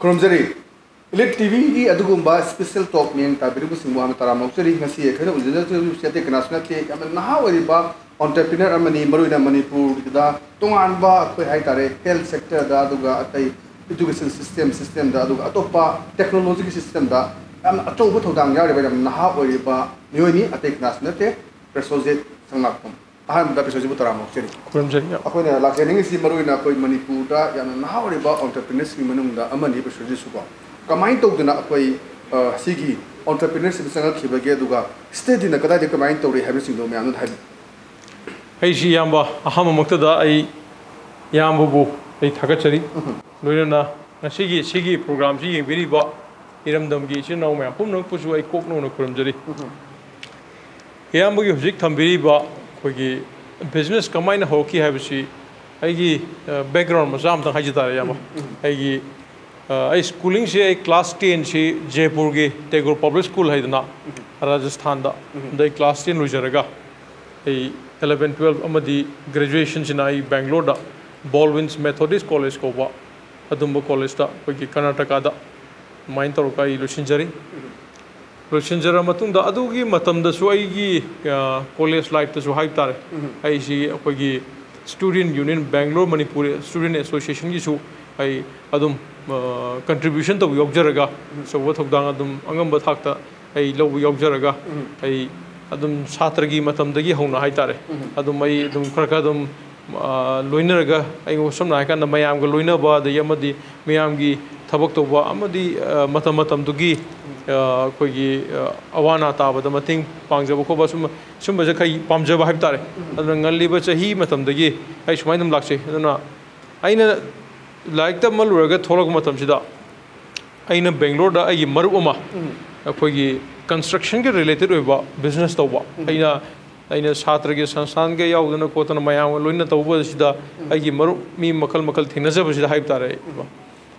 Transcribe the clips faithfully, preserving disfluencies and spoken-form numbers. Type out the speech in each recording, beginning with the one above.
ꯈꯨꯔꯨꯝꯖꯔꯤ꯫ Elite T ꯚꯤꯒꯤ ꯑꯗꯨꯒꯨꯝꯕ special talk ꯃꯤꯠꯌꯦꯡ ꯇꯥꯕꯤꯔꯤꯕꯁꯤꯡꯕꯨ ꯍꯥꯟꯅ ꯇꯔꯥꯝꯅ ꯑꯣꯛꯆꯔꯤ꯫ ꯉꯁꯤ ꯑꯩꯈꯣꯏꯅ ꯎꯖꯗꯧꯔꯤꯕꯁꯤ ꯑꯇꯩ ꯀꯅꯥꯁꯨ ꯅꯠꯇꯦ, ꯌꯥꯝꯅ ꯅꯍꯥ ꯑꯣꯏꯔꯤꯕ entrepreneur ꯑꯃꯅꯤ, ꯃꯔꯨꯑꯣꯏꯅ ꯃꯅꯤꯄꯨꯔꯗ ꯇꯣꯉꯥꯟꯕ ꯑꯩꯈꯣꯏ ꯍꯥꯏꯇꯥꯔꯦ health sectorꯗ, ꯑꯗꯨꯒ ꯑꯇꯩ education system systemꯗ, ꯑꯗꯨꯒ ꯑꯇꯣꯞꯄ technologyꯒꯤ systemꯗ ꯌꯥꯝꯅ ꯑꯆꯧꯕ ꯊꯧꯗꯥꯡ ꯌꯥꯎꯔꯤꯕ ꯌꯥꯝꯅ ꯅꯍꯥ ꯑꯣꯏꯔꯤꯕ ꯃꯤꯑꯣꯏꯅꯤ, ꯑꯇꯩ ꯀꯅꯥꯁꯨ ꯅꯠꯇꯦ, ꯄ꯭ꯔꯦꯁꯣꯖꯤꯠ ꯁꯉꯥꯛꯄꯝ꯫ ꯑꯍꯥꯟꯕꯗ ꯄ꯭ꯔꯦꯁꯣꯖꯤꯠꯕꯨ ꯇꯔꯥꯝꯅ ꯑꯣꯛꯆꯔꯤ꯫ ꯈꯨꯔꯨꯝꯖꯔꯤ꯫ ꯑꯩꯈꯣꯏꯅ ꯂꯥꯛꯆꯅꯤꯡꯉꯤꯁꯤ ꯃꯔꯨꯑꯣꯏꯅ ꯑꯩꯈꯣꯏ ꯃꯅꯤꯄꯨꯔꯗ ꯌꯥꯝꯅ ꯅꯍꯥ ꯑꯣꯏꯔꯤꯕ entrepreneursꯀꯤ ꯃꯅꯨꯡꯗ ꯑꯃꯅꯤ ꯄ꯭ꯔꯦꯁꯣꯖꯤꯠꯁꯨꯀꯣ꯫ ꯀꯃꯥꯏꯅ ꯇꯧꯗꯅ ꯑꯩꯈꯣꯏ, ꯑ, ꯁꯤꯒꯤ entrepreneurshipꯇ ꯆꯪꯉꯛꯈꯤꯕꯒꯦ, ꯑꯗꯨꯒ studyꯅ ꯀꯗꯥꯏꯗ ꯀꯃꯥꯏꯅ ꯇꯧꯔꯤ ꯍꯥꯏꯕꯁꯤꯡꯗꯣ ꯃꯌꯥꯝꯗ ꯍꯥꯏꯕꯤꯌꯨ꯫ ꯑꯩꯁꯤ ꯏꯌꯥꯝꯕ ꯑꯍꯥꯟꯕꯃꯛꯇꯗ ꯑꯩ ꯏꯌꯥꯝꯕꯕꯨ ꯑꯩ ꯊꯥꯒꯠꯆꯔꯤ꯫ ꯂꯣꯏꯅꯅ ꯉꯁꯤꯒꯤ ꯁꯤꯒꯤ programꯁꯤ ꯌꯦꯡꯕꯤꯔꯤꯕ ꯏꯔꯝꯗꯝꯒꯤ ꯏꯆꯤꯟ ꯏꯅꯥꯎ ꯃꯌꯥꯝ ꯄꯨꯝꯅꯃꯛꯄꯨꯁꯨ ꯑꯩ ꯀꯣꯛ ꯅꯧꯅ ꯈꯨꯔꯨꯝꯖꯔꯤ꯫ ꯏꯌꯥꯝꯕꯒꯤ ꯍꯧꯖꯤꯛ ꯊꯝꯕꯤꯔꯤꯕ ꯑꯩꯈꯣꯏꯒꯤ business ꯀꯃꯥꯏꯅ ꯍꯧꯔꯛꯈꯤ ꯍꯥꯏꯕꯁꯤ ꯑꯩꯒꯤ, ꯑ, background ꯃꯆꯥ ꯑꯃꯇꯪ ꯍꯥꯏꯖ ꯇꯥꯔꯦ ꯏꯌꯥꯝꯕ꯫ ꯑꯩꯒꯤ, ꯑ, ꯑꯩ schoolingꯁꯦ ꯑꯩ class tenꯁꯤ ꯖꯦꯄꯨꯔꯒꯤ Tagore Public School ꯍꯥꯏꯗꯅ ꯔꯥꯖꯁꯊꯥꯟꯗ, ꯑꯗ ꯑꯩ class ten ꯂꯣꯏꯖꯔꯒ ꯑꯩ eleven, twelve ꯑꯃꯗꯤ graduationꯁꯤꯅ ꯑꯩ ꯕꯦꯡꯒ꯭ꯂꯣꯔꯗ Baldwin's Methodist College ꯀꯧꯕ ꯑꯗꯨꯝꯕ collegeꯇ ꯑꯩꯈꯣꯏꯒꯤ ꯀꯔꯅꯥꯇꯀꯥꯗ ꯑꯗꯨꯃꯥꯏꯅ ꯇꯧꯔꯒ ꯑꯩ ꯂꯣꯏꯁꯤꯟꯖꯔꯤ꯫ ꯂꯣꯏꯁꯤꯟꯖꯔ ꯃꯇꯨꯡꯗ ꯑꯗꯨꯒꯤ ꯃꯇꯝꯗꯁꯨ ꯑꯩꯒꯤ, ꯑ, college lifeꯇꯁꯨ ꯍꯥꯏꯕ ꯇꯥꯔꯦ, ꯑꯩꯁꯤ ꯑꯩꯈꯣꯏꯒꯤ Student Union Bangalore Manipur Student Associationꯒꯤꯁꯨ ꯑꯩ ꯑꯗꯨꯝ, ꯑ, contribution ꯇꯧꯕ ꯌꯥꯎꯖꯔꯒ ꯑꯆꯧꯕ ꯊꯧꯗꯥꯡ ꯑꯗꯨꯝ ꯑꯉꯝꯕ ꯊꯥꯛꯇ ꯑꯩ ꯂꯧꯕ ꯌꯥꯎꯖꯔꯒ ꯑꯩ ꯑꯗꯨꯝ ꯁꯥꯇ꯭ꯔꯒꯤ ꯃꯇꯝꯗꯒꯤ ꯍꯧꯅ ꯍꯥꯏꯇꯥꯔꯦ, ꯑꯗꯨꯝ ꯑꯩ ꯑꯗꯨꯝ ꯈꯔ ꯈꯔ ꯑꯗꯨꯝ, ꯑ, ꯂꯣꯏꯅꯔꯒ ꯑꯩꯉꯣꯟ ꯁꯝꯅ ꯍꯥꯏꯔꯀꯥꯟꯗ ꯃꯌꯥꯝꯒ ꯂꯣꯏꯅꯕ, ꯑꯗꯒꯤ ꯑꯃꯗꯤ ꯃꯌꯥꯝꯒꯤ ꯊꯕꯛ ꯇꯧꯕ, ꯑꯃꯗꯤ, ꯑ, ꯃꯇꯝ ꯃꯇꯝꯗꯨꯒꯤ, ꯑ, ꯑꯩꯈꯣꯏꯒꯤ, ꯑ, ꯑꯋꯥ ꯑꯅꯥ ꯇꯥꯕꯗ ꯃꯇꯦꯡ ꯄꯥꯡꯖꯕ ꯈꯣꯠꯄ ꯁꯨꯝꯕ, ꯁꯨꯝꯕꯁꯦ ꯈꯔ ꯄꯥꯝꯖꯕ ꯍꯥꯏꯕ ꯇꯥꯔꯦ꯫ ꯑꯗꯨꯅ ꯉꯜꯂꯤꯕ ꯆꯍꯤ ꯃꯇꯝꯗꯒꯤ ꯑꯩ ꯁꯨꯃꯥꯏꯅ ꯑꯗꯨꯝ ꯂꯥꯛꯆꯩ꯫ ꯑꯗꯨꯅ ꯑꯩꯅ ꯂꯥꯏꯔꯤꯛ ꯇꯝꯕ ꯂꯣꯏꯔꯒ ꯊꯣꯛꯂꯛꯄ ꯃꯇꯝꯁꯤꯗ ꯑꯩꯅ ꯕꯦꯡꯒ꯭ꯂꯣꯔꯗ ꯑꯩꯒꯤ ꯃꯔꯨꯞ ꯑꯃ ꯑꯩꯈꯣꯏꯒꯤ constructionꯒꯤ related ꯑꯣꯏꯕ business ꯇꯧꯕ, ꯑꯩꯅ, ꯑꯩꯅ ꯁꯥꯇ꯭ꯔꯒꯤ ꯁꯪꯁꯊꯥꯟꯒ ꯌꯥꯎꯗꯅ ꯈꯣꯠꯇꯅ ꯃꯌꯥꯝꯒ ꯂꯣꯏꯅ ꯇꯧꯕꯁꯤꯗ ꯑꯩꯒꯤ ꯃꯔꯨꯞ ꯃꯤ ꯃꯈꯜ ꯃꯈꯜ ꯊꯦꯡꯅꯖꯕꯁꯤꯗ ꯍꯥꯏꯕ ꯇꯥꯔꯦ꯫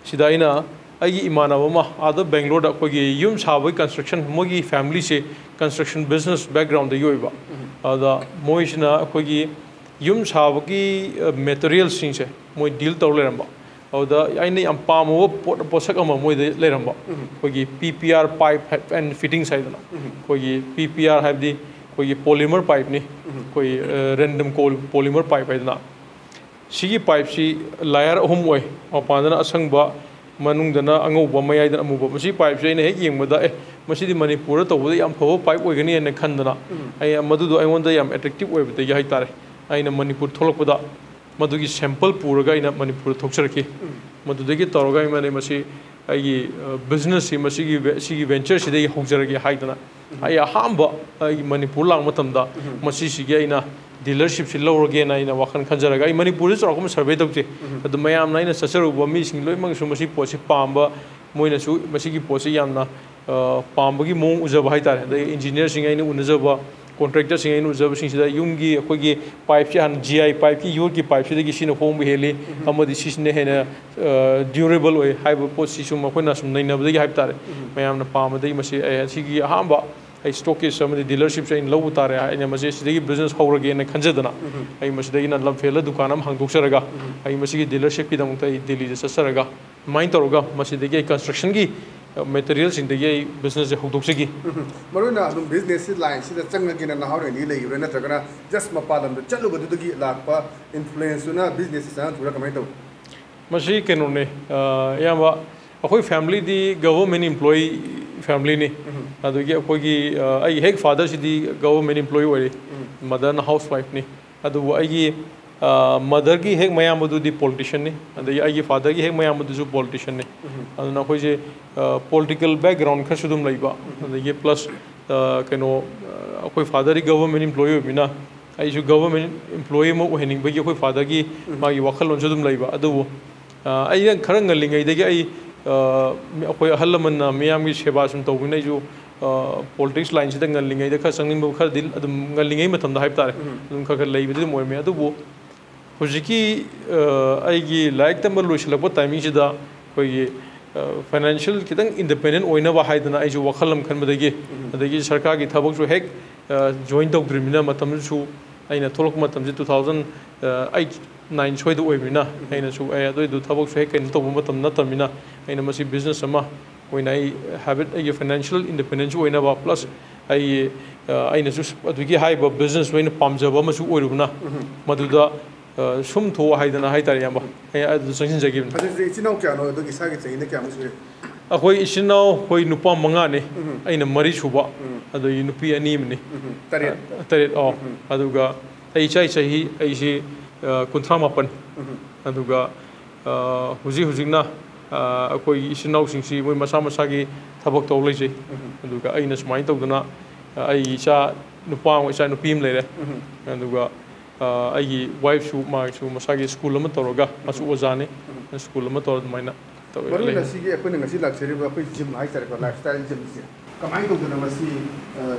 ꯁꯤꯗ ꯑꯩꯅ ꯑꯩꯒꯤ ꯏꯃꯥꯟꯅꯕ ꯑꯃ ꯑꯥꯗ ꯕꯦꯡꯒ꯭ꯂꯣꯔꯗ ꯑꯩꯈꯣꯏꯒꯤ ꯌꯨꯝ ꯁꯥꯕꯒꯤ construction, ꯃꯣꯏꯒꯤ familyꯁꯦ construction business backgroundꯗꯒꯤ ꯑꯣꯏꯕ꯫ ꯑꯗ ꯃꯣꯏꯁꯤꯅ ꯑꯩꯈꯣꯏꯒꯤ ꯌꯨꯝ ꯁꯥꯕꯒꯤ, ꯑ, materialꯁꯤꯡꯁꯦ ꯃꯣꯏ deal ꯇꯧꯔ ꯂꯩꯔꯝꯕ꯫ ꯑꯗꯨꯗ ꯑꯩꯅ ꯌꯥꯝ ꯄꯥꯝꯃꯨꯕ ꯄꯣꯠ ꯄꯣꯠꯁꯛ ꯑꯃ ꯃꯣꯏꯗ ꯂꯩꯔꯝꯕ, ꯑꯩꯈꯣꯏꯒꯤ P P R pipe and fittings ꯍꯥꯏꯗꯅ, ꯑꯩꯈꯣꯏꯒꯤ P P R ꯍꯥꯏꯕꯗꯤ ꯑꯩꯈꯣꯏꯒꯤ polymer pipeꯅꯤ, ꯑꯩꯈꯣꯏ random polymer pipe ꯍꯥꯏꯗꯅ꯫ ꯁꯤꯒꯤ pipeꯁꯤ layer ꯑꯍꯨꯝ ꯑꯣꯏ, ꯃꯄꯥꯟꯗꯅ ꯑꯁꯪꯕ, ꯃꯅꯨꯡꯗꯅ ꯑꯉꯧꯕ, ꯃꯌꯥꯏꯗꯅ ꯑꯃꯨꯕ꯫ ꯃꯁꯤ pipeꯁꯤ ꯑꯩꯅ ꯍꯦꯛ ꯌꯦꯡꯕꯗ, "ꯑꯦ, ꯃꯁꯤꯗꯤ ꯃꯅꯤꯄꯨꯔꯗ ꯇꯧꯕꯗ ꯌꯥꯝ ꯐꯕ pipe ꯑꯣꯏꯒꯅꯤ" ꯍꯥꯏꯅ ꯈꯟꯗꯅ, ꯑꯩ ꯃꯗꯨꯗꯣ ꯑꯩꯉꯣꯟꯗ ꯌꯥꯝ attractive ꯑꯣꯏꯕꯗꯒꯤ ꯍꯥꯏꯇꯥꯔꯦ, ꯑꯩꯅ ꯃꯅꯤꯄꯨꯔ ꯊꯣꯛꯂꯛꯄꯗ ꯃꯗꯨꯒꯤ sample ꯄꯨꯔꯒ ꯑꯩꯅ ꯃꯅꯤꯄꯨꯔꯗ ꯊꯣꯛꯆꯔꯛꯈꯤ꯫ ꯃꯗꯨꯗꯒꯤ ꯇꯧꯔꯒ ꯑꯩꯉꯣꯟꯗ ꯃꯁꯤ ꯑꯩꯒꯤ businessꯁꯤ ꯃꯁꯤꯒꯤ ꯁꯤꯒꯤ ventureꯁꯤꯗꯒꯤ ꯍꯧꯖꯔꯒꯦ ꯍꯥꯏꯗꯅ, ꯑꯩ ꯑꯍꯥꯟꯕ ꯑꯩꯒꯤ ꯃꯅꯤꯄꯨꯔ ꯂꯥꯛꯄ ꯃꯇꯝꯗ ꯃꯁꯤꯁꯤꯒꯤ ꯑꯩꯅ dealershipꯁꯤ ꯂꯧꯔꯒꯦꯅ ꯑꯩꯅ ꯋꯥꯈꯜ ꯈꯟꯖꯔꯒ, ꯑꯩ ꯃꯅꯤꯄꯨꯔꯗ ꯆꯥꯎꯔꯥꯛꯄ ꯑꯃ survey ꯇꯧꯖꯩ꯫ ꯑꯗꯨ ꯃꯌꯥꯝꯅ ꯑꯩꯅ ꯆꯠꯆꯔꯨꯕ ꯃꯤꯁꯤꯡ ꯂꯣꯏꯅꯃꯛꯁꯨ ꯃꯁꯤ ꯄꯣꯠꯁꯤ ꯄꯥꯝꯕ, ꯃꯣꯏꯅꯁꯨ ꯃꯁꯤꯒꯤ ꯄꯣꯠꯁꯤ ꯌꯥꯝꯅ ꯄꯥꯝꯕꯒꯤ ꯃꯑꯣꯡ ꯎꯖꯕ ꯍꯥꯏꯇꯥꯔꯦ꯫ ꯑꯗꯒꯤ engineerꯁꯤꯡ ꯑꯩꯅ ꯎꯅꯖꯕ, contractorꯁꯤꯡ ꯑꯩꯅ ꯎꯖꯕꯁꯤꯡꯁꯤꯗ ꯌꯨꯝꯒꯤ ꯑꯩꯈꯣꯏꯒꯤ pipeꯁꯤ ꯍꯥꯟꯅ G I pipeꯀꯤ ꯌꯣꯠꯀꯤ pipeꯁꯤꯗꯒꯤ ꯁꯤꯅ ꯍꯣꯡꯕ ꯍꯦꯜꯂꯤ, ꯑꯃꯗꯤ ꯁꯤꯁꯤꯅ ꯍꯦꯟꯅ durable ꯑꯣꯏ ꯍꯥꯏꯕ ꯄꯣꯠꯁꯤ ꯁꯨꯝ ꯑꯩꯈꯣꯏꯅ ꯁꯨꯝ ꯅꯩꯅꯕꯗꯒꯤ ꯍꯥꯏꯕ ꯇꯥꯔꯦ, ꯃꯌꯥꯝꯅ ꯄꯥꯝꯕꯗꯒꯤ ꯃꯁꯤ ꯑꯩ ꯑꯁꯤꯒꯤ ꯑꯍꯥꯟꯕ ꯑꯩ stockist ꯑꯃꯗꯤ dealershipꯁꯦ ꯑꯩꯅ ꯂꯧꯕ ꯇꯥꯔꯦ꯫ ꯑꯩꯅ ꯃꯁꯤ ꯁꯤꯗꯒꯤ business ꯍꯧꯔꯒꯦꯅ ꯈꯟꯖꯗꯅ, ꯑꯩ ꯃꯁꯤꯗꯒꯤꯅ ꯂꯝꯐꯦꯜꯗ ꯗꯨꯀꯥꯟ ꯑꯃ ꯍꯥꯡꯗꯣꯛꯆꯔꯒ, ꯑꯩ ꯃꯁꯤꯒꯤ dealershipꯀꯤꯗꯃꯛꯇ ꯑꯩ ꯗꯦꯜꯂꯤꯗ ꯆꯠꯆꯔꯒ, ꯑꯗꯨꯃꯥꯏꯅ ꯇꯧꯔꯒ ꯃꯁꯤꯗꯒꯤ ꯑꯩ constructionꯒꯤ materialꯁꯤꯡꯗꯒꯤ ꯑꯩ businessꯁꯦ ꯍꯧꯗꯣꯛꯆꯈꯤ꯫ ꯃꯔꯨ ꯑꯣꯏꯅ ꯑꯗꯨꯝ businessꯁꯤ lineꯁꯤꯗ ꯆꯪꯉꯒꯦꯅ ꯅꯍꯥꯔꯣꯜꯗꯤ ꯂꯩꯔꯤꯕ꯭ꯔꯥ, ꯅꯠꯇ꯭ꯔꯒꯅ just ꯃꯄꯥꯟ ꯂꯝꯗ ꯆꯠꯂꯨꯕꯗꯨꯗꯒꯤ ꯂꯥꯛꯄ influenceꯇꯨꯅ businessꯁꯤ ꯆꯪꯉꯛꯈꯤꯕ꯭ꯔꯥ, ꯀꯃꯥꯏꯅ ꯇꯧꯏ? ꯃꯁꯤ ꯀꯩꯅꯣꯅꯦ, ꯑ, ꯏꯌꯥꯝꯕ, ꯑꯩꯈꯣꯏ familyꯗꯤ government employee familyꯅꯤ꯫ ꯑꯗꯒꯤ ꯑꯩꯈꯣꯏꯒꯤ, ꯑ, ꯑꯩꯒꯤ ꯍꯦꯛ fatherꯁꯤꯗꯤ government employee ꯑꯣꯏꯔꯤ, motherꯅ housewifeꯅꯤ꯫ ꯑꯗꯨꯕꯨ ꯑꯩꯒꯤ, ꯑ, motherꯒꯤ ꯍꯦꯛ ꯃꯌꯥꯝꯕꯗꯨꯗꯤ politicianꯅꯤ, ꯑꯗꯒꯤ ꯑꯩꯒꯤ fatherꯒꯤ ꯍꯦꯛ ꯃꯌꯥꯝꯕꯗꯨꯁꯨ politicianꯅꯤ꯫ ꯑꯗꯨꯅ ꯑꯩꯈꯣꯏꯁꯦ, ꯑ, political background ꯈꯔꯁꯨ ꯑꯗꯨꯝ ꯂꯩꯕ, ꯑꯗꯒꯤ plus, ꯑ, ꯀꯩꯅꯣ, ꯑ, ꯑꯩꯈꯣꯏ fatherꯗꯤ government employee ꯑꯣꯏꯕꯅꯤꯅ, ꯑꯩꯁꯨ government employee ꯑꯃ ꯑꯣꯏꯍꯟꯅꯤꯡꯕꯒꯤ ꯑꯩꯈꯣꯏ fatherꯒꯤ ꯃꯥꯒꯤ ꯋꯥꯈꯜꯂꯣꯟꯁꯨ ꯑꯗꯨꯝ ꯂꯩꯕ꯫ ꯑꯗꯨꯕꯨ, ꯑ, ꯑꯩꯅ ꯈꯔ ꯉꯜꯂꯤꯉꯩꯗꯒꯤ ꯑꯩ, ꯑ, ꯃꯤ-, ꯑꯩꯈꯣꯏ ꯑꯍꯜ ꯂꯃꯟꯅ ꯃꯤꯌꯥꯝꯒꯤ ꯁꯦꯕꯥ ꯁꯨꯝ ꯇꯧꯕꯅꯤꯅ ꯑꯩꯁꯨ, ꯑ, politics lineꯁꯤꯗ ꯉꯜꯂꯤꯉꯩꯗ ꯈꯔ ꯆꯪꯅꯤꯡꯕ ꯈꯔꯗꯤ ꯑꯗꯨꯝ ꯉꯜꯂꯤꯉꯩ ꯃꯇꯝꯗ ꯍꯥꯏꯕ ꯇꯥꯔꯦ, ꯑꯗꯨꯝ ꯈꯔ ꯈꯔ ꯂꯩꯕꯗꯤ ꯑꯗꯨꯝ ꯑꯣꯏꯔꯝꯃꯦ꯫ ꯑꯗꯨꯕꯨ ꯍꯧꯖꯤꯛꯀꯤ, ꯑ, ꯑꯩꯒꯤ ꯂꯥꯏꯔꯤꯛ ꯇꯝꯕ ꯂꯣꯏꯁꯤꯜꯂꯛꯄ timingꯁꯤꯗ ꯑꯩꯈꯣꯏꯒꯤ, ꯑ, financial ꯈꯤꯇꯪ independent ꯑꯣꯏꯅꯕ ꯍꯥꯏꯗꯅ ꯑꯩꯁꯨ ꯋꯥꯈꯜ ꯑꯃ ꯈꯟꯕꯗꯒꯤ, ꯑꯗꯒꯤ ꯁꯔꯀꯥꯔꯒꯤ ꯊꯕꯛꯁꯨ ꯍꯦꯛ, ꯑ, join ꯇꯧꯗ꯭ꯔꯤꯕꯅꯤꯅ ꯃꯇꯝꯗꯨꯁꯨ ꯑꯩꯅ ꯊꯣꯛꯂꯛꯄ ꯃꯇꯝꯁꯤ two thousand eight ꯅꯥꯏꯟ ꯁ꯭ꯋꯥꯏꯗ ꯑꯣꯏꯕꯅꯤꯅ, ꯑꯩꯅꯁꯨ ꯑꯩ ꯑꯗꯨꯏꯗꯨ ꯊꯕꯛꯁꯨ ꯍꯦꯛ ꯀꯩꯅꯣ ꯇꯧꯕ ꯃꯇꯝ ꯅꯠꯇꯕꯅꯤꯅ, ꯑꯩꯅ ꯃꯁꯤ ꯕꯤꯖꯤꯅꯦꯁ ꯑꯃ ꯑꯣꯏꯅ ꯑꯩ ꯍꯥꯏꯐꯦꯠ ꯑꯩꯒꯤ ꯐꯥꯏꯅꯥꯟꯁꯤꯌꯦꯜ ꯏꯟꯗꯤꯄꯦꯟꯗꯦꯟꯁ ꯑꯣꯏꯅꯕ, ꯄ꯭ꯂꯁ ꯑꯩ ꯑꯩꯅꯁꯨ ꯑꯗꯨꯒꯤ ꯍꯥꯏꯔꯤꯕ ꯕꯤꯖꯤꯅꯦꯁꯇꯨ ꯑꯩꯅ ꯄꯥꯝꯖꯕ ꯑꯃꯁꯨ ꯑꯣꯏꯔꯨꯕꯅ, ꯃꯗꯨꯗ ꯁꯨꯝ ꯊꯣꯛꯑꯣ ꯍꯥꯏꯗꯅ ꯍꯥꯏꯇꯥꯔꯦ, ꯏꯌꯥꯝꯕ, ꯑꯩ ꯑꯗꯨꯗ ꯆꯪꯁꯤꯟꯖꯒꯦ꯫ ꯍꯧꯖꯤꯛ ꯍꯧꯖꯤꯛ ꯏꯆꯤꯟ ꯏꯅꯥꯎ ꯀꯌꯥꯅꯣ, ꯑꯗꯨꯒꯤ ꯏꯁꯥꯒꯤ ꯆꯍꯤꯅ ꯀꯌꯥꯃꯨꯛ ꯁꯨꯔꯦ? ꯑꯩꯈꯣꯏ ꯏꯆꯤꯟ ꯏꯅꯥꯎ, ꯑꯩꯈꯣꯏ ꯅꯨꯄꯥ ꯃꯉꯥꯅꯤ, ꯑꯩꯅ ꯃꯔꯤ ꯁꯨꯕ, ꯑꯗꯒꯤ ꯅꯨꯄꯤ ꯑꯅꯤ ꯑꯃꯅꯤ꯫ ꯇꯔꯦꯠ꯫ ꯇꯔꯦꯠ, ꯑꯣ꯫ ꯑꯗꯨꯒ ꯑꯩ ꯏꯆꯥ ꯆꯍꯤ ꯑꯩꯁꯤ ꯀꯨꯟꯊ꯭ꯔꯥ ꯃꯥꯄꯟ꯫ ꯑꯗꯨꯒ ꯍꯧꯖꯤꯛ ꯍꯧꯖꯤꯛꯅ ꯑꯩꯈꯣꯏꯒꯤ ꯏꯆꯤꯟ ꯏꯅꯥꯎꯁꯤꯡꯁꯤ ꯃꯣꯏ ꯃꯁꯥ ꯃꯁꯥꯒꯤ ꯊꯕꯛ ꯇꯧ ꯂꯩꯖꯩ꯫ ꯑꯗꯨꯒ ꯑꯩꯅ ꯁꯨꯃꯥꯏꯅ ꯇꯧꯗꯅ ꯑꯩꯒꯤ ꯏꯆꯥ ꯅꯨꯄꯥ ꯑꯃ, ꯏꯆꯥ ꯅꯨꯄꯤ ꯑꯃ ꯂꯩꯔꯦ꯫ ꯑꯗꯨꯒ ꯑꯩꯒꯤ ꯋꯥꯏꯐꯁꯨ, ꯃꯥꯒꯤꯁꯨ ꯃꯁꯥꯒꯤ ꯁ꯭ꯀꯨꯜ ꯑꯃ ꯇꯧꯔꯒ, ꯃꯥꯁꯨ ꯑꯣꯖꯥꯅꯤ꯫ ꯁ꯭ꯀꯨꯜ ꯑꯃ ꯇꯧꯔ ꯑꯗꯨꯃꯥꯏꯅ ꯇꯧꯔꯒ ꯃꯔꯨ ꯑꯣꯏꯅ ꯂꯩ꯫ ꯁꯤꯒꯤ ꯑꯩꯈꯣꯏꯅ ꯉꯁꯤ ꯂꯥꯛꯆꯔꯤꯕ ꯑꯩꯈꯣꯏ ꯖꯤꯝ ꯍꯥꯏꯇꯥꯔꯦꯀꯣ, ꯂꯥꯏꯐ ꯁ꯭ꯇꯥꯏꯜ ꯖꯤꯝꯁꯦ ꯀꯃꯥꯏꯅ ꯇꯧꯗꯅ ꯃꯁꯤ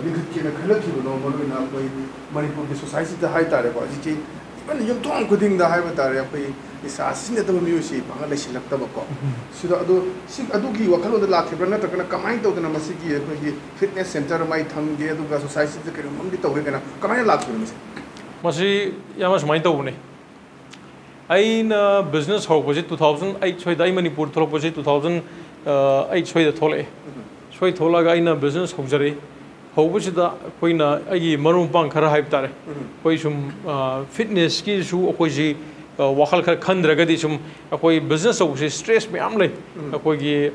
ꯂꯤꯡꯈꯠꯀꯦꯅ ꯈꯜꯂꯛꯈꯤꯕꯅꯣ? ꯃꯔꯨ ꯑꯣꯏꯅ ꯑꯩꯈꯣꯏ ꯃꯅꯤꯄꯨꯔꯒꯤ ꯁꯣꯁꯥꯏꯇꯤꯗ ꯍꯥꯏꯇꯥꯔꯦꯀꯣ, ꯍꯧꯖꯤꯛꯀꯤ ꯏꯚꯟ ꯌꯨꯝꯊꯣꯡ ꯈꯨꯗꯤꯡꯗ ꯍꯥꯏꯕ ꯇꯥꯔꯦ, ꯑꯩꯈꯣꯏ ꯅꯤꯁꯥ ꯁꯤꯖꯤꯟꯅꯗꯕ ꯃꯤꯑꯣꯏꯁꯤ ꯄꯥꯛꯅ ꯂꯩꯁꯤꯜꯂꯛꯇꯕꯀꯣ꯫ ꯁꯤꯗ ꯑꯗꯣ ꯁꯤ ꯑꯗꯨꯒꯤ ꯋꯥꯈꯜꯂꯣꯟꯗ ꯂꯥꯛꯈꯤꯕ꯭ꯔꯥ, ꯅꯠꯇ꯭ꯔꯒꯅ ꯀꯃꯥꯏꯅ ꯇꯧꯗꯅ ꯃꯁꯤꯒꯤ ꯑꯩꯈꯣꯏꯒꯤ ꯐꯤꯠꯅꯦꯁ ꯁꯦꯟꯇꯔ ꯃꯥꯏ ꯊꯝꯒꯦ, ꯑꯗꯨꯒ ꯁꯣꯁꯥꯏꯇꯤꯗ ꯀꯩꯅꯣꯝꯗꯤ ꯇꯧꯒꯦ ꯀꯥꯏꯅ ꯀꯃꯥꯏꯅ ꯂꯥꯛꯈꯤꯕꯅꯣ ꯃꯁꯤ? ꯃꯁꯤ ꯌꯥꯝꯅ ꯁꯨꯃꯥꯏꯅ ꯇꯧꯕꯅꯦ꯫ ꯑꯩꯅ ꯕꯤꯖꯤꯅꯦꯁ ꯍꯧꯔꯛꯄꯁꯦ ꯇꯨ ꯊꯥꯎꯖꯟ ꯑꯩꯠ ꯁ꯭ꯋꯥꯏꯗ, ꯑꯩ ꯃꯅꯤꯄꯨꯔ ꯊꯣꯛꯂꯛꯄꯁꯦ ꯇꯨ ꯊꯥꯎꯖꯟ ꯑꯩꯠ ꯁ꯭ꯋꯥꯏꯗ ꯊꯣꯛꯂꯛꯑꯦ꯫ ꯁ꯭ꯋꯥꯏ ꯊꯣꯛꯂꯛꯑꯒ ꯑꯩꯅ ꯕꯤꯖꯤꯅꯦꯁ ꯍꯧꯖꯔꯦ꯫ ꯍꯧꯕꯁꯤꯗ ꯑꯩꯈꯣꯏꯅ, ꯑꯩꯒꯤ ꯃꯔꯨꯞ ꯃꯄꯥꯡ ꯈꯔ ꯍꯥꯏꯕ ꯇꯥꯔꯦ, ꯑꯩꯈꯣꯏ ꯁꯨꯝ ꯐꯤꯠꯅꯦꯁꯀꯤꯁꯨ ꯑꯩꯈꯣꯏꯁꯤ ꯋꯥꯈꯜ ꯈꯔ ꯈꯟꯗ꯭ꯔꯒꯗꯤ, ꯁꯨꯝ ꯑꯩꯈꯣꯏ ꯕꯤꯖꯤꯅꯦꯁ ꯇꯧꯕꯁꯦ ꯁ꯭ꯇ꯭ꯔꯦꯁ ꯃꯌꯥꯝ ꯂꯩ꯫ ꯑꯩꯈꯣꯏꯒꯤ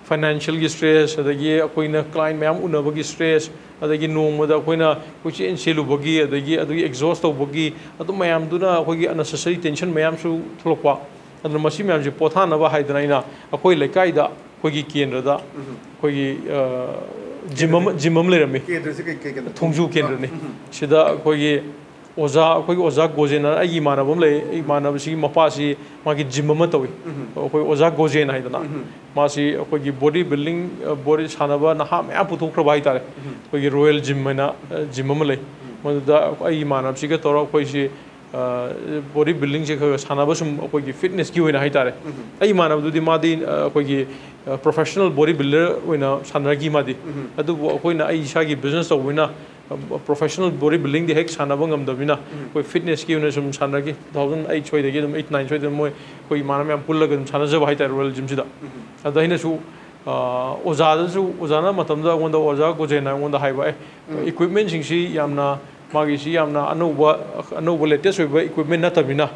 ꯐꯥꯏꯅꯥꯟꯁꯤꯌꯦꯜꯒꯤ ꯁ꯭ꯇ꯭ꯔꯦꯁ, ꯑꯗꯒꯤ ꯑꯩꯈꯣꯏꯅ ꯀ꯭ꯂꯥꯏꯟ ꯃꯌꯥꯝ ꯎꯅꯕꯒꯤ ꯁ꯭ꯇ꯭ꯔꯦꯁ, ꯑꯗꯒꯤ ꯅꯣꯡꯃꯗ ꯑꯩꯈꯣꯏꯅ ꯀꯣꯏꯆꯦꯟ ꯆꯦꯜꯂꯨꯕꯒꯤ, ꯑꯗꯒꯤ ꯑꯗꯨꯒꯤ ꯑꯦꯛꯖꯣꯁ ꯇꯧꯕꯒꯤ, ꯑꯗꯨ ꯃꯌꯥꯝꯗꯨꯅ ꯑꯩꯈꯣꯏꯒꯤ ꯑꯟꯅꯦꯁꯦꯁꯔꯤ ꯇꯦꯟꯁꯟ ꯃꯌꯥꯝꯁꯨ ꯊꯣꯛꯂꯛꯄ꯫ ꯑꯗꯨꯅ ꯃꯁꯤ ꯃꯌꯥꯝꯁꯦ ꯄꯣꯊꯥꯅꯕ ꯍꯥꯏꯗꯅ ꯑꯩꯅ ꯑꯩꯈꯣꯏ ꯂꯩꯀꯥꯏꯗ ꯑꯩꯈꯣꯏꯒꯤ ꯀꯦꯟꯗ꯭ꯔꯗ ꯑꯩꯈꯣꯏꯒꯤ ꯖꯤꯝ ꯑꯃ, ꯖꯤꯝ ꯑꯃ ꯂꯩꯔꯝꯃꯤ꯫ ꯀꯦꯟꯗ꯭ꯔꯁꯦ ꯀꯩ, ꯀꯩ ꯀꯦꯟꯗ꯭ꯔ? ꯊꯣꯡꯖꯨ ꯀꯦꯟꯗ꯭ꯔꯅꯤ꯫ ꯁꯤꯗ ꯑꯩꯈꯣꯏꯒꯤ ꯑꯣꯖꯥ, ꯑꯩꯈꯣꯏꯒꯤ ꯑꯣꯖꯥ ꯒꯣꯖꯦꯟ ꯍꯥꯏꯅ ꯑꯩꯒꯤ ꯏꯃꯥꯟꯅꯕ ꯑꯃ ꯂꯩ꯫ ꯏꯃꯥꯟꯅꯕꯁꯤꯒꯤ ꯃꯄꯥꯁꯤ ꯃꯥꯒꯤ ꯖꯤꯝ ꯑꯃ ꯇꯧꯏ꯫ ꯑꯩꯈꯣꯏ ꯑꯣꯖꯥ ꯒꯣꯖꯦꯟ ꯍꯥꯏꯗꯅ꯫ ꯃꯥꯁꯤ ꯑꯩꯈꯣꯏꯒꯤ ꯕꯣꯗꯤ ꯕꯤꯜꯗꯤꯡ, ꯕꯣꯗꯤ ꯁꯥꯟꯅꯕ ꯅꯍꯥ ꯃꯌꯥꯝ ꯄꯨꯊꯣꯛꯈ꯭ꯔꯕ ꯍꯥꯏꯇꯥꯔꯦ꯫ ꯑꯩꯈꯣꯏꯒꯤ ꯔꯣꯌꯦꯜ ꯖꯤꯝ ꯍꯥꯏꯅ ꯖꯤꯝ ꯑꯃ ꯂꯩ꯫ ꯃꯗꯨꯗ ꯑꯩꯒꯤ ꯏꯃꯥꯟꯅꯕꯁꯤꯒ ꯇꯧꯔꯒ ꯑꯩꯈꯣꯏꯁꯤ ꯕꯣꯗꯤ ꯕꯤꯜꯗꯤꯡꯁꯦ ꯈꯔ ꯈꯔ ꯁꯥꯟꯅꯕ, ꯁꯨꯝ ꯑꯩꯈꯣꯏꯒꯤ ꯐꯤꯠꯅꯦꯁꯀꯤ ꯑꯣꯏꯅ ꯍꯥꯏꯇꯥꯔꯦ꯫ ꯑꯩ ꯏꯃꯥꯟꯅꯕꯗꯨꯗꯤ ꯃꯥꯗꯤ ꯑ, ꯑꯩꯈꯣꯏꯒꯤ ꯄ꯭ꯔꯣꯐꯦꯁꯅꯦꯜ ꯕꯣꯗꯤ ꯕꯤꯜꯗꯔ ꯑꯣꯏꯅ ꯁꯥꯟꯅꯔꯛꯈꯤ ꯃꯥꯗꯤ꯫ ꯑꯗꯨꯕꯨ ꯑꯩꯈꯣꯏꯅ, ꯑꯩ ꯏꯁꯥꯒꯤ ꯕꯤꯖꯤꯅꯦꯁ ꯇꯧꯕꯅꯤꯅ, ꯄ꯭ꯔꯣꯐꯦꯁꯅꯦꯜ ꯕꯣꯗꯤ ꯕꯤꯜꯗꯤꯡꯗꯤ ꯍꯦꯛ ꯁꯥꯟꯅꯕ ꯉꯝꯗꯕꯅꯤꯅ, ꯑꯩꯈꯣꯏ ꯐꯤꯠꯅꯦꯁꯀꯤ ꯑꯣꯏꯅ ꯁꯨꯝ ꯁꯥꯟꯅꯔꯛꯈꯤ꯫ ꯇꯨ ꯊꯥꯎꯖꯟ ꯑꯩꯠ ꯁ꯭ꯋꯥꯏꯗꯒꯤ ꯑꯗꯨꯝ, ꯑꯩꯠ ꯅꯥꯏꯟ ꯁ꯭ꯋꯥꯏꯗ ꯃꯣꯏ, ꯑꯩꯈꯣꯏ ꯏꯃꯥꯟꯅꯕ ꯃꯌꯥꯝ ꯄꯨꯜꯂꯒ ꯑꯗꯨꯝ ꯁꯥꯟꯅꯖꯕ ꯍꯥꯏꯇꯥꯔꯦ, ꯔꯣꯌꯦꯜ ꯖꯤꯝꯁꯤꯗ꯫ ꯑꯗ ꯑꯩꯅꯁꯨ ꯑ, ꯑꯣꯖꯥꯗꯁꯨ, ꯑꯣꯖꯥꯅ ꯃꯇꯝꯗꯨꯗ ꯑꯩꯉꯣꯟꯗ, ꯑꯣꯖꯥ ꯒꯣꯖꯦꯟꯅ ꯑꯩꯉꯣꯟꯗ ꯍꯥꯏꯕ, "ꯑꯦ, ꯏꯀ꯭ꯋꯤꯞꯃꯦꯟꯁꯤꯡꯁꯤ ꯌꯥꯝꯅ, ꯃꯥꯒꯤꯁꯤ ꯌꯥꯝꯅ ꯑꯅꯧꯕ, ꯑꯅꯧꯕ ꯂꯦꯇꯦꯁ ꯑꯣꯏꯕ ꯏꯀ꯭ꯋꯤꯞꯃꯦꯟ ꯅꯠꯇꯕꯅꯤꯅ,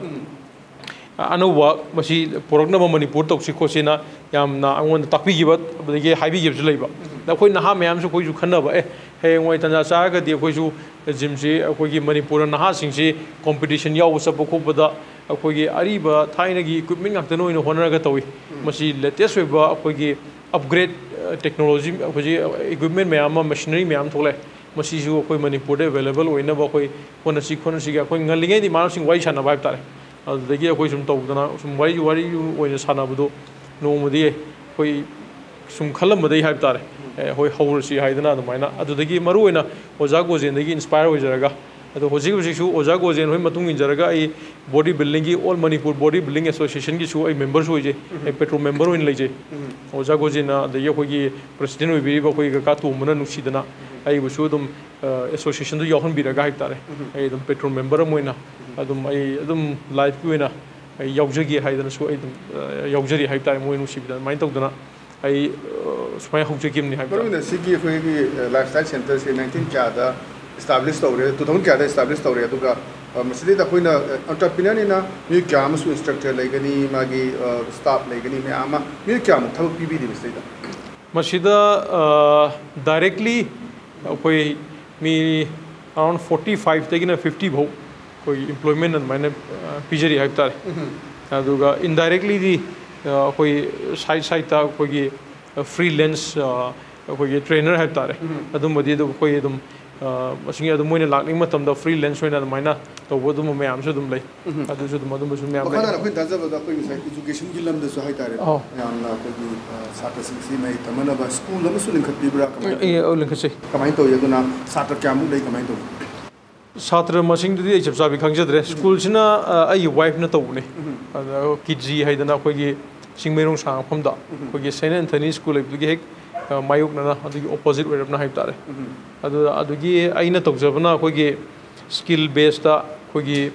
ꯑꯅꯧꯕ ꯃꯁꯤ ꯄꯨꯔꯛꯅꯕ ꯃꯅꯤꯄꯨꯔ ꯇꯧꯁꯤ ꯈꯣꯠꯁꯤꯅ" ꯌꯥꯝꯅ ꯑꯩꯉꯣꯟꯗ ꯇꯥꯛꯄꯤꯈꯤꯕ, ꯑꯗꯒꯤ ꯍꯥꯏꯕꯤꯈꯤꯕꯁꯨ ꯂꯩꯕ꯫ ꯑꯗ ꯑꯩꯈꯣꯏ ꯅꯍꯥ ꯃꯌꯥꯝꯁꯨ ꯑꯩꯈꯣꯏꯁꯨ ꯈꯟꯅꯕ, "ꯑꯦ, ꯍꯌꯦꯡꯋꯥꯏ ꯇꯟꯖꯥ ꯆꯥꯔꯒꯗꯤ ꯑꯩꯈꯣꯏꯁꯨ ꯖꯤꯝꯁꯤ, ꯑꯩꯈꯣꯏꯒꯤ ꯃꯅꯤꯄꯨꯔꯗ ꯅꯍꯥꯁꯤꯡꯁꯤ ꯀꯣꯝꯄꯤꯇꯤꯁꯟ ꯌꯥꯎꯕ ꯆꯠꯄ ꯈꯣꯠꯄꯗ ꯑꯩꯈꯣꯏꯒꯤ ꯑꯔꯤꯕ ꯊꯥꯏꯅꯒꯤ ꯏꯀ꯭ꯋꯤꯞꯃꯦꯟ ꯉꯥꯛꯇꯅ ꯑꯣꯏꯅ ꯍꯣꯠꯅꯔꯒ ꯇꯧꯏ꯫ ꯃꯁꯤ ꯂꯦꯇꯦꯁ ꯑꯣꯏꯕ ꯑꯩꯈꯣꯏꯒꯤ ꯑꯞꯒ꯭ꯔꯦꯗ ꯇꯦꯛꯅꯣꯂꯣꯖꯤ, ꯍꯧꯖꯤꯛ ꯏꯀ꯭ꯋꯤꯞꯃꯦꯟ ꯃꯌꯥꯝ ꯑꯃ, ꯃꯦꯁꯤꯅꯔꯤ ꯃꯌꯥꯝ ꯊꯣꯛꯂꯛꯑꯦ꯫ ꯃꯁꯤꯁꯨ ꯑꯩꯈꯣꯏ ꯃꯅꯤꯄꯨꯔꯗ ꯑꯦꯕꯥꯏꯂꯦꯕꯜ ꯑꯣꯏꯅꯕ ꯑꯩꯈꯣꯏ ꯍꯣꯠꯅꯁꯤ ꯈꯣꯠꯅꯁꯤꯒ ꯑꯩꯈꯣꯏ ꯉꯜꯂꯤꯉꯩꯗ ꯏꯃꯥꯟꯅꯕꯁꯤꯡ ꯋꯥꯔꯤ ꯁꯥꯟꯅꯕ ꯍꯥꯏꯕ ꯇꯥꯔꯦ꯫ ꯑꯗꯨꯗꯒꯤ ꯑꯩꯈꯣꯏ ꯁꯨꯝ ꯇꯧꯗꯅ ꯁꯨꯝ ꯋꯥꯔꯤ, ꯋꯥꯔꯤ ꯑꯣꯏꯅ ꯁꯥꯟꯅꯕꯗꯣ ꯅꯣꯡꯃꯗꯤ ꯑꯩꯈꯣꯏ ꯁꯨꯝ ꯈꯜꯂꯝꯕꯗꯒꯤ ꯍꯥꯏꯕ ꯇꯥꯔꯦ, ꯑꯦ, ꯑꯩꯈꯣꯏ ꯍꯧꯔꯁꯤ ꯍꯥꯏꯗꯅ ꯑꯗꯨꯃꯥꯏꯅ꯫ ꯑꯗꯨꯗꯒꯤ ꯃꯔꯨꯑꯣꯏꯅ ꯑꯣꯖꯥ ꯒꯣꯖꯦꯟꯗꯒꯤ ꯏꯟꯁꯄꯥꯌꯔ ꯑꯣꯏꯖꯔꯒ, ꯑꯗꯣ ꯍꯧꯖꯤꯛ ꯍꯧꯖꯤꯛꯁꯨ ꯑꯣꯖꯥ ꯒꯣꯖꯦꯟ ꯍꯣꯏ ꯃꯇꯨꯡ ꯏꯟꯖꯔꯒ ꯑꯩ ꯕꯣꯗꯤ ꯕꯤꯜꯗꯤꯡꯒꯤ, ꯑꯣꯜ ꯃꯅꯤꯄꯨꯔ ꯕꯣꯗꯤ ꯕꯤꯜꯗꯤꯡ ꯑꯦꯁꯣꯁꯤꯌꯦꯁꯟꯒꯤꯁꯨ ꯑꯩ ꯃꯦꯝꯕꯔꯁꯨ ꯑꯣꯏꯖꯩ, ꯑꯩ ꯄꯦꯇ꯭ꯔꯣꯟ ꯃꯦꯝꯕꯔ ꯑꯣꯏꯅ ꯂꯩꯖꯩ꯫ ꯑꯣꯖꯥ ꯒꯣꯖꯦꯟꯅ, ꯑꯗꯒꯤ ꯑꯩꯈꯣꯏꯒꯤ ꯄ꯭ꯔꯁꯤꯗꯦꯟ ꯑꯣꯏꯕꯤꯔꯤꯕ ꯑꯩꯈꯣꯏ ꯀꯀꯥ ꯇꯣꯝꯕꯅ ꯅꯨꯡꯁꯤꯗꯅ ꯑꯩꯕꯨꯁꯨ ꯑꯗꯨꯝ, ꯑ, ꯑꯦꯁꯣꯁꯤꯌꯦꯁꯟꯗꯨ ꯌꯥꯎꯍꯟꯕꯤꯔꯒ ꯍꯥꯏꯕ ꯇꯥꯔꯦ, ꯑꯩ ꯑꯗꯨꯝ ꯄꯦꯇ꯭ꯔꯣꯟ ꯃꯦꯝꯕꯔ ꯑꯃ ꯑꯣꯏꯅ ꯑꯗꯨꯝ, ꯑꯩ ꯑꯗꯨꯝ ꯂꯥꯏꯐꯀꯤ ꯑꯣꯏꯅ ꯑꯩ ꯌꯥꯎꯖꯒꯦ ꯍꯥꯏꯗꯅꯁꯨ ꯑꯩ ꯑꯗꯨꯝ, ꯑ, ꯌꯥꯎꯖꯔꯤ ꯍꯥꯏꯕ ꯇꯥꯔꯦ, ꯃꯣꯏ ꯅꯨꯡꯁꯤꯕꯤꯗꯅ꯫ ꯑꯗꯨꯃꯥꯏꯅ ꯇꯧꯗꯅ ꯑꯩ, ꯑ, ꯁꯨꯃꯥꯏꯅ ꯍꯧꯖꯈꯤꯕꯅꯤ ꯍꯥꯏꯕ ꯇꯥꯔꯦ꯫ ꯃꯔꯨ ꯑꯣꯏꯅ ꯁꯤꯒꯤ ꯑꯩꯈꯣꯏꯒꯤ, ꯑ, ꯂꯥꯏꯐ ꯁ꯭ꯇꯥꯏꯜ ꯁꯦꯟꯇꯔꯁꯦ ꯅꯥꯏꯟꯇꯤꯟ ꯀꯌꯥꯗ ꯏꯁꯇꯥꯕ꯭ꯂꯤꯁ ꯇꯧꯔꯦ, ꯇꯨ ꯊꯥꯎꯖꯟ ꯀꯌꯥꯗ ꯏꯁꯇꯥꯕ꯭ꯂꯤꯁ ꯇꯧꯔꯦ, ꯑꯗꯨꯒ, ꯑ, ꯃꯁꯤꯗꯩꯗ ꯑꯩꯈꯣꯏꯅ, ꯑ, ꯑꯣꯟꯇꯔꯄ꯭ꯔꯤꯅꯔꯅꯤꯅ ꯃꯤꯑꯣꯏ ꯀꯌꯥ ꯑꯃꯁꯨ ꯏꯟꯁꯇ꯭ꯔꯛꯇꯔ ꯂꯩꯒꯅꯤ, ꯃꯥꯒꯤ, ꯑ, ꯁ꯭ꯇꯥꯐ ꯂꯩꯒꯅꯤ, ꯃꯌꯥꯝ ꯑꯃ, ꯃꯤꯑꯣꯏ ꯀꯌꯥꯃꯨꯛ ꯊꯕꯛ ꯄꯤꯕꯤꯔꯤ ꯃꯁꯤꯗꯩꯗ? ꯃꯁꯤꯗ, ꯑ, ꯗꯥꯏꯔꯦꯛꯂꯤ ꯑꯩꯈꯣꯏ ꯃꯤ ꯑꯔꯥꯎꯟ ꯐꯣꯔꯇꯤ ꯐꯥꯏꯚꯇꯒꯤꯅ ꯐꯤꯐꯇꯤ ꯐꯥꯎ ꯑꯩꯈꯣꯏ ꯏꯝꯄ꯭ꯂꯣꯏꯃꯦꯟ ꯑꯗꯨꯃꯥꯏꯅ, ꯑ, ꯄꯤꯖꯔꯤ ꯍꯥꯏꯕ ꯇꯥꯔꯦ꯫ ꯑꯗꯨꯒ ꯏꯟꯗꯥꯏꯔꯦꯛꯂꯤꯗꯤ, ꯑ, ꯑꯩꯈꯣꯏ ꯁꯥꯏꯠ ꯁꯥꯏꯠꯇ ꯑꯩꯈꯣꯏꯒꯤ ꯐ꯭ꯔꯤꯂꯦꯟꯁ, ꯑ, ꯑꯩꯈꯣꯏꯒꯤ ꯇ꯭ꯔꯦꯅꯔ ꯍꯥꯏꯕ ꯇꯥꯔꯦ, ꯑꯗꯨꯝꯕꯗꯤ ꯑꯗꯨꯝ ꯑꯩꯈꯣꯏ ꯑꯗꯨꯝ, ꯑ, ꯃꯁꯤꯡ ꯑꯗꯨꯝ ꯃꯣꯏꯅ ꯂꯥꯛꯅꯤꯡꯕ ꯃꯇꯝꯗ ꯐ꯭ꯔꯤꯂꯦꯟꯁ ꯑꯣꯏꯅ ꯑꯗꯨꯃꯥꯏꯅ ꯇꯧꯕ ꯑꯗꯨꯝꯕ ꯃꯌꯥꯝꯁꯨ ꯑꯗꯨꯝ ꯂꯩ꯫ ꯑꯗꯨꯁꯨ ꯑꯗꯨꯝ, ꯑꯗꯨꯝꯕꯁꯨ ꯃꯌꯥꯝ ꯃꯈꯥ ꯂꯩ꯫ ꯇꯥꯅ ꯑꯩꯈꯣꯏꯅ ꯇꯥꯖꯕꯗ ꯑꯩꯈꯣꯏ ꯉꯁꯥꯏ ꯏꯖꯨꯀꯦꯁꯟꯒꯤ ꯂꯝꯗꯁꯨ ꯍꯥꯏꯇꯥꯔꯦ, ꯑꯧ꯫ ꯌꯥꯝꯅ ꯑꯩꯈꯣꯏꯒꯤ, ꯑ, ꯁꯥꯇ꯭ꯔꯁꯤꯡꯁꯤ ꯃꯍꯩ ꯇꯝꯅꯅꯕ ꯁ꯭ꯀꯨꯜ ꯑꯃꯁꯨ ꯂꯤꯡꯈꯠꯄꯤꯕ꯭ꯔꯥ? ꯀꯃꯥꯏꯅ ꯑꯦ, ꯑꯧ, ꯂꯤꯡꯈꯠꯆꯩ꯫ ꯀꯃꯥꯏꯅ ꯇꯧꯏ? ꯑꯗꯨꯅ ꯁꯥꯇ꯭ꯔ ꯀꯌꯥꯃꯨꯛ ꯂꯩ? ꯀꯃꯥꯏꯅ ꯇꯧꯏ? ꯁꯥꯇ꯭ꯔ ꯃꯁꯤꯡꯗꯨꯗꯤ ꯑꯩ ꯆꯞ ꯆꯥꯕꯤ ꯈꯪꯖꯗ꯭ꯔꯦ꯫ ꯁ꯭ꯀꯨꯜꯁꯤꯅ, ꯑ, ꯑꯩꯒꯤ ꯋꯥꯏꯐꯅ ꯇꯧꯕꯅꯦ꯫ ꯑꯗ ꯀꯤꯖꯤ ꯍꯥꯏꯗꯅ ꯑꯩꯈꯣꯏꯒꯤ ꯆꯤꯡꯃꯩꯔꯣꯡ ꯁꯥꯡ ꯃꯐꯝꯗ, ꯑꯩꯈꯣꯏꯒꯤ ꯁꯦꯟꯠ ꯑꯦꯟꯊꯅꯤ ꯁ꯭ꯀꯨꯜ ꯂꯩꯕꯗꯨꯒꯤ ꯍꯦꯛ, ꯑ, ꯃꯥꯌꯣꯛꯅꯅ, ꯑꯗꯨꯒꯤ ꯑꯣꯄꯣꯖꯤꯠ ꯑꯣꯏꯔꯞꯅ ꯍꯥꯏꯕ ꯇꯥꯔꯦ꯫ ꯑꯗꯨꯗ, ꯑꯗꯨꯒꯤ ꯑꯩꯅ ꯇꯧꯖꯕꯅ ꯑꯩꯈꯣꯏꯒꯤ ꯁ꯭ꯀꯤꯜ ꯕꯦꯁꯇ ꯑꯩꯈꯣꯏꯒꯤ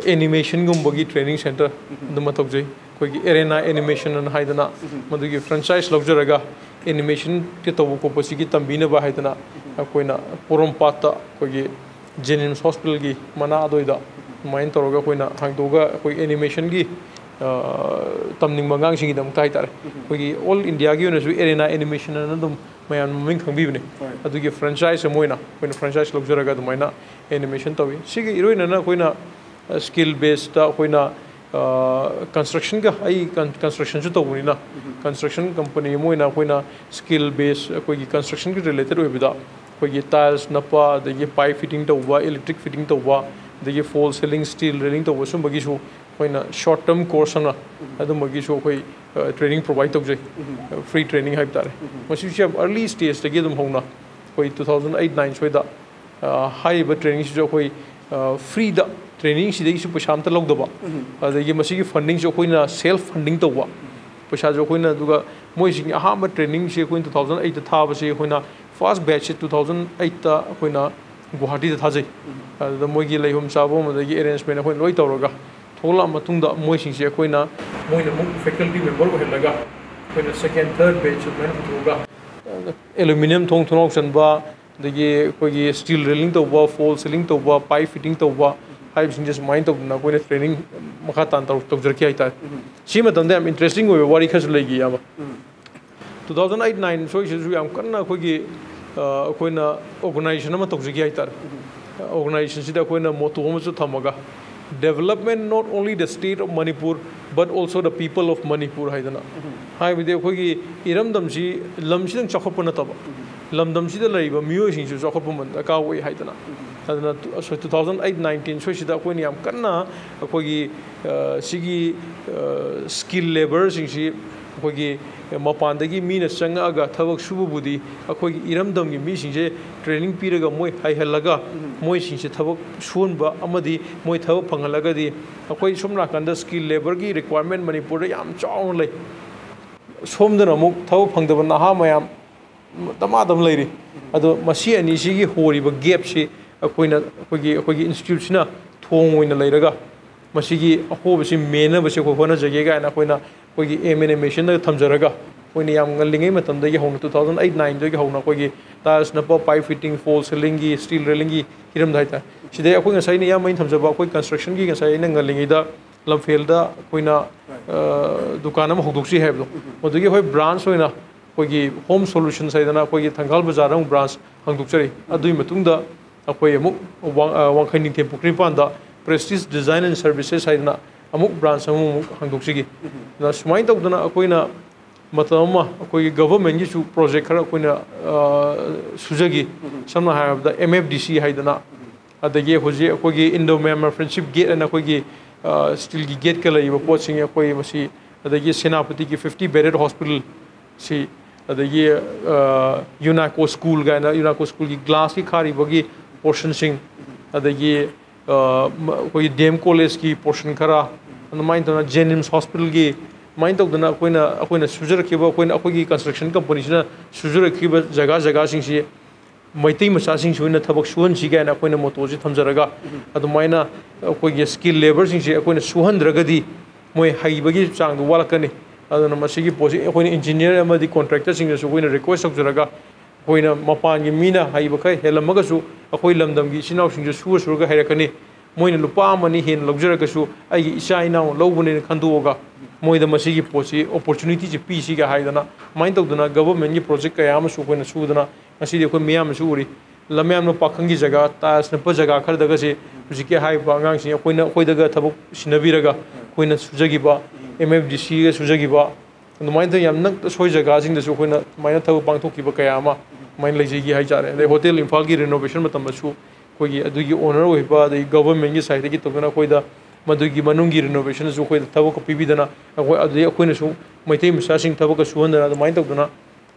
ꯑꯦꯅꯤꯃꯦꯁꯟꯒꯨꯝꯕꯒꯤ ꯇ꯭ꯔꯦꯅꯤꯡ ꯁꯦꯟꯇꯔ ꯑꯗꯨꯃ ꯇꯧꯖꯩ꯫ ꯑꯩꯈꯣꯏꯒꯤ ꯑꯦꯔꯦꯅꯥ ꯑꯦꯅꯤꯃꯦꯁꯟ ꯑꯅ ꯍꯥꯏꯗꯅ, ꯃꯗꯨꯒꯤ ꯐ꯭ꯔꯦꯟꯆꯥꯏꯁ ꯂꯧꯖꯔꯒ ꯑꯦꯅꯤꯃꯦꯁꯟꯒꯤ ꯇꯧꯕ ꯈꯣꯠꯄꯁꯤꯒꯤ ꯇꯝꯕꯤꯅꯕ ꯍꯥꯏꯗꯅ, ꯑꯩꯈꯣꯏꯅ ꯄꯣꯔꯣꯝꯄꯥꯠꯇ ꯑꯩꯈꯣꯏꯒꯤ ꯖꯦꯅꯤꯝꯁ ꯍꯣꯁꯄꯤꯇꯥꯜꯒꯤ ꯃꯅꯥꯛ ꯑꯗꯨꯋꯥꯏꯗ ꯑꯗꯨꯃꯥꯏꯅ ꯇꯧꯔꯒ ꯑꯩꯈꯣꯏꯅ ꯍꯥꯡꯗꯣꯛꯑꯒ ꯑꯩꯈꯣꯏ ꯑꯦꯅꯤꯃꯦꯁꯟꯒꯤ, ꯑ, ꯇꯝꯅꯤꯡꯕ ꯑꯉꯥꯡꯁꯤꯡꯒꯤꯗꯃꯛꯇ ꯍꯥꯏꯇꯥꯔꯦ, ꯑꯩꯈꯣꯏꯒꯤ ꯑꯣꯜ ꯏꯟꯗꯤꯌꯥꯒꯤ ꯑꯣꯏꯅꯁꯨ ꯑꯦꯔꯦꯅꯥ ꯑꯦꯅꯤꯃꯦꯁꯟ ꯑꯅ ꯑꯗꯨꯝ ꯃꯌꯥꯝꯅ ꯃꯃꯤꯡ ꯈꯪꯕꯤꯕꯅꯦ꯫ ꯍꯣꯏ꯫ ꯑꯗꯨꯒꯤ ꯐ꯭ꯔꯦꯟꯆꯥꯏꯁ ꯑꯃ ꯑꯣꯏꯅ ꯑꯩꯈꯣꯏꯅ ꯐ꯭ꯔꯦꯟꯆꯥꯏꯁ ꯂꯧꯖꯔꯒ ꯑꯗꯨꯃꯥꯏꯅ ꯑꯦꯅꯤꯃꯦꯁꯟ ꯇꯧꯏ꯫ ꯁꯤꯒꯤ ꯏꯔꯣꯏꯅꯅ ꯑꯩꯈꯣꯏꯅ, ꯑ, ꯁ꯭ꯀꯤꯜ ꯕꯦꯁꯇ ꯑꯩꯈꯣꯏꯅ, ꯑ, ꯀꯟꯁꯇ꯭ꯔꯛꯁꯟꯒ, ꯑꯩ ꯀꯟ-, ꯀꯟꯁꯇ꯭ꯔꯛꯁꯟꯁꯨ ꯇꯧꯕꯅꯤꯅ, ꯀꯟꯁꯇ꯭ꯔꯛꯁꯟ ꯀꯝꯄꯅꯤ ꯑꯃ ꯑꯣꯏꯅ ꯑꯩꯈꯣꯏꯅ ꯁ꯭ꯀꯤꯜ ꯕꯦꯁ ꯑꯩꯈꯣꯏꯒꯤ ꯀꯟꯁꯇ꯭ꯔꯛꯁꯟꯒꯤ ꯔꯤꯂꯦꯇꯦꯠ ꯑꯣꯏꯕꯗ ꯑꯩꯈꯣꯏꯒꯤ ꯇꯥꯏꯜꯁ ꯅꯞꯄ, ꯑꯗꯒꯤ ꯄꯥꯏꯞ ꯐꯤꯠꯇꯤꯡ ꯇꯧꯕ, ꯏꯂꯦꯛꯇ꯭ꯔꯤꯛ ꯐꯤꯠꯇꯤꯡ ꯇꯧꯕ, ꯑꯗꯒꯤ ꯐꯣꯜ ꯁꯤꯂꯤꯡ, ꯁ꯭ꯇꯤꯜ ꯔꯦꯂꯤꯡ ꯇꯧꯕ, ꯁꯨꯝꯕꯒꯤꯁꯨ ꯑꯩꯈꯣꯏꯅ ꯁꯣꯔꯠ ꯇꯔꯝ ꯀꯣꯔꯁ ꯑꯅ ꯑꯗꯨꯝꯕꯒꯤꯁꯨ ꯑꯩꯈꯣꯏ, ꯑ, ꯇ꯭ꯔꯦꯅꯤꯡ ꯄ꯭ꯔꯣꯚꯥꯏꯗ ꯇꯧꯖꯩ꯫ ꯐ꯭ꯔꯤ ꯇ꯭ꯔꯦꯅꯤꯡ ꯍꯥꯏꯕ ꯇꯥꯔꯦ꯫ ꯃꯁꯤꯁꯨ ꯌꯥꯝ ꯑꯔꯂꯤ ꯁ꯭ꯇꯦꯖꯇꯒꯤ ꯑꯗꯨꯝ ꯍꯧꯅ ꯑꯩꯈꯣꯏ two thousand eight nine ꯁ꯭ꯋꯥꯏꯗ, ꯑ, ꯍꯥꯏꯔꯤꯕ ꯇ꯭ꯔꯦꯅꯤꯡꯁꯤꯁꯨ ꯑꯩꯈꯣꯏ, ꯑ, ꯐ꯭ꯔꯤꯗ, ꯇ꯭ꯔꯦꯅꯤꯡꯁꯤꯗꯒꯤꯁꯨ ꯄꯩꯁꯥ ꯑꯝꯇ ꯂꯧꯗꯕ, ꯑꯗꯒꯤ ꯃꯁꯤꯒꯤ ꯐꯟꯗꯤꯡꯁꯨ ꯑꯩꯈꯣꯏꯅ ꯁꯦꯜꯐ ꯐꯟꯗꯤꯡ ꯇꯧꯕ꯫ ꯄꯩꯁꯥꯁꯨ ꯑꯩꯈꯣꯏꯅ, ꯑꯗꯨꯒ ꯃꯣꯏꯁꯤꯡꯒꯤ ꯑꯍꯥꯟꯕ ꯇ꯭ꯔꯦꯅꯤꯡꯁꯦ ꯑꯩꯈꯣꯏꯅ two thousand eight ꯊꯥꯕꯁꯦ, ꯑꯩꯈꯣꯏꯅ ꯐꯥꯔꯁ ꯕꯦꯠꯁꯁꯦ two thousand eight ꯑꯩꯈꯣꯏꯅ ꯒꯨꯋꯥꯍꯥꯇꯤꯗ ꯊꯥꯖꯩ꯫ ꯑꯗꯨꯗ ꯃꯣꯏꯒꯤ ꯂꯩꯐꯝ ꯆꯥꯐꯝ ꯑꯗꯒꯤ ꯑꯦꯔꯦꯟꯖꯃꯦꯟ ꯑꯩꯈꯣꯏꯅ ꯂꯣꯏ ꯇꯧꯔꯒ ꯊꯣꯛꯂꯛꯑ ꯃꯇꯨꯡꯗ ꯃꯣꯏꯁꯤꯡꯁꯦ ꯑꯩꯈꯣꯏꯅ, ꯃꯣꯏꯅ ꯑꯃꯨꯛ ꯐꯦꯀꯜꯇꯤ ꯃꯦꯝꯕꯔ ꯑꯣꯏꯍꯜꯂꯒ ꯑꯩꯈꯣꯏꯅ ꯁꯦꯀꯦꯟ, ꯊꯔꯠ ꯕꯦꯠꯁ ꯑꯗꯨꯃꯥꯏꯅ ꯄꯨꯊꯣꯛꯑꯒ, ꯑꯦꯂꯨꯃꯤꯅꯤꯌꯝ ꯊꯣꯡ ꯊꯣꯡꯅꯥꯎ ꯆꯟꯕ, ꯑꯗꯒꯤ ꯑꯩꯈꯣꯏꯒꯤ ꯁ꯭ꯇꯤꯜ ꯔꯦꯂꯤꯡ ꯇꯧꯕ, ꯐꯣꯜ ꯁꯤꯂꯤꯡ ꯇꯧꯕ, ꯄꯥꯏꯞ ꯐꯤꯠꯇꯤꯡ ꯇꯧꯕ ꯍꯥꯏꯕꯁꯤꯡꯁꯦ ꯁꯨꯃꯥꯏꯅ ꯇꯧꯗꯅ ꯑꯩꯈꯣꯏꯅ ꯇ꯭ꯔꯦꯅꯤꯡ ꯃꯈꯥ ꯇꯥꯅ ꯇꯧ-, ꯇꯧꯖꯔꯛꯈꯤ ꯍꯥꯏꯇꯥꯔꯦ꯫ ꯁꯤ ꯃꯇꯝꯗ ꯌꯥꯝ ꯏꯟꯇꯔꯦꯁꯇꯤꯡ ꯑꯣꯏꯕ ꯋꯥꯔꯤ ꯈꯔꯁꯨ ꯂꯩꯈꯤ, ꯏꯌꯥꯝꯕ꯫ Two thousand eight nine ꯁ꯭ꯋꯥꯏꯁꯤꯗꯁꯨ ꯌꯥꯝ ꯀꯟꯅ ꯑꯩꯈꯣꯏꯒꯤ, ꯑ, ꯑꯩꯈꯣꯏꯅ ꯑꯣꯔꯒꯅꯥꯏꯖꯦꯁꯟ ꯑꯃ ꯇꯧꯖꯈꯤ ꯍꯥꯏꯇꯥꯔꯦ꯫ ꯑꯣꯔꯒꯅꯥꯏꯖꯦꯁꯟꯁꯤꯗ ꯑꯩꯈꯣꯏꯅ ꯃꯣꯇꯣ ꯑꯃꯁꯨ ꯊꯝꯃꯒ, "Development not only the state of Manipur, but also the people of Manipur" ꯍꯥꯏꯗꯅ꯫ ꯍꯥꯏꯕꯗꯤ ꯑꯩꯈꯣꯏꯒꯤ ꯏꯔꯝꯗꯝꯁꯤ ꯂꯝꯁꯤꯗꯪ ꯆꯥꯎꯈꯠꯄ ꯅꯠꯇꯕ, ꯂꯝꯗꯝꯁꯤꯗ ꯂꯩꯔꯤꯕ ꯃꯤꯑꯣꯏꯁꯤꯡꯁꯤꯁꯨ ꯆꯥꯎꯈꯠꯄ ꯑꯃ ꯗꯔꯀꯥꯔ ꯑꯣꯏ ꯍꯥꯏꯗꯅ꯫ ꯑꯗꯨꯅ ꯇꯨ-, ꯑꯁꯣꯏ two thousand eight nineteen ꯁ꯭ꯋꯥꯏꯁꯤꯗ ꯑꯩꯈꯣꯏꯅ ꯌꯥꯝ ꯀꯟꯅ ꯑꯩꯈꯣꯏꯒꯤ, ꯑ, ꯁꯤꯒꯤ, ꯑ, ꯁ꯭ꯀꯤꯜ ꯂꯦꯕꯔꯁꯤꯡꯁꯤ ꯑꯩꯈꯣꯏꯒꯤ ꯃꯄꯥꯟꯗꯒꯤ ꯃꯤꯅ ꯆꯪꯉꯛꯑꯒ ꯊꯕꯛ ꯁꯨꯕꯕꯨꯗꯤ ꯑꯩꯈꯣꯏꯒꯤ ꯏꯔꯝꯗꯝꯒꯤ ꯃꯤꯁꯤꯡꯁꯦ training ꯄꯤꯔꯒ ꯃꯣꯏ ꯍꯩꯍꯜꯂꯒ ꯃꯣꯏꯁꯤꯡꯁꯦ ꯊꯕꯛ ꯁꯨꯍꯟꯕ ꯑꯃꯗꯤ ꯃꯣꯏ ꯊꯕꯛ ꯐꯪꯍꯜꯂꯒꯗꯤ ꯑꯩꯈꯣꯏ ꯁꯣꯝ ꯅꯥꯀꯟꯗ skill labourꯒꯤ requirement ꯃꯅꯤꯄꯨꯔꯗ ꯌꯥꯝ ꯆꯥꯎꯅ ꯂꯩ꯫ ꯁꯣꯝꯗꯅ ꯑꯃꯨꯛ ꯊꯕꯛ ꯐꯪꯗꯕ ꯅꯍꯥ ꯃꯌꯥꯝ ꯗꯃꯥꯗꯝ ꯂꯩꯔꯤ꯫ ꯑꯗꯣ ꯃꯁꯤ ꯑꯅꯤꯁꯤꯒꯤ ꯍꯣꯔꯤꯕ gapꯁꯤ ꯑꯩꯈꯣꯏꯅ, ꯑꯩꯈꯣꯏꯒꯤ, ꯑꯩꯈꯣꯏꯒꯤ instituteꯁꯤꯅ ꯊꯣꯡ ꯑꯣꯏꯅ ꯂꯩꯔꯒ ꯃꯁꯤꯒꯤ ꯑꯍꯣꯕꯁꯤ ꯃꯦꯟꯅꯕꯁꯤ ꯑꯩꯈꯣꯏ ꯍꯣꯠꯅꯖꯒꯦ ꯀꯥꯏꯅ ꯑꯩꯈꯣꯏꯅ ꯑꯩꯈꯣꯏꯒꯤ aim and ambitionꯗ ꯊꯝꯖꯔꯒ ꯑꯩꯈꯣꯏꯅ ꯌꯥꯝ ꯉꯜꯂꯤꯉꯩ ꯃꯇꯝꯗꯒꯤ ꯍꯧꯅ two thousand eight nineꯗꯒꯤ ꯍꯧꯅ ꯑꯩꯈꯣꯏꯒꯤ tiles ꯅꯞꯄ, pipe fitting, false ceilingꯒꯤ, steel railingꯒꯤ ꯍꯤꯔꯝꯗ ꯍꯥꯏꯇꯥꯔꯦ꯫ ꯁꯤꯗꯩ ꯑꯩꯈꯣꯏ ꯉꯁꯥꯏ ꯑꯩꯅ ꯏꯌꯥꯝꯕ ꯑꯩꯅ ꯊꯝꯖꯕ ꯑꯩꯈꯣꯏ constructionꯒꯤ ꯉꯁꯥꯏ ꯑꯩꯅ ꯉꯜꯂꯤꯉꯩꯗ ꯂꯝꯐꯦꯜꯗ ꯑꯩꯈꯣꯏꯅ, ꯑ, ꯗꯨꯀꯥꯟ ꯑꯃ ꯍꯧꯗꯣꯛꯁꯤ ꯍꯥꯏꯕꯗꯣ, ꯃꯗꯨꯒꯤ ꯑꯩꯈꯣꯏ branch ꯑꯣꯏꯅ ꯑꯩꯈꯣꯏꯒꯤ Home Solutions ꯍꯥꯏꯗꯅ ꯑꯩꯈꯣꯏꯒꯤ ꯊꯪꯒꯥꯜ ꯕꯖꯥꯔꯗ ꯑꯃꯨꯛ branch ꯍꯥꯡꯗꯣꯛꯆꯔꯤ꯫ ꯑꯗꯨꯒꯤ ꯃꯇꯨꯡꯗ ꯑꯩꯈꯣꯏ ꯑꯃꯨꯛ ꯋꯥꯡ-, ꯑ, ꯋꯥꯡꯈꯩ ꯅꯤꯡꯊꯦꯝ ꯄꯨꯈ꯭ꯔꯤ ꯃꯄꯥꯟꯗ Prestige Design and Services ꯍꯥꯏꯗꯅ ꯑꯃꯨꯛ branch ꯑꯃꯃꯨꯛ ꯍꯥꯡꯗꯣꯛꯆꯈꯤ꯫ ꯑꯗꯨꯅ ꯁꯨꯃꯥꯏꯅ ꯇꯧꯗꯅ ꯑꯩꯈꯣꯏꯅ ꯃꯇꯝ ꯑꯃ ꯑꯩꯈꯣꯏꯒꯤ governmentꯀꯤꯁꯨ project ꯈꯔ ꯑꯩꯈꯣꯏꯅ, ꯑ, ꯁꯨꯖꯈꯤ꯫ ꯁꯝꯅ ꯍꯥꯏꯔꯕꯗ M F D C ꯍꯥꯏꯗꯅ, ꯑꯗꯒꯤ ꯍꯧꯖꯤꯛ ꯑꯩꯈꯣꯏꯒꯤ Indo Myanmar Friendship Gate ꯍꯥꯏꯅ ꯑꯩꯈꯣꯏꯒꯤ, ꯑ, steelꯒꯤ gateꯀ ꯂꯩꯔꯤꯕ ꯄꯣꯠꯁꯤꯡ ꯑꯩꯈꯣꯏ ꯃꯁꯤ, ꯑꯗꯒꯤ ꯁꯦꯅꯥꯄꯇꯤꯒꯤ fifty bedded hospital ꯁꯤ, ꯑꯗꯒꯤ, ꯑ, UNESCO school ꯀꯥꯏꯅ UNESCO schoolꯒꯤ glassꯀꯤ ꯈꯥꯔꯤꯕꯒꯤ portionꯁꯤꯡ, ꯑꯗꯒꯤ, ꯑ, ꯃ-, ꯑꯩꯈꯣꯏꯒꯤ D M collegeꯀꯤ portion ꯈꯔ, ꯑꯗꯨꯃꯥꯏꯅ ꯇꯧꯗꯅ JNIMS hospitalꯒꯤ, ꯑꯗꯨꯃꯥꯏꯅ ꯇꯧꯗꯅ ꯑꯩꯈꯣꯏꯅ, ꯑꯩꯈꯣꯏꯅ ꯁꯨꯖꯔꯛꯈꯤꯕ, ꯑꯩꯈꯣꯏꯅ, ꯑꯩꯈꯣꯏꯒꯤ construction companyꯁꯤꯅ ꯁꯨꯖꯔꯛꯈꯤꯕ ꯖꯒꯥ ꯖꯒꯥꯁꯤꯡꯁꯤ ꯃꯩꯇꯩ ꯃꯆꯥꯁꯤꯡꯁꯤ ꯑꯣꯏꯅ ꯊꯕꯛ ꯁꯨꯍꯟꯁꯤ ꯀꯥꯏꯅ ꯑꯩꯈꯣꯏꯅ mottoꯁꯤ ꯊꯝꯖꯔꯒ, ꯑꯗꯨꯃꯥꯏꯅ ꯑꯩꯈꯣꯏꯒꯤ skill labourꯁꯤꯡꯁꯤ ꯑꯩꯈꯣꯏꯅ ꯁꯨꯍꯟꯗ꯭ꯔꯒꯗꯤ ꯃꯣꯏ ꯍꯩꯕꯒꯤ ꯆꯥꯡꯗꯣ ꯋꯥꯠꯂꯛꯀꯅꯤ꯫ ꯑꯗꯨꯅ ꯃꯁꯤꯒꯤ ꯄꯣꯠꯁꯤ ꯑꯩꯈꯣꯏꯅ engineer ꯑꯃꯗꯤ contractorꯁꯤꯡꯗꯁꯨ ꯑꯩꯈꯣꯏꯅ request ꯇꯧꯖꯔꯒ, ꯑꯩꯈꯣꯏꯅ ꯃꯄꯥꯟꯒꯤ ꯃꯤꯅ ꯍꯩꯕ ꯈꯔ ꯍꯦꯜꯂꯝꯃꯒꯁꯨ ꯑꯩꯈꯣꯏ ꯂꯝꯗꯝꯒꯤ ꯏꯆꯤꯟ ꯏꯅꯥꯎꯁꯤꯡꯁꯨ ꯁꯨꯔ ꯁꯨꯔꯒ ꯍꯩꯔꯛꯀꯅꯤ꯫ ꯃꯣꯏꯅ ꯂꯨꯄꯥ ꯑꯃ ꯑꯅꯤ ꯍꯦꯟꯅ ꯂꯧꯖꯔꯒꯁꯨ ꯑꯩꯒꯤ ꯏꯆꯥ ꯏꯅꯥꯎꯅ ꯂꯧꯕꯅꯦꯅ ꯈꯟꯗꯣꯛꯑꯒ ꯃꯣꯏꯗ ꯃꯁꯤꯒꯤ ꯄꯣꯠꯁꯤ opportunityꯁꯤ ꯄꯤꯁꯤꯒ ꯍꯥꯏꯗꯅ, ꯑꯗꯨꯃꯥꯏꯅ ꯇꯧꯗꯅ governmentꯀꯤ project ꯀꯌꯥ ꯑꯃꯁꯨ ꯑꯩꯈꯣꯏꯅ ꯁꯨꯗꯅ ꯉꯁꯤꯗꯤ ꯑꯩꯈꯣꯏ ꯃꯤꯌꯥꯝꯅꯁꯨ ꯎꯔꯤ꯫ ꯂꯝꯌꯥꯟꯕ ꯄꯥꯈꯪꯒꯤ ꯖꯒꯥ, tiles ꯅꯞꯄ ꯖꯒꯥ ꯈꯔꯗꯒꯁꯦ ꯍꯧꯖꯤꯛꯀꯤ ꯍꯥꯏꯔꯤꯕ ꯑꯉꯥꯡꯁꯤꯡ ꯑꯩꯈꯣꯏꯅ, ꯑꯩꯈꯣꯏꯗꯒ ꯊꯕꯛ ꯁꯤꯟꯅꯕꯤꯔꯒ ꯑꯩꯈꯣꯏꯅ ꯁꯨꯖꯈꯤꯕ, M F D Cꯒ ꯁꯨꯖꯈꯤꯕ, ꯑꯗꯨꯃꯥꯏꯅ ꯇꯧ-, ꯌꯥꯝ ꯅꯛ ꯑꯁꯣꯏ ꯖꯒꯥꯁꯤꯡꯗꯁꯨ ꯑꯩꯈꯣꯏꯅ ꯑꯗꯨꯃꯥꯏꯅ ꯊꯕꯛ ꯄꯥꯡꯊꯣꯛꯈꯤꯕ ꯀꯌꯥ ꯑꯃ ꯑꯗꯨꯃꯥꯏꯅ ꯂꯩꯖꯩꯒꯤ ꯍꯥꯏꯇꯥꯔꯦ꯫ ꯑꯗꯩ ꯍꯣꯇꯦꯜ ꯏꯝꯐꯥꯜꯒꯤ renovation ꯃꯇꯝꯗꯁꯨ ꯑꯩꯈꯣꯏꯒꯤ ꯑꯗꯨꯒꯤ owner ꯑꯣꯏꯕ, ꯑꯗꯩ governmentꯀꯤ sideꯇꯒꯤ ꯇꯧꯗꯅ ꯑꯩꯈꯣꯏꯗ ꯃꯗꯨꯒꯤ ꯃꯅꯨꯡꯒꯤ ꯔꯤꯅꯣꯚꯦꯁꯟꯁꯨ ꯑꯩꯈꯣꯏꯗ ꯊꯕꯛꯀ ꯄꯤꯕꯤꯗꯅ, ꯑꯩꯈꯣꯏ, ꯑꯗꯨꯗꯒꯤ ꯑꯩꯈꯣꯏꯅꯁꯨ ꯃꯩꯇꯩ ꯃꯆꯥꯁꯤꯡ ꯊꯕꯛꯀ ꯁꯨꯍꯟꯗꯅ, ꯑꯗꯨꯃꯥꯏꯅ ꯇꯧꯗꯅ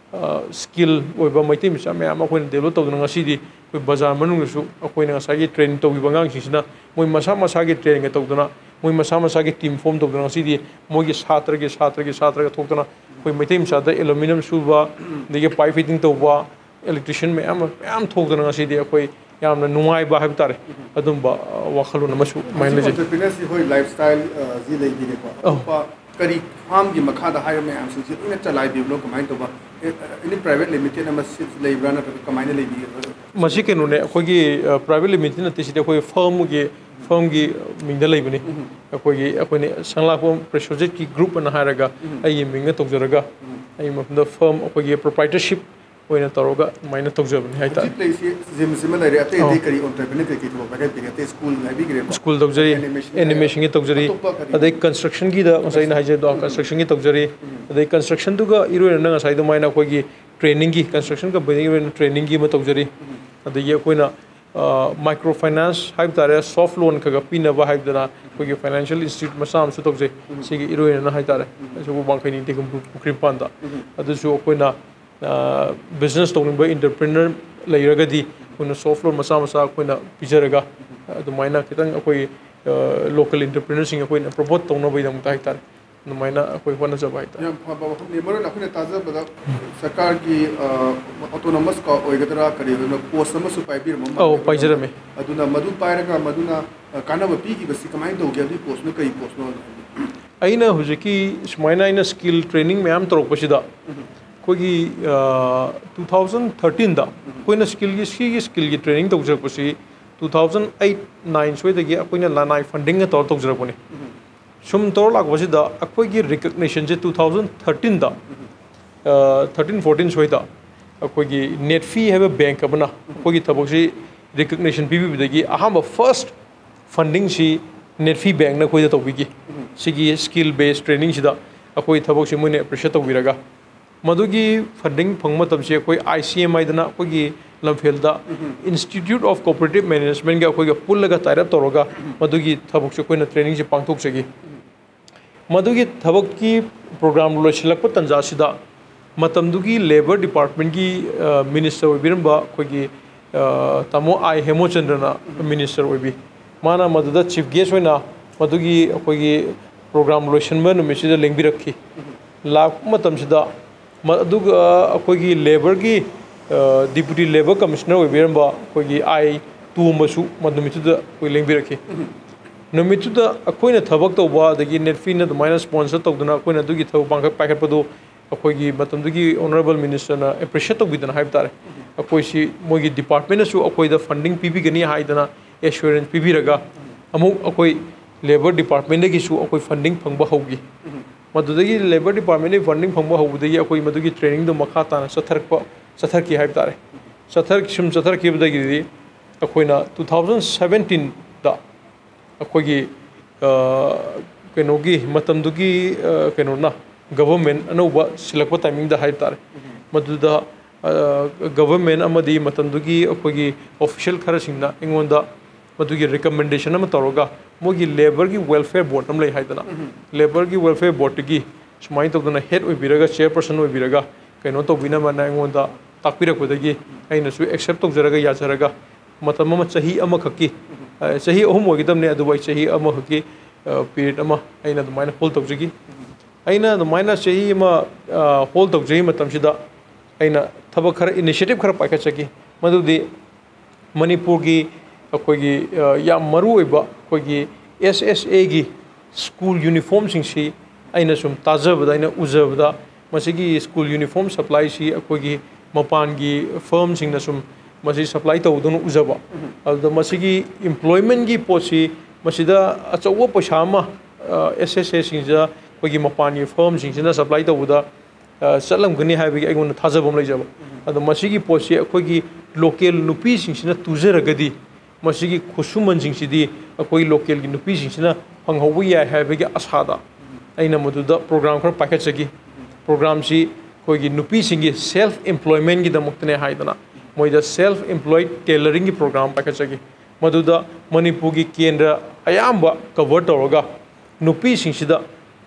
ꯁ꯭ꯀꯤꯜ ꯑꯣꯏꯕ ꯃꯩꯇꯩ ꯃꯆꯥ ꯃꯌꯥꯝ ꯑꯃ ꯑꯩꯈꯣꯏꯅ ꯗꯦꯕꯂꯞ ꯇꯧꯗꯨꯅ ꯉꯁꯤꯗꯤ ꯑꯩꯈꯣꯏ ꯕꯖꯥꯔ ꯃꯅꯨꯡꯗꯁꯨ ꯑꯩꯈꯣꯏꯅ ꯉꯁꯥꯏꯒꯤ ꯇ꯭ꯔꯦꯟ ꯇꯧꯈꯤꯕ ꯑꯉꯥꯡꯁꯤꯡꯁꯤꯅ ꯃꯣꯏ ꯃꯁꯥ ꯃꯁꯥꯒꯤ ꯇ꯭ꯔꯦꯟꯒ ꯇꯧꯗꯅ, ꯃꯣꯏ ꯃꯁꯥ ꯃꯁꯥꯒꯤ ꯇꯤꯝ ꯐꯣꯝ ꯇꯧꯗꯅ ꯉꯁꯤꯗꯤ ꯃꯣꯏꯒꯤ ꯁꯥꯇ꯭ꯔꯒꯤ ꯁꯥꯇ꯭ꯔꯒꯤ ꯁꯥꯇ꯭ꯔꯒ ꯊꯣꯛꯇꯅ ꯑꯩꯈꯣꯏ ꯃꯩꯇꯩ ꯃꯆꯥꯗ ꯑꯦꯂꯨꯃꯤꯅꯤꯌꯝ ꯁꯨꯕ, ꯑꯗꯒꯤ ꯄꯥꯏꯞ ꯐꯤꯠꯇꯤꯡ ꯇꯧꯕ, ꯏꯂꯦꯛꯇ꯭ꯔꯤꯁꯤꯌꯟ ꯃꯌꯥꯝ ꯑꯃ ꯃꯌꯥꯝ ꯊꯣꯛꯇꯅ ꯉꯁꯤꯗꯤ ꯑꯩꯈꯣꯏ ꯌꯥꯝꯅ ꯅꯨꯡꯉꯥꯏꯕ ꯍꯥꯏꯕ ꯇꯥꯔꯦ, ꯑꯗꯨꯝꯕ, ꯑ, ꯋꯥꯈꯜꯂꯣꯟ ꯑꯃꯁꯨ ꯑꯗꯨꯃꯥꯏꯅ ꯍꯧꯖꯤꯛ ꯂꯩꯖꯩ꯫ ꯑꯣꯟꯇꯔꯄ꯭ꯔꯤꯅꯔꯁꯤ ꯍꯣꯏ ꯂꯥꯏꯐ ꯁ꯭ꯇꯥꯏꯜ, ꯑ, ꯁꯤ ꯂꯩꯕꯤꯔꯦꯀꯣ꯫ ꯑꯧ꯫ ꯑꯇꯣꯞꯄ ꯀꯔꯤ ꯐꯥꯝꯒꯤ ꯃꯈꯥꯗ ꯍꯥꯏꯔꯤꯕ ꯃꯌꯥꯝꯁꯤꯡꯁꯤ ꯂꯣꯏꯅ ꯆꯂꯥꯏꯕꯤꯕ꯭ꯔꯣ? ꯀꯃꯥꯏꯅ ꯇꯧꯕ? ꯑꯦ, ꯑꯦꯅꯤ ꯄ꯭ꯔꯥꯏꯚꯦꯠ ꯂꯤꯃꯤꯇꯦꯠ ꯑꯃ ꯁꯤ ꯂꯩꯕ꯭ꯔꯥ, ꯅꯠꯇ꯭ꯔꯒ ꯀꯃꯥꯏꯅ ꯂꯩꯕꯤꯒꯦ? ꯃꯁꯤ ꯀꯩꯅꯣꯅꯦ, ꯑꯩꯈꯣꯏꯒꯤ, ꯑ, ꯄ꯭ꯔꯥꯏꯚꯦꯠ ꯂꯤꯃꯤꯇꯦꯠ ꯅꯠꯇꯦ, ꯁꯤꯗꯤ ꯑꯩꯈꯣꯏ ꯐꯥꯔꯝꯒꯤ, ꯐꯥꯔꯝꯒꯤ ꯃꯤꯡꯗ ꯂꯩꯕꯅꯤ꯫ ꯎꯝ꯫ ꯑꯩꯈꯣꯏꯒꯤ, ꯑꯩꯈꯣꯏꯅ ꯁꯪꯂꯥꯛꯄꯝ ꯄ꯭ꯔꯦꯁꯣꯖꯦꯠꯀꯤ ꯒ꯭ꯔꯨꯞ ꯑꯅ ꯍꯥꯏꯔꯒ ꯎꯝ꯫ ꯑꯩꯒꯤ ꯃꯤꯡꯅ ꯇꯧꯖꯔꯒ ꯎꯝ꯫ ꯑꯩ ꯃꯐꯝꯗ ꯐꯥꯔꯝ ꯑꯩꯈꯣꯏꯒꯤ ꯄ꯭ꯔꯣꯄ꯭ꯔꯥꯏꯇꯔꯁꯤꯞ ꯑꯣꯏꯅ ꯇꯧꯔꯒ ꯑꯗꯨꯃꯥꯏꯅ ꯇꯧꯖꯕꯅꯤ ꯍꯥꯏꯇꯥꯔꯦ꯫ ꯍꯧꯖꯤꯛ ꯂꯩꯔꯤꯁꯤ ꯖꯤꯝꯁꯤꯃ ꯂꯩꯔꯦ, ꯑꯇꯩ ꯑꯇꯩ ꯑꯧ꯫ ꯀꯔꯤ ꯑꯣꯟꯇꯔꯄ꯭ꯔꯤꯅꯔ ꯀꯩꯀꯩ ꯊꯕꯛ ꯄꯥꯏꯈꯠꯄꯤꯔꯤ? ꯑꯇꯩ ꯁ꯭ꯀꯨꯜ ꯍꯥꯏꯕꯤꯈ꯭ꯔꯦꯀꯣ? ꯁ꯭ꯀꯨꯜ ꯇꯧꯖꯔꯤ, ꯑꯦꯅꯤꯃꯦꯁꯟ ꯂꯩꯔꯦ꯫ ꯑꯦꯅꯤꯃꯦꯁꯟꯒꯤ ꯇꯧꯖꯔꯤ, ꯑꯇꯣꯞꯄ ꯀꯔꯤ? ꯑꯗꯩ ꯀꯟꯁꯇ꯭ꯔꯛꯁꯟꯒꯤꯗ ꯉꯁꯥꯏ ꯑꯩꯅ ꯍꯥꯏꯖꯕꯗꯣ, ꯎꯝ꯫ ꯀꯟꯁꯇ꯭ꯔꯛꯁꯟꯒꯤ ꯇꯧꯖꯔꯤ, ꯎꯝ꯫ ꯑꯗꯩ ꯀꯟꯁꯇ꯭ꯔꯛꯁꯟꯗꯨꯒ ꯏꯔꯣꯏꯅꯅ ꯉꯁꯥꯏ ꯑꯗꯨꯃꯥꯏꯅ ꯑꯩꯈꯣꯏꯒꯤ ꯇ꯭ꯔꯦꯅꯤꯡꯒꯤ, ꯀꯟꯁꯇ꯭ꯔꯛꯁꯟ ꯀꯝꯄꯅꯤꯒꯤ ꯑꯣꯏꯅ ꯇ꯭ꯔꯦꯅꯤꯡꯒꯤ ꯑꯃ ꯇꯧꯖꯔꯤ, ꯎꯝ꯫ ꯑꯗꯒꯤ ꯑꯩꯈꯣꯏꯅ, ꯑ, ꯃꯥꯏꯀ꯭ꯔꯣ ꯐꯥꯏꯅꯥꯟꯁ ꯍꯥꯏꯕ ꯇꯥꯔꯦ, ꯁꯣꯐ ꯂꯣꯟ ꯈꯔ ꯈꯔ ꯄꯤꯅꯕ ꯍꯥꯏꯕꯗꯅ ꯑꯩꯈꯣꯏꯒꯤ ꯐꯥꯏꯅꯥꯟꯁꯤꯌꯦꯜ ꯏꯟꯁꯇꯤꯇ꯭ꯌꯨꯠ ꯃꯆꯥ ꯑꯃꯁꯨ ꯇꯧꯖꯩ꯫ ꯎꯝ꯫ ꯁꯤꯒꯤ ꯏꯔꯣꯏꯅꯅ ꯍꯥꯏ ꯇꯥꯔꯦ, ꯎꯝ꯫ ꯑꯁꯤꯕꯨ ꯋꯥꯡꯈꯩ ꯅꯤꯡꯊꯧ ꯄꯨꯈ꯭ꯔꯤ ꯃꯄꯥꯟꯗ꯫ ꯎꯝ꯫ ꯑꯗꯨꯁꯨ ꯑꯩꯈꯣꯏꯅ, ꯑ, ꯕꯤꯖꯤꯅꯦꯁ ꯇꯧꯅꯤꯡꯕ ꯑꯦꯟꯇꯔꯄ꯭ꯔꯤꯅꯔ ꯂꯩꯔꯒꯗꯤ ꯑꯩꯈꯣꯏꯅ ꯁꯣꯐ ꯂꯣꯟ ꯃꯆꯥ ꯃꯆꯥ ꯑꯩꯈꯣꯏꯅ ꯄꯤꯖꯔꯒ ꯑꯗꯨꯃꯥꯏꯅ ꯈꯤꯇꯪ ꯑꯩꯈꯣꯏ, ꯑ, ꯂꯣꯀꯦꯜ ꯑꯦꯟꯇꯔꯄ꯭ꯔꯤꯅꯔꯁꯤꯡ ꯑꯩꯈꯣꯏꯅ ꯄ꯭ꯔꯣꯃꯣꯠ ꯇꯧꯅꯕꯒꯤꯗꯃꯛꯇ ꯍꯥꯏꯇꯥꯔꯦ, ꯑꯗꯨꯃꯥꯏꯅ ꯑꯩꯈꯣꯏ ꯍꯣꯠꯅꯖꯕ ꯍꯥꯏꯇꯥꯔꯦ꯫ ꯌꯥꯝ ꯐꯕ ꯋꯥꯐꯝꯅꯤ꯫ ꯃꯔꯨ ꯑꯣꯏꯅ ꯑꯩꯈꯣꯏꯅ ꯇꯥꯖꯕꯗ ꯁꯔꯀꯥꯔꯒꯤ, ꯑ, ꯑꯣꯇꯣꯅꯣꯃꯁ ꯀꯣ ꯑꯣꯏꯒꯗ꯭ꯔꯥ ꯀꯔꯤ ꯑꯣꯏꯒꯗ꯭ꯔꯥ ꯄꯣꯁ ꯑꯃꯁꯨ ꯄꯥꯏꯕꯤꯔꯝꯕ ꯃꯥꯜꯂꯦ꯫ ꯑꯧ, ꯄꯥꯏꯖꯔꯝꯃꯦ꯫ ꯑꯗꯨꯅ ꯃꯗꯨ ꯄꯥꯏꯔꯒ ꯃꯗꯨꯅ, ꯑ, ꯀꯥꯟꯅꯕ ꯄꯤꯈꯤꯕꯁꯤ ꯀꯃꯥꯏꯅ ꯇꯧꯒꯦ? ꯑꯗꯨꯒꯤ ꯄꯣꯁꯇꯨꯅ ꯀꯔꯤ ꯄꯣꯁꯅꯣ? ꯑꯩꯅ ꯍꯧꯖꯤꯛꯀꯤ ꯁꯨꯃꯥꯏꯅ ꯑꯩꯅ ꯁ꯭ꯀꯤꯜ ꯇ꯭ꯔꯦꯅꯤꯡ ꯃꯌꯥꯝ ꯇꯧꯔꯛꯄꯁꯤꯗ ꯎꯝ꯫ ꯑꯩꯈꯣꯏꯒꯤ, ꯑ, ꯇꯨ ꯊꯥꯎꯖꯟ ꯊꯥꯔꯇꯤꯟꯗ ꯎꯝ꯫ ꯑꯩꯈꯣꯏꯅ ꯁ꯭ꯀꯤꯜꯒꯤ, ꯁꯤꯒꯤ ꯁ꯭ꯀꯤꯜꯒꯤ ꯇ꯭ꯔꯦꯅꯤꯡ ꯇꯧꯖꯔꯛꯄꯁꯤ ꯇꯨ ꯊꯥꯎꯖꯟ ꯑꯩꯠ ꯅꯥꯏꯟ ꯁ꯭ꯋꯥꯏꯗꯒꯤ ꯑꯩꯈꯣꯏꯅ ꯂꯅꯥꯏ ꯐꯟꯗꯤꯡꯒ ꯇꯧꯔ ꯇꯧꯖꯔꯛꯄꯅꯤ꯫ ꯎꯝ꯫ ꯁꯨꯝ ꯇꯧꯔ ꯂꯥꯛꯄꯁꯤꯗ ꯑꯩꯈꯣꯏꯒꯤ ꯔꯤꯀꯛꯅꯤꯁꯟꯁꯦ ꯇꯨ ꯊꯥꯎꯖꯟ ꯊꯥꯔꯇꯤꯟꯗ, ꯎꯝ꯫ ꯑ, ꯊꯥꯔꯇꯤꯟ ꯐꯣꯔꯇꯤꯟ ꯁ꯭ꯋꯥꯏꯗ ꯑꯩꯈꯣꯏꯒꯤ ꯅꯦꯠꯐꯤ ꯍꯥꯏꯕ ꯕꯦꯡꯛ ꯑꯃꯅ ꯎꯝ꯫ ꯑꯩꯈꯣꯏꯒꯤ ꯊꯕꯛꯁꯤ ꯔꯤꯀꯛꯅꯤꯁꯟ ꯄꯤꯕꯤꯕꯗꯒꯤ ꯑꯍꯥꯟꯕ ꯐꯥꯔꯁ ꯐꯟꯗꯤꯡꯁꯤ ꯅꯦꯠꯐꯤ ꯕꯦꯡꯛꯅ ꯑꯩꯈꯣꯏꯗ ꯇꯧꯕꯤꯈꯤ꯫ ꯎꯝ꯫ ꯁꯤꯒꯤ ꯁ꯭ꯀꯤꯜ ꯕꯦꯁ ꯇ꯭ꯔꯦꯅꯤꯡꯁꯤꯗ ꯑꯩꯈꯣꯏ ꯊꯕꯛꯁꯤ ꯃꯣꯏꯅ ꯑꯦꯄ꯭ꯔꯤꯁꯤꯌꯦꯠ ꯇꯧꯕꯤꯔꯒ ꯃꯗꯨꯒꯤ ꯐꯟꯗꯤꯡ ꯐꯪꯕ ꯃꯇꯝꯁꯤ ꯑꯩꯈꯣꯏ ꯑꯥꯏ ꯁꯤ ꯑꯦꯝ ꯍꯥꯏꯗꯅ ꯑꯩꯈꯣꯏꯒꯤ ꯂꯝꯐꯦꯜꯗ Institute of Cooperative Managementꯒ ꯑꯩꯈꯣꯏꯒ ꯄꯨꯜꯂꯒ tie up ꯇꯧꯔꯒ ꯃꯗꯨꯒꯤ ꯊꯕꯛꯁꯨ ꯑꯩꯈꯣꯏꯅ trainingꯁꯦ ꯄꯥꯡꯊꯣꯛꯆꯈꯤ꯫ ꯃꯗꯨꯒꯤ ꯊꯕꯛꯀꯤ program ꯂꯣꯏꯁꯤꯜꯂꯛꯄ ꯇꯥꯟꯖꯥꯁꯤꯗ ꯃꯇꯝꯗꯨꯒꯤ labour departmentꯀꯤ minister ꯑꯣꯏꯕꯤꯔꯝꯕ ꯑꯩꯈꯣꯏꯒꯤ ꯇꯥꯃꯣ ꯑꯥꯏ ꯍꯦꯃꯣꯆꯟꯗ꯭ꯔꯅ minister ꯑꯣꯏꯕꯤ꯫ ꯃꯥꯅ ꯃꯗꯨꯗ chief guest ꯑꯣꯏꯅ ꯃꯗꯨꯒꯤ ꯑꯩꯈꯣꯏꯒꯤ program ꯂꯣꯏꯁꯤꯟꯕ ꯅꯨꯃꯤꯠꯁꯤꯗ ꯂꯦꯡꯕꯤꯔꯛꯈꯤ꯫ ꯂꯥꯛꯄ ꯃꯇꯝꯁꯤꯗ ꯑꯗꯨꯒ ꯑꯩꯈꯣꯏꯒꯤ labourꯒꯤ deputy labour commissioner ꯑꯣꯏꯕꯤꯔꯝꯕ ꯑꯩꯈꯣꯏꯒꯤ ꯑꯥꯏ ꯇꯣꯝꯕꯁꯨ ꯅꯨꯃꯤꯠꯇꯨꯗ ꯑꯩꯈꯣꯏ ꯂꯦꯡꯕꯤꯔꯛꯈꯤ꯫ ꯅꯨꯃꯤꯠꯇꯨꯗ ꯑꯩꯈꯣꯏꯅ ꯊꯕꯛ ꯇꯧꯕ, ꯑꯗꯒꯤ NEDFIꯅ ꯑꯗꯨꯃꯥꯏꯅ sponsor ꯇꯧꯗꯅ ꯑꯩꯈꯣꯏꯅ ꯑꯗꯨꯒꯤ ꯊꯕꯛ ꯄꯥꯡꯈꯠ-, ꯄꯥꯏꯈꯠꯄꯗꯨ ꯑꯩꯈꯣꯏꯒꯤ ꯃꯇꯝꯗꯨꯒꯤ honourable ministerꯅ appreciate ꯇꯧꯕꯤꯗꯅ ꯍꯥꯏꯕ ꯇꯥꯔꯦ꯫ ꯑꯩꯈꯣꯏꯁꯤ ꯃꯣꯏꯒꯤ departmentꯅꯁꯨ ꯑꯩꯈꯣꯏꯗ funding ꯄꯤꯕꯤꯒꯅꯤ ꯍꯥꯏꯗꯅ assurance ꯄꯤꯕꯤꯔꯒ, ꯑꯃꯨꯛ ꯑꯩꯈꯣꯏ labour departmentꯗꯒꯤꯁꯨ ꯑꯩꯈꯣꯏ funding ꯐꯪꯕ ꯍꯧꯈꯤ꯫ ꯃꯗꯨꯗꯒꯤ labour departmentꯗꯒꯤ funding ꯐꯪꯕ ꯍꯧꯕꯗꯒꯤ ꯑꯩꯈꯣꯏ ꯃꯗꯨꯒꯤ trainingꯗꯨ ꯃꯈꯥ ꯇꯥꯅ ꯆꯠꯊꯔꯛꯄ, ꯆꯠꯊꯔꯛꯈꯤ ꯍꯥꯏꯕ ꯇꯥꯔꯦ꯫ ꯆꯠꯊꯔꯛ-, ꯁꯨꯝ ꯆꯠꯊꯔꯛꯈꯤꯕꯗꯒꯤꯗꯤ ꯑꯩꯈꯣꯏꯅ two thousand seventeenꯗ ꯑꯩꯈꯣꯏꯒꯤ, ꯑ, ꯀꯩꯅꯣꯒꯤ ꯃꯇꯝꯗꯨꯒꯤ, ꯑ, ꯀꯩꯅꯣꯅ, government ꯑꯅꯧꯕ ꯁꯤꯜꯂꯛꯄ timingꯗ ꯍꯥꯏꯕ ꯇꯥꯔꯦ꯫ ꯃꯗꯨꯗ, ꯑ, government ꯑꯃꯗꯤ ꯃꯇꯝꯗꯨꯒꯤ ꯑꯩꯈꯣꯏꯒꯤ official ꯈꯔꯁꯤꯡꯅ ꯑꯩꯉꯣꯟꯗ ꯃꯗꯨꯒꯤ recommendation ꯑꯃ ꯇꯧꯔꯒ, ꯃꯣꯏꯒꯤ labourꯒꯤ welfare board ꯑꯃ ꯂꯩ ꯍꯥꯏꯗꯅ, labourꯒꯤ welfare boardꯇꯒꯤ ꯁꯨꯃꯥꯏꯅ ꯇꯧꯗꯅ head ꯑꯣꯏꯕꯤꯔꯒ, chairperson ꯑꯣꯏꯕꯤꯔꯒ ꯀꯩꯅꯣ ꯇꯧꯕꯤꯅꯕꯅ ꯑꯩꯉꯣꯟꯗ ꯇꯥꯛꯄꯤꯔꯛꯄꯗꯒꯤ ꯑꯩꯅꯁꯨ accept ꯇꯧꯖꯔꯒ, ꯌꯥꯖꯔꯒ, ꯃꯇꯝ ꯑꯃ ꯆꯍꯤ ꯑꯃꯈꯛꯀꯤ, ꯑ, ꯆꯍꯤ ꯑꯍꯨꯝ ꯑꯣꯏꯒꯗꯕꯅꯦ, ꯑꯗꯨꯕꯨ ꯑꯩ ꯆꯍꯤ ꯑꯃꯈꯛꯀꯤ, ꯑ, period ꯑꯃ ꯑꯩꯅ ꯑꯗꯨꯃꯥꯏꯅ hold ꯇꯧꯖꯈꯤ꯫ ꯑꯩꯅ ꯑꯗꯨꯃꯥꯏꯅ ꯆꯍꯤ ꯑꯃ, ꯑ, hold ꯇꯧꯖꯔꯤ ꯃꯇꯝꯁꯤꯗ ꯑꯩꯅ ꯊꯕꯛ ꯈꯔ, initiative ꯈꯔ ꯄꯥꯏꯈꯠꯆꯈꯤ꯫ ꯃꯗꯨꯗꯤ ꯃꯅꯤꯄꯨꯔꯒꯤ ꯑꯩꯈꯣꯏꯒꯤ, ꯑ, ꯌꯥꯝ ꯃꯔꯨ ꯑꯣꯏꯕ ꯑꯩꯈꯣꯏꯒꯤ SSAꯒꯤ school uniformꯁꯤꯡꯁꯤ ꯑꯩꯅ ꯁꯨꯝ ꯇꯥꯖꯕꯗ, ꯑꯩꯅ ꯎꯖꯕꯗ, ꯃꯁꯤꯒꯤ school uniform supplyꯁꯤ ꯑꯩꯈꯣꯏꯒꯤ ꯃꯄꯥꯟꯒꯤ firmꯁꯤꯡꯅ ꯁꯨꯝ ꯃꯁꯤ supply ꯇꯧꯗꯨꯅ ꯎꯖꯕ꯫ ꯑꯗꯨꯗ ꯃꯁꯤꯒꯤ employmentꯀꯤ ꯄꯣꯠꯁꯤ ꯃꯁꯤꯗ ꯑꯆꯧꯕ ꯄꯩꯁꯥ ꯑꯃ, ꯑ, SSAꯁꯤꯡꯁꯤꯗ ꯑꯩꯈꯣꯏꯒꯤ ꯃꯄꯥꯟꯒꯤ firmꯁꯤꯡꯁꯤꯅ supply ꯇꯧꯕꯗ, ꯑ, ꯆꯠꯂꯝꯒꯅꯤ ꯍꯥꯏꯕꯒꯤ ꯑꯩꯉꯣꯟꯗ ꯊꯥꯖꯕ ꯑꯃ ꯂꯩꯖꯕ꯫ ꯑꯗꯣ ꯃꯁꯤꯒꯤ ꯄꯣꯠꯁꯤ ꯑꯩꯈꯣꯏꯒꯤ local ꯅꯨꯄꯤꯁꯤꯡꯁꯤꯅ ꯇꯨꯖꯔꯒꯗꯤ ꯃꯁꯤꯒꯤ ꯈꯨꯠꯁꯨꯃꯟꯁꯤꯡꯁꯤꯗꯤ ꯑꯩꯈꯣꯏ localꯒꯤ ꯅꯨꯄꯤꯁꯤꯡꯁꯤꯅ ꯐꯪꯍꯧꯕ ꯌꯥꯏ ꯍꯥꯏꯕꯒꯤ ꯑꯁꯥꯗ ꯑꯩꯅ ꯃꯗꯨꯗ program ꯈꯔ ꯄꯥꯏꯈꯠꯆꯈꯤ꯫ Programꯁꯤ ꯑꯩꯈꯣꯏꯒꯤ ꯅꯨꯄꯤꯁꯤꯡꯒꯤ self employmentꯀꯤꯗꯃꯛꯇꯅꯦ ꯍꯥꯏꯗꯅ ꯃꯣꯏꯗ self employed tailoring ꯒꯤ program ꯄꯥꯏꯈꯠꯆꯈꯤ꯫ ꯃꯗꯨꯗ ꯃꯅꯤꯄꯨꯔꯒꯤ ꯀꯦꯟꯗ꯭ꯔ ꯑꯌꯥꯝꯕ cover ꯇꯧꯔꯒ ꯅꯨꯄꯤꯁꯤꯡꯁꯤꯗ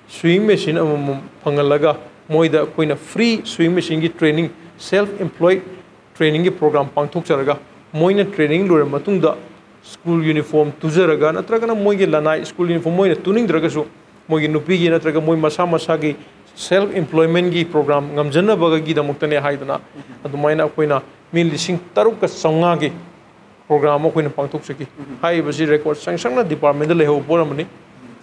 sewing machine ꯑꯃꯃꯝ ꯐꯪꯍꯜꯂꯒ ꯃꯣꯏꯗ ꯑꯩꯈꯣꯏꯅ free sewing machine ꯒꯤ training, self employed training ꯒꯤ program ꯄꯥꯡꯊꯣꯛꯆꯔꯒ ꯃꯣꯏꯅ training ꯂꯣꯏꯔꯕ ꯃꯇꯨꯡꯗ school uniform ꯇꯨꯖꯔꯒ ꯅꯠꯇ꯭ꯔꯒꯅ ꯃꯣꯏꯒꯤ ꯂꯅꯥꯏ school uniform ꯃꯣꯏꯅ ꯇꯨꯅꯤꯡꯗ꯭ꯔꯒꯁꯨ ꯃꯣꯏꯒꯤ ꯅꯨꯄꯤꯒꯤ ꯅꯠꯇ꯭ꯔꯒ ꯃꯣꯏ ꯃꯁꯥ ꯃꯁꯥꯒꯤ self employment ꯒꯤ program ꯉꯝꯖꯅꯕꯒꯤꯗꯃꯛꯇꯅꯦ ꯍꯥꯏꯗꯅ ꯑꯗꯨꯃꯥꯏꯅ ꯑꯩꯈꯣꯏꯅ ꯃꯤ ꯂꯤꯁꯤꯡ ꯇꯔꯨꯛꯀ ꯆꯥꯝꯃꯉꯥꯒꯤ program ꯑꯃ ꯑꯩꯈꯣꯏꯅ ꯄꯥꯡꯊꯣꯛꯆꯈꯤ꯫ ꯍꯥꯏꯔꯤꯕꯁꯤ record ꯁꯪ ꯁꯪꯅ department ꯗ ꯂꯩꯍꯧꯕ ꯄꯣꯠ ꯑꯃꯅꯤ꯫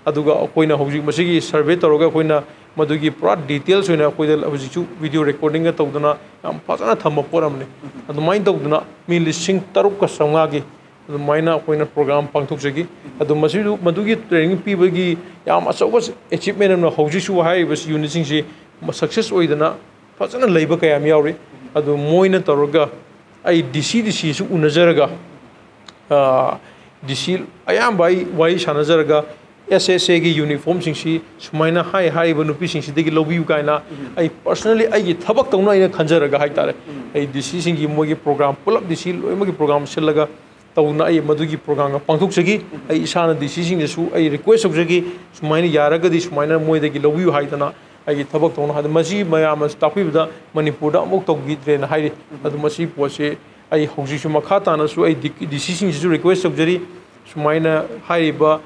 ꯑꯗꯨꯒ ꯑꯩꯈꯣꯏꯅ ꯍꯧꯖꯤꯛ ꯃꯁꯤꯒꯤ survey ꯇꯧꯔꯒ ꯑꯩꯈꯣꯏꯅ ꯃꯗꯨꯒꯤ ꯄꯨꯔꯥ details ꯑꯣꯏꯅ ꯑꯩꯈꯣꯏꯗ ꯍꯧꯖꯤꯛꯁꯨ video recording ꯒ ꯇꯧꯗꯅ ꯌꯥꯝ ꯐꯖꯅ ꯊꯝꯕ ꯄꯣꯠ ꯑꯃꯅꯤ꯫ ꯑꯗꯨꯃꯥꯏꯅ ꯇꯧꯗꯅ ꯃꯤ ꯂꯤꯁꯤꯡ ꯇꯔꯨꯛꯀ ꯆꯥꯝꯃꯉꯥꯒꯤ ꯑꯗꯨꯃꯥꯏꯅ ꯑꯩꯈꯣꯏꯅ program ꯄꯥꯡꯊꯣꯛꯆꯈꯤ꯫ ꯑꯗꯨ ꯃꯁꯤꯁꯨ ꯃꯗꯨꯒꯤ training ꯄꯤꯕꯒꯤ ꯌꯥꯝ ꯑꯆꯧꯕ achievement ꯑꯃꯅ ꯍꯧꯖꯤꯛꯁꯨ ꯍꯥꯏꯔꯤꯕ unit ꯁꯤꯡꯁꯤ success ꯑꯣꯏꯗꯅ ꯐꯖꯅ ꯂꯩꯕ ꯀꯌꯥ ꯑꯃ ꯌꯥꯎꯔꯤ꯫ ꯑꯗꯨ ꯃꯣꯏꯅ ꯇꯧꯔꯒ ꯑꯩ D C, D C ꯁꯨ ꯎꯅꯖꯔꯒ, ꯑ, D C ꯑꯌꯥꯝꯕ ꯑꯩ ꯋꯥꯔꯤ ꯁꯥꯟꯅꯖꯔꯒ S S A ꯒꯤ uniform ꯁꯤꯡꯁꯤ ꯁꯨꯃꯥꯏꯅ ꯍꯥꯏ ꯍꯥꯏꯔꯤꯕ ꯅꯨꯄꯤꯁꯤꯡꯁꯤꯗꯒꯤ ꯂꯧꯕꯤꯌꯨ ꯀꯥꯏꯅ ꯑꯩ personally ꯑꯩꯒꯤ ꯊꯕꯛ ꯇꯧꯅ ꯑꯩꯅ ꯈꯟꯖꯔꯒ ꯍꯥꯏꯇꯥꯔꯦ꯫ ꯑꯩ D C ꯁꯤꯡꯒꯤ ꯃꯣꯏꯒꯤ program, ꯄꯨꯂꯞ D C ꯂꯣꯏꯅꯃꯛꯀꯤ program ꯁꯤꯜꯂꯒ ꯇꯧꯗꯨꯅ ꯑꯩ ꯃꯗꯨꯒꯤ program ꯒ ꯄꯥꯡꯊꯣꯛꯆꯈꯤ꯫ ꯑꯩ ꯏꯁꯥꯅ D C ꯁꯤꯡꯗꯁꯨ ꯑꯩ request ꯇꯧꯖꯈꯤ, ꯁꯨꯃꯥꯏꯅ ꯌꯥꯔꯒꯗꯤ ꯁꯨꯃꯥꯏꯅ ꯃꯣꯏꯗꯒꯤ ꯂꯧꯕꯤꯌꯨ ꯍꯥꯏꯗꯅ ꯑꯩꯒꯤ ꯊꯕꯛ ꯇꯧꯅ꯫ ꯑꯗꯨ ꯃꯁꯤ ꯃꯌꯥꯝꯅꯁꯨ ꯇꯥꯛꯄꯤꯕꯗ ꯃꯅꯤꯄꯨꯔꯗ ꯑꯃꯨꯛ ꯇꯧꯈꯤꯗ꯭ꯔꯦꯅ ꯍꯥꯏꯔꯤ꯫ ꯑꯗꯨ ꯃꯁꯤ ꯄꯣꯠꯁꯦ ꯑꯩ ꯍꯧꯖꯤꯛꯁꯨ ꯃꯈꯥ ꯇꯥꯅꯁꯨ ꯑꯩ D C ꯁꯤꯡꯁꯤꯁꯨ request ꯇꯧꯖꯔꯤ, ꯁꯨꯃꯥꯏꯅ ꯍꯥꯏꯔꯤꯕ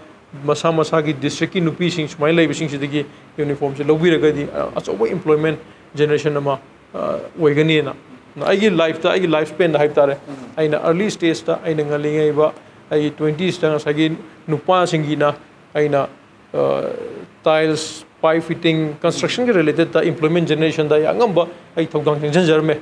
ꯃꯁꯥ ꯃꯁꯥꯒꯤ district ꯀꯤ ꯅꯨꯄꯤꯁꯤꯡ ꯁꯨꯃꯥꯏꯅ ꯂꯩꯕꯁꯤꯡꯁꯤꯗꯒꯤ uniform ꯁꯦ ꯂꯧꯕꯤꯔꯒꯗꯤ, ꯑ, ꯑꯆꯧꯕ employment generation ꯑꯃ, ꯑ, ꯑꯣꯏꯒꯅꯤꯅ꯫ ꯑꯩꯒꯤ life ꯇ, ꯑꯩꯒꯤ life span ꯗ ꯍꯥꯏꯕ ꯇꯥꯔꯦ, ꯑꯩꯅ early stage ꯇ, ꯑꯩꯅ ꯉꯜꯂꯤꯉꯩꯕ ꯑꯩꯒꯤ twenties ꯇ ꯉꯁꯥꯏꯒꯤ ꯅꯨꯄꯥꯁꯤꯡꯒꯤꯅ ꯑꯩꯅ, ꯑ, tiles, pipe fitting, construction ꯒꯤ related ꯇ employment generation ꯗ ꯑꯩ ꯑꯉꯝꯕ ꯑꯩ ꯊꯧꯗꯥꯡ ꯆꯪꯁꯤꯟꯖꯔꯝꯃꯦ꯫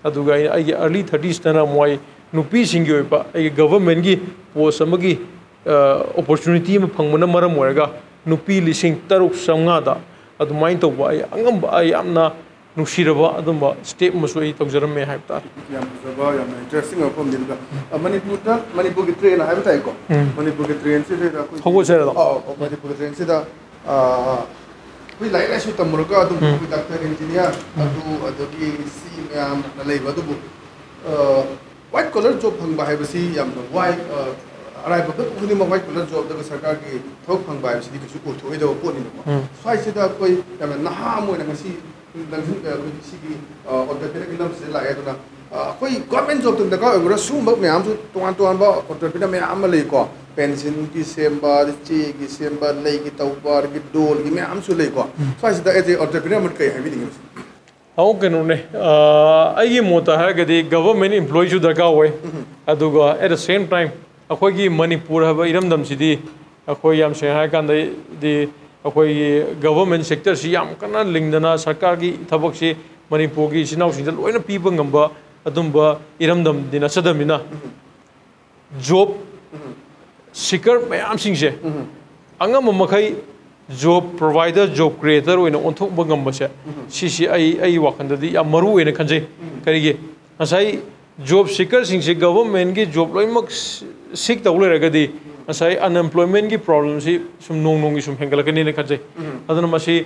ꯑꯗꯨꯒ ꯑꯩ, ꯑꯩꯒꯤ early thirties ꯇꯅ ꯑꯃꯨꯛ ꯑꯩ ꯅꯨꯄꯤꯁꯤꯡꯒꯤ ꯑꯣꯏꯕ ꯑꯩꯒꯤ government ꯀꯤ post ꯑꯃꯒꯤ, ꯑ, opportunity ꯑꯃ ꯐꯪꯕꯅ ꯃꯔꯝ ꯑꯣꯏꯔꯒ ꯅꯨꯄꯤ ꯂꯤꯁꯤꯡ ꯇꯔꯨꯛ ꯆꯥꯝꯃꯉꯥꯗ ꯑꯗꯨꯃꯥꯏꯅ ꯇꯧꯕ ꯑꯩ ꯑꯉꯝꯕ, ꯑꯩ ꯌꯥꯝꯅ ꯅꯨꯡꯁꯤꯔꯕ ꯑꯗꯨꯝꯕ step ꯑꯃꯁꯨ ꯑꯩ ꯇꯧꯖꯔꯝꯃꯦ ꯍꯥꯏꯕ ꯇꯥꯔꯦ꯫ ꯌꯥꯝ ꯐꯖꯕ, ꯌꯥꯝꯅ interesting ꯑꯣꯏꯕ ꯃꯐꯝꯅꯤ꯫ ꯑꯗꯨꯒ, ꯑ, ꯃꯅꯤꯄꯨꯔꯗ, ꯃꯅꯤꯄꯨꯔꯒꯤ train ꯍꯥꯏꯕ ꯇꯥꯏꯀꯣ? ꯎꯝ꯫ ꯃꯅꯤꯄꯨꯔꯒꯤ train ꯁꯤꯗ ꯑꯩꯈꯣꯏꯒꯤ ꯍꯧꯒꯠꯆꯔꯗꯣ? ꯑꯧ, ꯑꯧ, ꯃꯅꯤꯄꯨꯔꯒꯤ train ꯁꯤꯗ, ꯑ, ꯑꯩꯈꯣꯏ ꯂꯥꯏꯔꯤꯛ ꯂꯥꯏꯁꯨ ꯇꯝꯃꯨꯔꯒ ꯑꯗꯨꯝ ꯎꯝ꯫ ꯑꯩꯈꯣꯏ doctor, engineer, ꯎꯝ꯫ ꯑꯗꯨ, ꯑꯗꯒꯤ ꯁꯤ ꯃꯌꯥꯝꯅ ꯂꯩꯕ ꯑꯗꯨꯕꯨ ꯋꯥꯏꯠ ꯀꯣꯂꯔ ꯖꯣꯕ ꯐꯪꯕ ꯍꯥꯏꯕꯁꯤ ꯌꯥꯝꯅ ꯋꯥꯏ꯫ ꯑꯔꯥꯏꯕ ꯈꯨꯗꯤꯡꯃꯛ ꯋꯥꯏꯠ ꯀꯣꯂꯔ ꯖꯣꯕꯇꯒ ꯁꯔꯀꯥꯔꯒꯤ ꯊꯕꯛ ꯐꯪꯕ ꯍꯥꯏꯕꯁꯤꯗꯤ ꯀꯩꯁꯨ ꯑꯣꯏꯊꯣꯛꯑꯣꯏꯗꯕ ꯄꯣꯠꯅꯤꯅꯀꯣ꯫ ꯎꯝ꯫ ꯁ꯭ꯋꯥꯏꯁꯤꯗ ꯑꯩꯈꯣꯏ ꯌꯥꯝꯅ ꯅꯍꯥ ꯑꯃ ꯑꯣꯏꯅ ꯉꯁꯤ ꯂꯝꯖꯤꯡ ꯑꯩꯈꯣꯏꯒꯤ ꯁꯤꯒꯤ ꯑꯣꯟꯇꯔꯄ꯭ꯔꯤꯅꯔꯒꯤ ꯂꯝꯁꯤꯗ ꯂꯥꯛꯑꯦ꯫ ꯑꯗꯨꯅ ꯑꯩꯈꯣꯏ ꯒꯣꯔꯃꯦꯟ ꯖꯣꯕꯇꯪ ꯗꯔꯀꯥꯔ ꯑꯣꯏꯕ꯭ꯔꯥ? ꯁꯤꯒꯨꯝꯕ ꯃꯌꯥꯝꯁꯨ ꯇꯣꯉꯥꯟ ꯇꯣꯉꯥꯟꯕ ꯑꯣꯟꯇꯔꯄ꯭ꯔꯤꯅꯔ ꯃꯌꯥꯝ ꯑꯃ ꯂꯩꯀꯣ꯫ ꯄꯦꯟꯁꯤꯜꯒꯤ ꯁꯦꯝꯕ, ꯑꯗꯩ ꯆꯦꯒꯤ ꯁꯦꯝꯕ, ꯂꯩꯒꯤ ꯇꯧꯕ, ꯑꯗꯒꯤ ꯗꯣꯜꯒꯤ ꯃꯌꯥꯝꯁꯨ ꯂꯩꯀꯣ꯫ ꯁ꯭ꯋꯥꯏꯁꯤꯗ ꯑꯦꯖ ꯑꯦ ꯑꯣꯟꯇꯔꯄ꯭ꯔꯤꯅꯔ ꯑꯃ ꯀꯩ ꯍꯥꯏꯕꯤꯅꯤꯡꯉꯤ? ꯑꯃꯨꯛ ꯀꯩꯅꯣꯅꯦ, ꯑꯩꯒꯤ ꯃꯣꯠꯇ ꯍꯥꯏꯔꯒꯗꯤ ꯒꯚꯔꯟꯃꯦꯟ ꯏꯝꯄ꯭ꯂꯣꯌꯤꯁꯨ ꯗꯔꯀꯥꯔ ꯑꯣꯏ꯫ ꯑꯗꯨꯒ at the same time ꯑꯩꯈꯣꯏꯒꯤ ꯃꯅꯤꯄꯨꯔ ꯍꯥꯏꯕ ꯏꯔꯝꯗꯝꯁꯤꯗꯤ ꯑꯩꯈꯣꯏ ꯌꯥꯝ ꯁꯦꯡꯅ ꯍꯥꯏꯔꯀꯥꯟꯗꯗꯤ ꯑꯩꯈꯣꯏꯒꯤ ꯒꯚꯔꯟꯃꯦꯟ ꯁꯦꯛꯇꯔꯁꯤ ꯌꯥꯝ ꯀꯟꯅ ꯂꯤꯡꯗꯅ ꯁꯔꯀꯥꯔꯒꯤ ꯊꯕꯛꯁꯤ ꯃꯅꯤꯄꯨꯔꯒꯤ ꯏꯆꯤꯟ ꯏꯅꯥꯎꯁꯤꯡꯗ ꯂꯣꯏꯅ ꯄꯤꯕ ꯉꯝꯕ ꯑꯗꯨꯝꯕ ꯏꯔꯝꯗꯝꯗꯤ ꯅꯠꯆꯗꯕꯅꯤꯅ, ꯖꯣꯕ ꯁꯤꯀꯔ ꯃꯌꯥꯝꯁꯤꯡꯁꯦ ꯑꯉꯝꯕ ꯃꯈꯩ ꯖꯣꯕ ꯄ꯭ꯔꯣꯚꯥꯏꯗꯔ, ꯖꯣꯕ ꯀ꯭ꯔꯤꯌꯦꯇꯔ ꯑꯣꯏꯅ ꯑꯣꯟꯊꯣꯛꯄ ꯉꯝꯕꯁꯦ, ꯁꯤꯁꯤ ꯑꯩ ꯑꯩ ꯋꯥꯈꯜꯗꯗꯤ ꯌꯥꯝ ꯃꯔꯨ ꯑꯣꯏꯅ ꯈꯟꯖꯩ꯫ ꯀꯔꯤꯒꯤ? ꯉꯁꯥꯏ ꯖꯣꯕ ꯁꯤꯀꯔꯁꯤꯡꯁꯦ ꯒꯚꯔꯟꯃꯦꯟꯒꯤ ꯖꯣꯕ ꯂꯣꯏꯅꯃꯛ ꯁꯤꯛ ꯇꯧ ꯂꯩꯔꯒꯗꯤ ꯉꯁꯥꯏ ꯑꯟꯑꯦꯝꯄ꯭ꯂꯣꯏꯃꯦꯟꯒꯤ ꯄ꯭ꯔꯣꯕ꯭ꯂꯦꯝꯁꯤ ꯁꯨꯝ ꯅꯣꯡ ꯅꯣꯡꯒꯤ ꯁꯨꯝ ꯍꯦꯟꯒꯠꯂꯛꯀꯅꯤꯅ ꯈꯟꯖꯩ꯫ ꯑꯗꯨꯅ ꯃꯁꯤ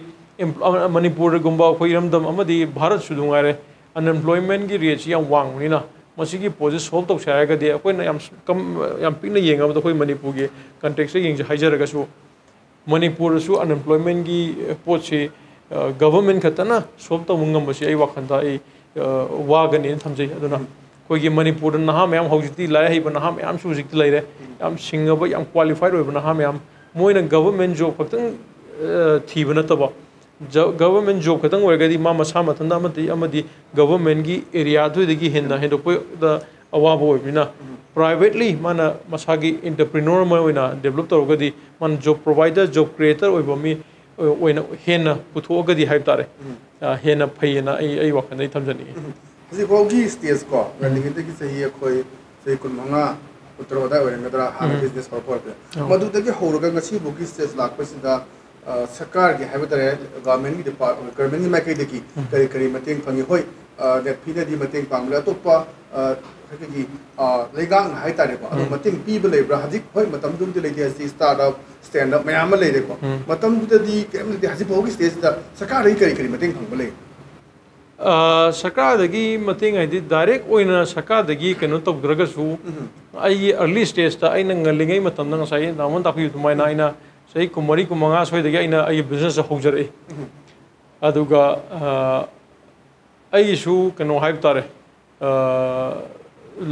ꯃꯅꯤꯄꯨꯔꯒꯨꯝꯕ ꯑꯩꯈꯣꯏ ꯏꯔꯝꯗꯝ ꯑꯃꯗꯤ ꯚꯥꯔꯠꯁꯨ ꯑꯗꯨꯝ ꯉꯥꯏꯔꯦ, ꯑꯟꯑꯦꯝꯄ꯭ꯂꯣꯏꯃꯦꯟꯒꯤ ꯔꯦꯠꯁꯤ ꯌꯥꯝ ꯋꯥꯡꯕꯅꯤꯅ ꯃꯁꯤꯒꯤ ꯄꯣꯠꯁꯤ ꯁꯣꯜꯕ ꯇꯧꯁꯦ ꯍꯥꯏꯔꯒꯗꯤ ꯑꯩꯈꯣꯏꯅ ꯌꯥꯝ ꯀꯝ-, ꯌꯥꯝ ꯄꯤꯛꯅ ꯌꯦꯡꯉꯕꯗ ꯑꯩꯈꯣꯏ ꯃꯅꯤꯄꯨꯔꯒꯤ ꯀꯟꯇꯦꯛꯁꯇ ꯌꯦꯡꯖ-, ꯍꯥꯏꯖꯔꯒꯁꯨ ꯃꯅꯤꯄꯨꯔꯗꯁꯨ ꯑꯟꯑꯦꯝꯄ꯭ꯂꯣꯏꯃꯦꯟꯒꯤ ꯄꯣꯠꯁꯤ ꯒꯚꯔꯟꯃꯦꯟ ꯈꯛꯇꯅ ꯁꯣꯜꯕ ꯇꯧꯕ ꯉꯝꯕꯁꯤ ꯑꯩ ꯋꯥꯈꯜꯗ ꯑꯩ ꯋꯥꯒꯅꯦꯅ ꯊꯝꯖꯩ꯫ ꯑꯗꯨꯅ ꯑꯩꯈꯣꯏꯒꯤ ꯃꯅꯤꯄꯨꯔꯗ ꯅꯍꯥ ꯃꯌꯥꯝ, ꯍꯧꯖꯤꯛꯇꯤ ꯂꯥꯏꯔꯤꯛ ꯍꯩꯕ ꯅꯍꯥ ꯃꯌꯥꯝꯁꯨ ꯍꯧꯖꯤꯛꯇꯤ ꯂꯩꯔꯦ, ꯌꯥꯝ ꯁꯤꯡꯉꯕ, ꯌꯥꯝ ꯀ꯭ꯋꯥꯂꯤꯐꯥꯏꯠ ꯑꯣꯏꯕ ꯅꯍꯥ ꯃꯌꯥꯝ, ꯃꯣꯏꯅ ꯒꯚꯔꯟꯃꯦꯟ ꯖꯣꯕ ꯈꯛꯇꯪ ꯊꯤꯕ ꯅꯠꯇꯕ, ꯒꯚꯔꯟꯃꯦꯟ ꯖꯣꯕ ꯈꯛꯇꯪ ꯑꯣꯏꯔꯒꯗꯤ ꯃꯥ ꯃꯁꯥ ꯃꯊꯟꯇ ꯑꯃꯗꯤ ꯑꯃꯗꯤ ꯒꯚꯔꯟꯃꯦꯟꯒꯤ ꯑꯦꯔꯤꯌꯥꯗꯨꯗꯒꯤ ꯍꯦꯟꯅ ꯍꯦꯟꯗꯣꯛꯄꯗ ꯑꯋꯥꯕ ꯑꯣꯏꯕꯅꯤꯅ, ꯄ꯭ꯔꯥꯏꯚꯦꯠꯂꯤ ꯃꯥꯅ ꯃꯁꯥꯒꯤ ꯑꯦꯟꯇꯔꯄ꯭ꯔꯤꯅꯣꯔ ꯑꯃ ꯑꯣꯏꯅ ꯗꯦꯕꯂꯞ ꯇꯧꯔꯒꯗꯤ, ꯃꯥꯅ ꯖꯣꯕ ꯄ꯭ꯔꯣꯚꯥꯏꯗꯔ, ꯖꯣꯕ ꯀ꯭ꯔꯤꯌꯦꯇꯔ ꯑꯣꯏꯕ ꯃꯤ ꯑꯣꯏꯅ ꯍꯦꯟꯅ ꯄꯨꯊꯣꯛꯑꯒꯗꯤ ꯍꯥꯏꯕ ꯇꯥꯔꯦ, ꯍꯦꯟꯅ ꯐꯩꯌꯦꯅ ꯑꯩ ꯑꯩ ꯋꯥꯈꯜꯗ ꯑꯩ ꯊꯝꯖꯅꯤꯡꯉꯤ꯫ ꯍꯧꯖꯤꯛꯐꯥꯎꯒꯤ ꯁ꯭ꯇꯦꯖꯀꯣ, ꯉꯜꯂꯤꯉꯩꯗꯒꯤ ꯆꯍꯤ ꯑꯩꯈꯣꯏ ꯆꯍꯤ ꯀꯨꯟꯃꯉꯥ, ꯀꯨꯟꯇꯔꯨꯛ ꯑꯗꯥꯏ ꯑꯣꯏꯔꯝꯒꯗ꯭ꯔꯥ, ꯍꯥꯟꯅ ꯕꯤꯖꯤꯅꯦꯁ ꯍꯧꯔꯛꯄ ꯍꯧꯔꯛꯄꯗ꯫ ꯃꯗꯨꯗꯒꯤ ꯍꯧꯔꯒ ꯉꯁꯤꯐꯥꯎꯒꯤ ꯁ꯭ꯇꯦꯖ ꯂꯥꯛꯄꯁꯤꯗ, ꯑ, ꯁꯔꯀꯥꯔꯒꯤ ꯍꯥꯏꯕ ꯇꯥꯔꯦ, ꯒꯚꯔꯟꯃꯦꯟꯒꯤ ꯗꯤꯄꯥꯔꯠ-, ꯒꯚꯔꯟꯃꯦꯟꯒꯤ ꯃꯥꯏꯀꯩꯗꯒꯤ ꯀꯔꯤ ꯀꯔꯤ ꯃꯇꯦꯡ ꯐꯪꯉꯤ? ꯍꯣꯏ, ꯑ, ꯅꯦꯐꯤꯅꯗꯤ ꯃꯇꯦꯡ ꯄꯥꯡꯕꯗ ꯑꯇꯣꯞꯄ, ꯑ, ꯑꯩꯈꯣꯏꯒꯤ, ꯑ, ꯂꯩꯉꯥꯛꯅ ꯍꯥꯏ ꯇꯥꯔꯦꯀꯣ, ꯑꯗꯨ ꯃꯇꯦꯡ ꯄꯤꯕ ꯂꯩꯕ꯭ꯔꯥ? ꯍꯧꯖꯤꯛ, ꯍꯣꯏ, ꯃꯇꯝꯗꯨꯕꯨꯗꯤ ꯂꯩꯇꯦ, ꯍꯧꯖꯤꯛ ꯁ꯭ꯇꯥꯔꯠ ꯑꯞ, ꯁ꯭ꯇꯦꯟꯗ ꯑꯞ ꯃꯌꯥꯝ ꯑꯃ ꯂꯩꯔꯦꯀꯣ꯫ ꯃꯇꯝꯗꯨꯗꯗꯤ ꯀꯔꯤꯝ ꯂꯩꯇꯦ꯫ ꯍꯧꯖꯤꯛ ꯐꯥꯎꯒꯤ ꯁ꯭ꯇꯦꯖꯁꯤꯗ ꯁꯔꯀꯥꯔꯗꯒꯤ ꯀꯔꯤ ꯀꯔꯤ ꯃꯇꯦꯡ ꯐꯪꯕ ꯂꯩ? ꯑ, ꯁꯔꯀꯥꯔꯗꯒꯤ ꯃꯇꯦꯡ ꯍꯥꯏꯗꯤ ꯗꯥꯏꯔꯦꯛ ꯑꯣꯏꯅ ꯁꯔꯀꯥꯔꯗꯒꯤ ꯀꯩꯅꯣ ꯇꯧꯗ꯭ꯔꯒꯁꯨ, ꯑꯩꯒꯤ ꯑꯔꯂꯤ ꯁ꯭ꯇꯦꯖꯇ ꯑꯩꯅ ꯉꯜꯂꯤꯉꯩ ꯃꯇꯝꯗ ꯉꯁꯥꯏ ꯗꯥꯃꯣꯟ ꯇꯥꯛꯄꯤꯕ ꯑꯗꯨꯃꯥꯏꯅ ꯑꯩꯅ ꯆꯍꯤ ꯀꯨꯟꯃꯔꯤ, ꯀꯨꯟꯃꯉꯥ ꯁ꯭ꯋꯥꯏꯗꯒꯤ ꯑꯩꯅ ꯑꯩꯒꯤ ꯕꯤꯖꯤꯅꯦꯁꯁꯦ ꯍꯧꯖꯔꯛꯏ꯫ ꯑꯗꯨꯒ, ꯑ, ꯑꯩꯒꯤꯁꯨ ꯀꯩꯅꯣ ꯍꯥꯏꯕ ꯇꯥꯔꯦ, ꯑ,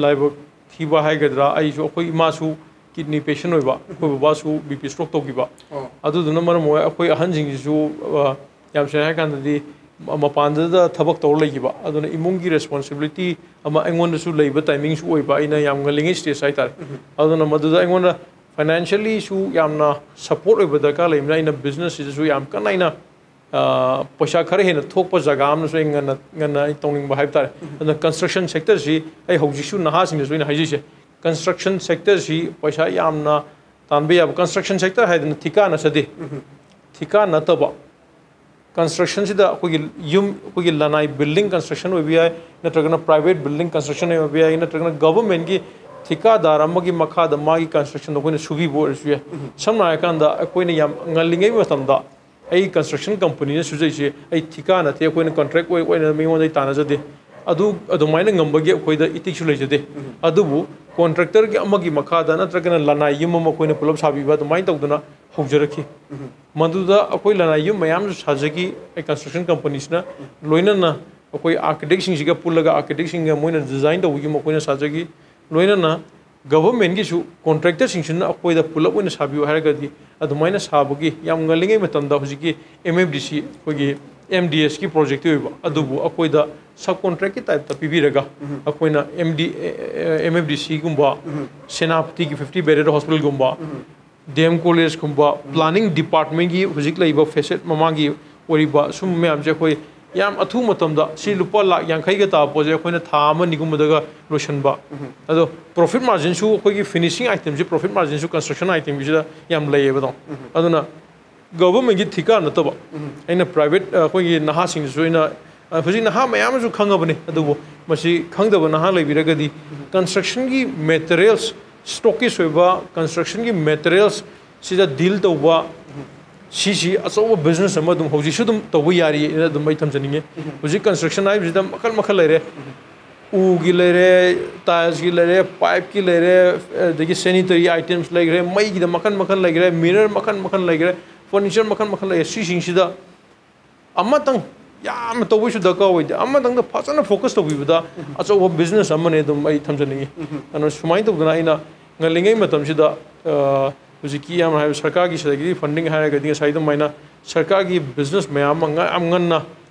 ꯂꯥꯏꯕꯛ ꯊꯤꯕ ꯍꯥꯏꯒꯗ꯭ꯔꯥ, ꯑꯩꯁꯨ, ꯑꯩꯈꯣꯏ ꯏꯃꯥꯁꯨ ꯀꯤꯗꯅꯤ ꯄꯦꯁꯦꯟ ꯑꯣꯏꯕ, ꯑꯩꯈꯣꯏ ꯕꯕꯥꯁꯨ ꯕꯤ ꯄꯤ ꯁ꯭ꯇ꯭ꯔꯣꯛ ꯇꯧꯈꯤꯕ꯫ ꯑꯣ꯫ ꯑꯗꯨꯗꯨꯅ ꯃꯔꯝ ꯑꯣꯏꯔꯒ ꯑꯩꯈꯣꯏ ꯑꯍꯟꯁꯤꯡꯁꯤꯁꯨ, ꯑ, ꯌꯥꯝ ꯁꯦꯡꯅ ꯍꯥꯏꯔ ꯀꯥꯟꯗꯗꯤ, ꯃ-, ꯃꯄꯥꯟꯗꯨꯗ ꯊꯕꯛ ꯇꯧꯔ ꯂꯩꯈꯤꯕ꯫ ꯑꯗꯨꯅ ꯏꯃꯨꯡꯒꯤ ꯔꯦꯁꯄꯣꯟꯁꯤꯕꯤꯂꯤꯇꯤ ꯑꯃ ꯑꯩꯉꯣꯟꯗꯁꯨ ꯂꯩꯕ ꯇꯥꯏꯃꯤꯡꯁꯨ ꯑꯣꯏꯕ, ꯑꯩꯅ ꯌꯥꯝ ꯉꯜꯂꯤꯉꯩ ꯁ꯭ꯇꯦꯖ ꯍꯥꯏꯇꯥꯔꯦ꯫ ꯑꯗꯨꯅ ꯃꯗꯨꯗ ꯑꯩꯉꯣꯟꯗ ꯐꯥꯏꯅꯥꯟꯁꯤꯌꯦꯜꯂꯤꯁꯨ ꯌꯥꯝꯅ ꯁꯄꯣꯔꯠ ꯑꯣꯏꯕ ꯗꯔꯀꯥꯔ ꯂꯩꯕꯅꯤꯅ, ꯑꯩꯅ ꯕꯤꯖꯤꯅꯦꯁꯁꯤꯗꯁꯨ ꯌꯥꯝ ꯀꯟꯅ ꯑꯩꯅ, ꯑ, ꯄꯩꯁꯥ ꯈꯔ ꯍꯦꯟꯅ ꯊꯣꯛꯄ ꯖꯒꯥ ꯑꯃꯅꯁꯨ ꯑꯩ ꯉꯟꯅ, ꯉꯟꯅ ꯑꯩ ꯇꯧꯅꯤꯡꯕ ꯍꯥꯏꯕ ꯇꯥꯔꯦ꯫ ꯑꯗꯨꯅ ꯀꯟꯁꯇ꯭ꯔꯛꯁꯟ ꯁꯦꯛꯇꯔꯁꯤ ꯑꯩ ꯍꯧꯖꯤꯛꯁꯨ ꯅꯍꯥꯁꯤꯡꯗꯁꯨ ꯑꯩꯅ ꯍꯥꯏꯖꯩꯁꯦ, ꯀꯟꯁꯇ꯭ꯔꯛꯁꯟ ꯁꯦꯛꯇꯔꯁꯤ ꯄꯩꯁꯥ ꯌꯥꯝꯅ ꯇꯥꯟꯕ ꯌꯥꯕ, ꯀꯟꯁꯇ꯭ꯔꯛꯁꯟ ꯁꯦꯛꯇꯔ ꯍꯥꯏꯗꯅ ꯊꯤꯀꯥ ꯅꯠꯆꯗꯦ꯫ ꯊꯤꯀꯥ ꯅꯠꯇꯕ ꯀꯟꯁꯇ꯭ꯔꯛꯁꯟꯁꯤꯗ ꯑꯩꯈꯣꯏꯒꯤ ꯌꯨꯝ, ꯑꯩꯈꯣꯏꯒꯤ ꯂꯅꯥꯏ ꯕꯤꯜꯗꯤꯡ ꯀꯟꯁꯇ꯭ꯔꯛꯁꯟ ꯑꯣꯏꯕ ꯌꯥꯏ, ꯅꯠꯇ꯭ꯔꯒꯅ ꯄ꯭ꯔꯥꯏꯚꯦꯠ ꯕꯤꯜꯗꯤꯡ ꯀꯟꯁꯇ꯭ꯔꯛꯁꯟ ꯑꯣꯏꯕ ꯌꯥꯏ, ꯅꯠꯇ꯭ꯔꯒꯅ ꯒꯚꯔꯟꯃꯦꯟꯠꯀꯤ ꯊꯤꯀꯥꯗꯥꯔ ꯑꯃꯒꯤ ꯃꯈꯥꯗ ꯃꯥꯒꯤ ꯀꯟꯁꯇ꯭ꯔꯛꯁꯟꯗꯣ ꯑꯩꯈꯣꯏꯅ ꯁꯨꯕꯤꯕ ꯑꯣꯏꯔꯁꯨ ꯌꯥꯏ꯫ ꯁꯝꯅ ꯍꯥꯏꯔꯀꯥꯟꯗ, ꯑꯩꯈꯣꯏꯅ ꯌꯥꯝ ꯉꯜꯂꯤꯉꯩ ꯃꯇꯝꯗ ꯑꯩ ꯀꯟꯁꯇ꯭ꯔꯛꯁꯟ ꯀꯝꯄꯅꯤꯅ ꯁꯨꯖꯩꯁꯦ ꯑꯩ ꯊꯤꯀꯥ ꯅꯠꯇꯦ, ꯑꯩꯈꯣꯏꯅ ꯀꯟꯇ꯭ꯔꯦꯛ ꯑꯣꯏ-, ꯑꯣꯏꯅ ꯃꯤꯉꯣꯟꯗ ꯑꯩ ꯇꯥꯟꯅꯖꯗꯦ꯫ ꯑꯗꯨ ꯑꯗꯨꯃꯥꯏꯅ ꯉꯝꯕꯒꯤ ꯑꯩꯈꯣꯏꯗ ꯏꯊꯤꯛꯁꯨ ꯂꯩꯖꯗꯦ꯫ ꯑꯗꯨꯕꯨ ꯀꯣꯟꯇ꯭ꯔꯦꯛꯇꯔꯒꯤ ꯑꯃꯒꯤ ꯃꯈꯥꯗ ꯅꯠꯇ꯭ꯔꯒꯅ ꯂꯅꯥꯏ ꯌꯨꯝ ꯑꯃ ꯑꯩꯈꯣꯏꯅ ꯄꯨꯂꯞ ꯁꯥꯕꯤꯕ ꯑꯗꯨꯃꯥꯏꯅ ꯇꯧꯗꯅ ꯍꯧꯖꯔꯛꯈꯤ꯫ ꯃꯗꯨꯗ ꯑꯩꯈꯣꯏ ꯂꯅꯥꯏ ꯌꯨꯝ ꯃꯌꯥꯝꯁꯨ ꯁꯥꯖꯈꯤ꯫ ꯑꯩ ꯀꯟꯁꯇ꯭ꯔꯛꯁꯟ ꯀꯝꯄꯅꯤꯁꯤꯅ ꯂꯣꯏꯅꯅ ꯑꯩꯈꯣꯏ ꯑꯥꯔꯀꯤꯇꯦꯛꯁꯤꯡꯁꯤꯒ ꯄꯨꯜꯂꯒ ꯑꯥꯔꯀꯤꯇꯦꯛꯁꯤꯡꯒ ꯃꯣꯏꯅ ꯗꯤꯖꯥꯏꯟ ꯇꯧꯕꯒꯤ ꯃꯈꯣꯏꯅ ꯁꯥꯖꯈꯤ꯫ ꯂꯣꯏꯅꯅ ꯒꯚꯔꯟꯃꯦꯟꯠꯀꯤꯁꯨ ꯀꯣꯟꯇ꯭ꯔꯦꯛꯇꯔꯁꯤꯡꯁꯤꯅ ꯑꯩꯈꯣꯏꯗ ꯄꯨꯂꯞ ꯑꯣꯏꯅ ꯁꯥꯕꯤꯌꯨ ꯍꯥꯏꯔꯒꯗꯤ ꯑꯗꯨꯃꯥꯏꯅ ꯁꯥꯕꯒꯤ ꯌꯥꯝ ꯉꯜꯂꯤꯉꯩ ꯃꯇꯝꯗ ꯍꯧꯖꯤꯛꯀꯤ ꯑꯦꯝ ꯑꯦꯐ ꯗꯤ ꯁꯤ, ꯑꯩꯈꯣꯏꯒꯤ ꯑꯦꯝ ꯗꯤ ꯑꯦꯁꯀꯤ ꯄ꯭ꯔꯣꯖꯦꯛꯇꯤ ꯑꯣꯏꯕ, ꯑꯗꯨꯕꯨ ꯑꯩꯈꯣꯏꯗ ꯁꯕ ꯀꯣꯟꯇ꯭ꯔꯦꯛꯀꯤ ꯇꯥꯏꯞꯇ ꯄꯤꯕꯤꯔꯒ ꯑꯩꯈꯣꯏꯅ M D, M F D ꯁꯤꯒꯨꯝꯕ, ꯁꯦꯅꯥꯄꯇꯤꯒꯤ ꯐꯤꯐꯇꯤ ꯕꯦꯗꯦꯗ ꯍꯣꯁꯄꯤꯇꯥꯜꯒꯨꯝꯕ, ꯗꯤ ꯑꯦꯝ ꯀꯣꯂꯦꯖꯀꯨꯝꯕ, ꯄ꯭ꯂꯥꯅꯤꯡ ꯗꯤꯄꯥꯔꯠꯃꯦꯟꯠꯀꯤ ꯍꯧꯖꯤꯛ ꯂꯩꯔꯤꯕ ꯐꯦꯁꯦꯠ ꯃꯃꯥꯡꯒꯤ ꯑꯣꯏꯔꯤꯕ ꯁꯨꯝꯕ ꯃꯌꯥꯝꯁꯦ ꯑꯩꯈꯣꯏ ꯌꯥꯝ ꯑꯊꯨꯕ ꯃꯇꯝꯗ, ꯁꯤ ꯂꯨꯄꯥ ꯂꯥꯈ ꯌꯥꯡꯈꯩꯒ ꯇꯥꯕ ꯄꯣꯠꯁꯦ ꯑꯩꯈꯣꯏꯅ ꯊꯥ ꯑꯃ ꯑꯅꯤꯒꯨꯝꯕꯗꯒ ꯂꯣꯏꯁꯤꯟꯕ꯫ ꯑꯗꯣ ꯄ꯭ꯔꯣꯐꯤꯠ ꯃꯥꯔꯖꯤꯟꯁꯨ, ꯑꯩꯈꯣꯏꯒꯤ ꯐꯤꯅꯤꯁꯤꯡ ꯑꯥꯏꯇꯦꯝꯁꯤ ꯄ꯭ꯔꯣꯐꯤꯠ ꯃꯥꯔꯖꯤꯟꯁꯨ ꯀꯟꯁꯇ꯭ꯔꯛꯁꯟ ꯑꯥꯏꯇꯦꯝꯒꯤꯁꯤꯗ ꯌꯥꯝ ꯂꯩꯌꯦꯕ ꯑꯗꯨꯝ꯫ ꯑꯗꯨꯅ ꯒꯚꯔꯟꯃꯦꯟꯠꯀꯤ ꯊꯤꯀꯥ ꯅꯠꯇꯕ, ꯑꯩꯅ ꯄ꯭ꯔꯥꯏꯚꯦꯠ, ꯑꯩꯈꯣꯏꯒꯤ ꯅꯍꯥꯁꯤꯡꯗꯁꯨ ꯑꯩꯅ, ꯍꯧꯖꯤꯛ ꯅꯍꯥ ꯃꯌꯥꯝ ꯑꯃꯁꯨ ꯈꯪꯉꯕꯅꯤ, ꯑꯗꯨꯕꯨ ꯃꯁꯤ ꯈꯪꯗꯕ ꯅꯍꯥ ꯂꯩꯕꯤꯔꯒꯗꯤ, ꯀꯟꯁꯇ꯭ꯔꯛꯁꯟꯒꯤ ꯃꯦꯇꯔꯤꯌꯦꯜꯁ, ꯁ꯭ꯇꯣꯛꯀꯤꯁ ꯑꯣꯏꯕ ꯀꯟꯁꯇ꯭ꯔꯛꯁꯟꯒꯤ ꯃꯦꯇꯔꯤꯌꯦꯜꯁ ꯁꯤꯗ ꯗꯤꯜ ꯇꯧꯕ, ꯁꯤꯁꯤ ꯑꯆꯧꯕ business ꯑꯃ ꯑꯗꯨꯝ ꯍꯧꯖꯤꯛꯁꯨ ꯑꯗꯨꯝ ꯇꯧꯕ ꯌꯥꯔꯤꯅ ꯑꯗꯨꯝ ꯑꯩ ꯊꯝꯖꯅꯤꯡꯉꯤ꯫ ꯍꯧꯖꯤꯛ construction ꯍꯥꯏꯕꯁꯤꯗ ꯃꯈꯜ ꯃꯈꯜ ꯂꯩꯔꯦ꯫ ꯎꯒꯤ ꯂꯩꯔꯦ, tiles ꯀꯤ ꯂꯩꯔꯦ, pipe ꯀꯤ ꯂꯩꯔꯦ, ꯑꯗꯒꯤ sanitary items ꯂꯩꯈ꯭ꯔꯦ, ꯃꯩꯒꯤꯗ ꯃꯈꯜ ꯃꯈꯜ ꯂꯩꯈ꯭ꯔꯦ, mirror ꯃꯈꯜ ꯃꯈꯜ ꯂꯩꯈ꯭ꯔꯦ, furniture ꯃꯈꯜ ꯃꯈꯜ ꯂꯩꯔꯦ꯫ ꯁꯤꯁꯤꯡꯁꯤꯗ ꯑꯃꯇꯪ ꯌꯥꯝꯅ ꯇꯧꯕꯩꯁꯨ ꯗꯔꯀꯥꯔ ꯑꯣꯏꯗꯦ꯫ ꯑꯃꯇꯪꯗ ꯐꯖꯅ focus ꯇꯧꯕꯤꯕꯗ ꯑꯆꯧꯕ business ꯑꯃꯅꯦ ꯑꯗꯨꯝ ꯑꯩ ꯊꯝꯖꯅꯤꯡꯉꯤ꯫ ꯑꯗꯨꯅ ꯁꯨꯃꯥꯏꯅ ꯇꯧꯗꯅ ꯑꯩꯅ ꯉꯜꯂꯤꯉꯩ ꯃꯇꯝꯁꯤꯗ, ꯑ, ꯍꯧꯖꯤꯛꯀꯤ ꯏꯌꯥꯝꯕꯅ ꯍꯥꯏꯕ ꯁꯔꯀꯥꯔꯒꯤ ꯁꯤꯗꯒꯤ funding ꯍꯥꯏꯔꯒꯗꯤ ꯉꯁꯥꯏ ꯑꯗꯨꯃꯥꯏꯅ ꯁꯔꯀꯥꯔꯒꯤ business ꯃꯌꯥꯝ ꯑꯃ ꯉ-, ꯌꯥꯝ ꯉꯟꯅ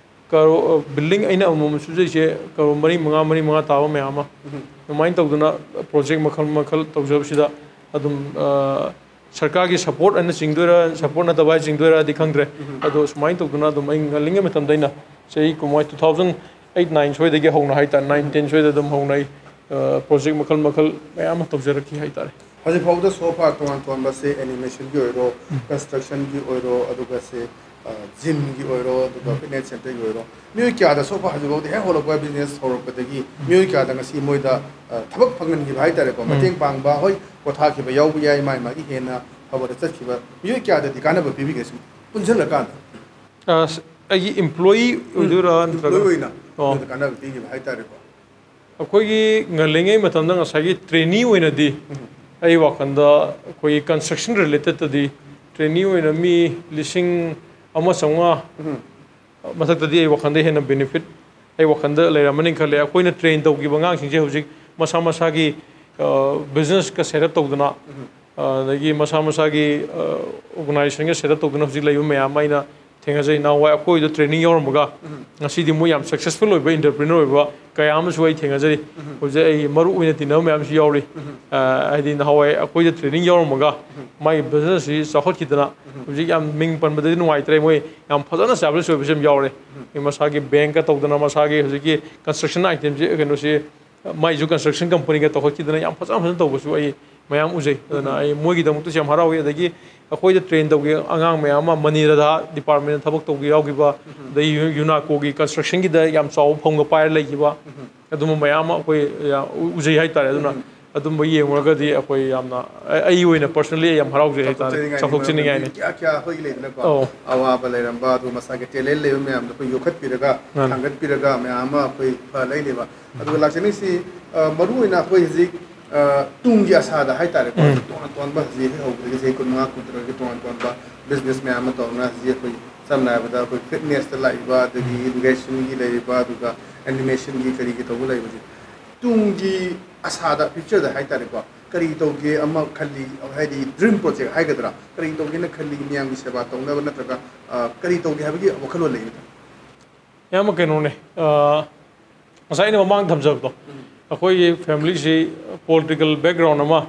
ꯀꯔꯣ-, building ꯑꯩꯅ ꯑꯃꯃꯝ ꯁꯨꯖꯩꯁꯦ ꯀꯔꯣꯔ ꯃꯔꯤ, ꯃꯉꯥ, ꯃꯔꯤ, ꯃꯉꯥ ꯇꯥꯕ ꯃꯌꯥꯝ ꯑꯃ꯫ ꯑꯗꯨꯃꯥꯏꯅ ꯇꯧꯗꯅ project ꯃꯈꯜ ꯃꯈꯜ ꯇꯧꯖꯕꯁꯤꯗ ꯑꯗꯨꯝ, ꯑ, ꯁꯔꯀꯥꯔꯒꯤ support ꯍꯥꯏꯅ ꯆꯤꯡꯗꯣꯏꯔꯥ, support ꯅꯠꯇꯕ ꯍꯥꯏꯅ ꯆꯤꯡꯗꯣꯏꯔꯥ ꯗꯤ ꯈꯪꯗ꯭ꯔꯦ꯫ ꯑꯗꯣ ꯁꯨꯃꯥꯏꯅ ꯇꯧꯗꯅ ꯑꯗꯨꯝ ꯑꯩ ꯉꯜꯂꯤꯉꯩ ꯃꯇꯝꯗ ꯑꯩꯅ ꯆꯍꯤ ꯀꯨꯝꯃꯥꯏ two thousand eight nine ꯁ꯭ꯋꯥꯏꯗꯒꯤ ꯍꯧꯅ ꯍꯥꯏꯇꯥꯔꯦ, nine ten ꯁ꯭ꯋꯥꯏꯗ ꯑꯗꯨꯝ ꯍꯧꯅ ꯑꯩ, ꯑ, project ꯃꯈꯜ ꯃꯈꯜ ꯃꯌꯥꯝ ꯑꯃ ꯇꯧꯖꯔꯛꯈꯤ ꯍꯥꯏꯇꯥꯔꯦ꯫ ꯍꯧꯖꯤꯛ ꯐꯥꯎꯕꯗ so far ꯇꯣꯉꯥꯟ ꯇꯣꯉꯥꯟꯕꯁꯦ animation ꯒꯤ ꯑꯣꯏꯔꯣ, construction ꯒꯤ ꯑꯣꯏꯔꯣ, ꯑꯗꯨꯒ ꯁꯦ, ꯑ, gym ꯒꯤ ꯑꯣꯏꯔꯣ, ꯑꯗꯨꯒ fitness center ꯒꯤ ꯑꯣꯏꯔꯣ, ꯃꯤꯑꯣꯏ ꯀꯌꯥꯗ so far ꯍꯧꯖꯤꯛ ꯐꯥꯎꯗ ꯍꯦꯛ ꯍꯧꯔꯛꯄ business ꯍꯧꯔꯛꯄꯗꯒꯤ ꯃꯤꯑꯣꯏ ꯀꯌꯥꯗ ꯉꯁꯤ ꯃꯣꯏꯗ, ꯑ, ꯊꯕꯛ ꯐꯪꯍꯟꯈꯤꯕ ꯍꯥꯏꯇꯥꯔꯦꯀꯣ, ꯃꯇꯦꯡ ꯄꯥꯡꯕ, ꯍꯣꯏ, ꯄꯣꯊꯥꯈꯤꯕ ꯌꯥꯎꯕ ꯌꯥꯏ, ꯃꯥꯏ ꯃꯥꯒꯤ ꯍꯦꯟꯅ ꯐꯕꯗ ꯆꯠꯈꯤꯕ ꯃꯤꯑꯣꯏ ꯀꯌꯥꯗ ꯗꯤ ꯀꯥꯟꯅꯕ ꯄꯤꯕꯤꯒꯦ ꯁꯨꯝ ꯄꯨꯟꯁꯤꯜꯂꯀꯥꯟꯗ? ꯑꯁ, ꯑꯩꯒꯤ employee ꯑꯣꯏꯗꯣꯏꯔꯥ ꯅꯠꯇ꯭ꯔꯒ? Employee ꯑꯣꯏꯅ ꯑꯣ꯫ ꯃꯣꯏꯗ ꯀꯥꯟꯅꯕ ꯄꯤꯈꯤꯕ ꯍꯥꯏꯇꯥꯔꯦꯀꯣ꯫ ꯑꯩꯈꯣꯏꯒꯤ ꯉꯜꯂꯤꯉꯩ ꯃꯇꯝꯗ ꯉꯁꯥꯏꯒꯤ trainee ꯑꯣꯏꯅꯗꯤ ꯑꯩ ꯋꯥꯈꯜꯗ ꯑꯩꯈꯣꯏꯒꯤ construction related ꯇꯗꯤ trainee ꯑꯣꯏꯅ ꯃꯤ ꯂꯤꯁꯤꯡ ꯑꯃ ꯆꯥꯝꯃꯉꯥ ꯃꯊꯛꯇꯗꯤ ꯑꯩ ꯋꯥꯈꯜꯗ ꯍꯦꯟꯅ benefit ꯑꯩ ꯋꯥꯈꯜꯗ ꯂꯩꯔꯝꯃꯅꯤ ꯈꯜꯂꯦ꯫ ꯑꯩꯈꯣꯏꯅ train ꯇꯧꯈꯤꯕ ꯑꯉꯥꯡꯁꯤꯡꯁꯦ ꯍꯧꯖꯤꯛ ꯃꯁꯥ ꯃꯁꯥꯒꯤ, ꯑ, business ꯀ set up ꯇꯧꯗꯅ, ꯑ, ꯑꯗꯒꯤ ꯃꯁꯥ ꯃꯁꯥꯒꯤ, ꯑ, organization ꯒ set up ꯇꯧꯗꯨꯅ ꯍꯧꯖꯤꯛ ꯂꯩꯕ ꯃꯌꯥꯝ ꯑꯃ ꯑꯩꯅ ꯊꯦꯡꯅꯖꯩ꯫ ꯅꯍꯥꯟꯋꯥꯏ ꯑꯩꯈꯣꯏꯗ training ꯌꯥꯎꯔꯝꯃꯒ ꯉꯁꯤꯗꯤ ꯃꯣꯏ ꯌꯥꯝ successful ꯑꯣꯏꯕ entrepreneur ꯑꯣꯏꯕ ꯀꯌꯥ ꯑꯃꯁꯨ ꯑꯩ ꯊꯦꯡꯅꯖꯔꯤ꯫ ꯍꯧꯖꯤꯛ ꯑꯩ ꯃꯔꯨꯞ ꯑꯣꯏꯅ ꯇꯤꯟꯅꯕ ꯃꯌꯥꯝꯁꯨ ꯌꯥꯎꯔꯤ꯫ ꯑ, ꯍꯥꯏꯗꯤ ꯅꯍꯥꯟꯋꯥꯏ ꯑꯩꯈꯣꯏꯗ training ꯌꯥꯎꯔꯝꯃꯒ ꯃꯥꯒꯤ business ꯁꯤ ꯆꯥꯎꯈꯠꯈꯤꯗꯅ ꯍꯧꯖꯤꯛ ꯌꯥꯝ ꯃꯤꯡ ꯄꯟꯕꯗꯗꯤ ꯅꯨꯡꯉꯥꯏꯇ꯭ꯔꯦ, ꯃꯣꯏ ꯌꯥꯝ ꯐꯖꯅ establish ꯑꯣꯏꯕꯁꯨ ꯌꯥꯝ ꯌꯥꯎꯔꯦ꯫ ꯃꯁꯥꯒꯤ bank ꯀ ꯇꯧꯗꯅ ꯃꯁꯥꯒꯤ ꯍꯧꯖꯤꯛꯀꯤ construction item ꯁꯤ ꯀꯩꯅꯣꯁꯤ ꯃꯥꯏꯁꯨ construction company ꯒ ꯇꯧꯈꯠꯈꯤꯗꯅ ꯌꯥꯝ ꯐꯖ ꯐꯖꯅ ꯇꯧꯕꯁꯨ ꯑꯩ ꯃꯌꯥꯝ ꯎꯖꯩ꯫ ꯑꯗꯨꯅ ꯑꯩ ꯃꯣꯏꯒꯤꯗꯃꯛꯇꯁꯨ ꯌꯥꯝ ꯍꯔꯥꯎꯏ꯫ ꯑꯗꯒꯤ ꯑꯩꯈꯣꯏꯗ train ꯇꯧꯈꯤꯕ ꯑꯉꯥꯡ ꯃꯌꯥꯝ ꯑꯃ ꯃꯅꯤꯔꯗꯥ department ꯊꯕꯛ ꯇꯧꯕ ꯌꯥꯎꯈꯤꯕ, ꯑꯗꯒꯤ ꯌꯨ-, UNACO ꯒꯤ construction ꯒꯤꯗ ꯌꯥꯝ ꯆꯥꯎꯕ ꯐꯝꯒ ꯄꯥꯏꯔ ꯂꯩꯈꯤꯕ, ꯑꯗꯨꯝꯕ ꯃꯌꯥꯝ ꯑꯃ ꯑꯩꯈꯣꯏ ꯌꯥꯝ ꯎ-, ꯎꯖꯩ ꯍꯥꯏꯇꯥꯔꯦ꯫ ꯑꯗꯨꯅ ꯑꯗꯨꯝꯕ ꯌꯦꯡꯉꯨꯔꯒꯗꯤ ꯑꯩꯈꯣꯏ ꯌꯥꯝꯅ, ꯑꯩ ꯑꯩꯒꯤ ꯑꯣꯏꯅ personally ꯑꯩ ꯌꯥꯝ ꯍꯔꯥꯎꯖꯩ ꯍꯥꯏꯇꯥꯔꯦ, ꯆꯥꯎꯊꯣꯛꯆꯅꯤꯡꯉꯥꯏꯅꯤ꯫ ꯃꯤ ꯀꯌꯥ ꯀꯌꯥ ꯑꯩꯈꯣꯏꯒꯤ ꯂꯩꯗꯅꯀꯣ, ꯑꯧ꯫ ꯑꯋꯥꯕ ꯂꯩꯔꯝꯕ ꯑꯗꯨꯒ ꯃꯁꯥꯒꯤ talent ꯂꯩꯕ ꯃꯌꯥꯝꯗꯣ ꯑꯩꯈꯣꯏ ꯌꯣꯛꯈꯠꯄꯤꯔꯒ, ꯃꯥꯅꯤ꯫ ꯊꯥꯡꯒꯠꯄꯤꯔꯒ ꯃꯌꯥꯝ ꯑꯃ ꯑꯩꯈꯣꯏ ꯐ ꯂꯩꯅꯦꯕ꯫ ꯑꯗꯨꯒ ꯂꯥꯛꯆꯅꯤꯡꯁꯤ, ꯑ, ꯃꯔꯨ ꯑꯣꯏꯅ ꯑꯩꯈꯣꯏ ꯍꯧꯖꯤꯛ, ꯑ, ꯇꯨꯡꯒꯤ ꯑꯁꯥꯗ ꯍꯥꯏꯇꯥꯔꯦꯀꯣ, ꯎꯝ꯫ ꯇꯣꯉꯥꯟ ꯇꯣꯉꯥꯟꯕ ꯍꯧꯖꯤꯛ ꯍꯦꯛ ꯍꯧꯕꯗꯒꯤ ꯆꯍꯤ ꯀꯨꯟꯃꯉꯥ, ꯀꯨꯟꯇꯔꯨꯛꯀꯤ ꯇꯣꯉꯥꯟ ꯇꯣꯉꯥꯟꯕ business ꯃꯌꯥꯝ ꯑꯃ ꯇꯧꯅ ꯍꯧꯖꯤꯛ ꯑꯩꯈꯣꯏ ꯁꯝꯅ ꯍꯥꯏꯔꯕꯗ ꯑꯩꯈꯣꯏ fitness ꯇ ꯂꯥꯛꯏꯕ, ꯑꯗꯒꯤ education ꯒꯤ ꯂꯩꯔꯤꯕ, ꯑꯗꯨꯒ animation ꯒꯤ ꯀꯔꯤꯒꯤ ꯇꯧꯕ ꯂꯩꯕꯁꯦ, ꯇꯨꯡꯒꯤ ꯑꯁꯥꯗ, future ꯗ ꯍꯥꯏꯇꯥꯔꯦꯀꯣ, ꯀꯔꯤ ꯇꯧꯒꯦ ꯑꯃ ꯈꯜꯂꯤ, ꯍꯥꯏꯗꯤ dream project ꯍꯥꯏꯒꯗ꯭ꯔꯥ, ꯀꯔꯤ ꯇꯧꯒꯦꯅ ꯈꯜꯂꯤ ꯃꯤꯌꯥꯝꯒꯤ ꯁꯦꯕꯥ ꯇꯧꯅꯕ ꯅꯠꯇ꯭ꯔꯒ, ꯑ, ꯀꯔꯤ ꯇꯧꯒꯦ ꯍꯥꯏꯕꯒꯤ ꯋꯥꯈꯜꯂꯣꯟ ꯂꯩꯒꯗ꯭ꯔꯥ? ꯏꯌꯥꯝꯕ ꯀꯩꯅꯣꯅꯦ, ꯑ, ꯉꯁꯥꯏ ꯑꯩꯅ ꯃꯃꯥꯡ ꯊꯝꯖꯕꯗꯣ, ꯑꯩꯈꯣꯏꯒꯤ family ꯁꯤ political background ꯑꯃ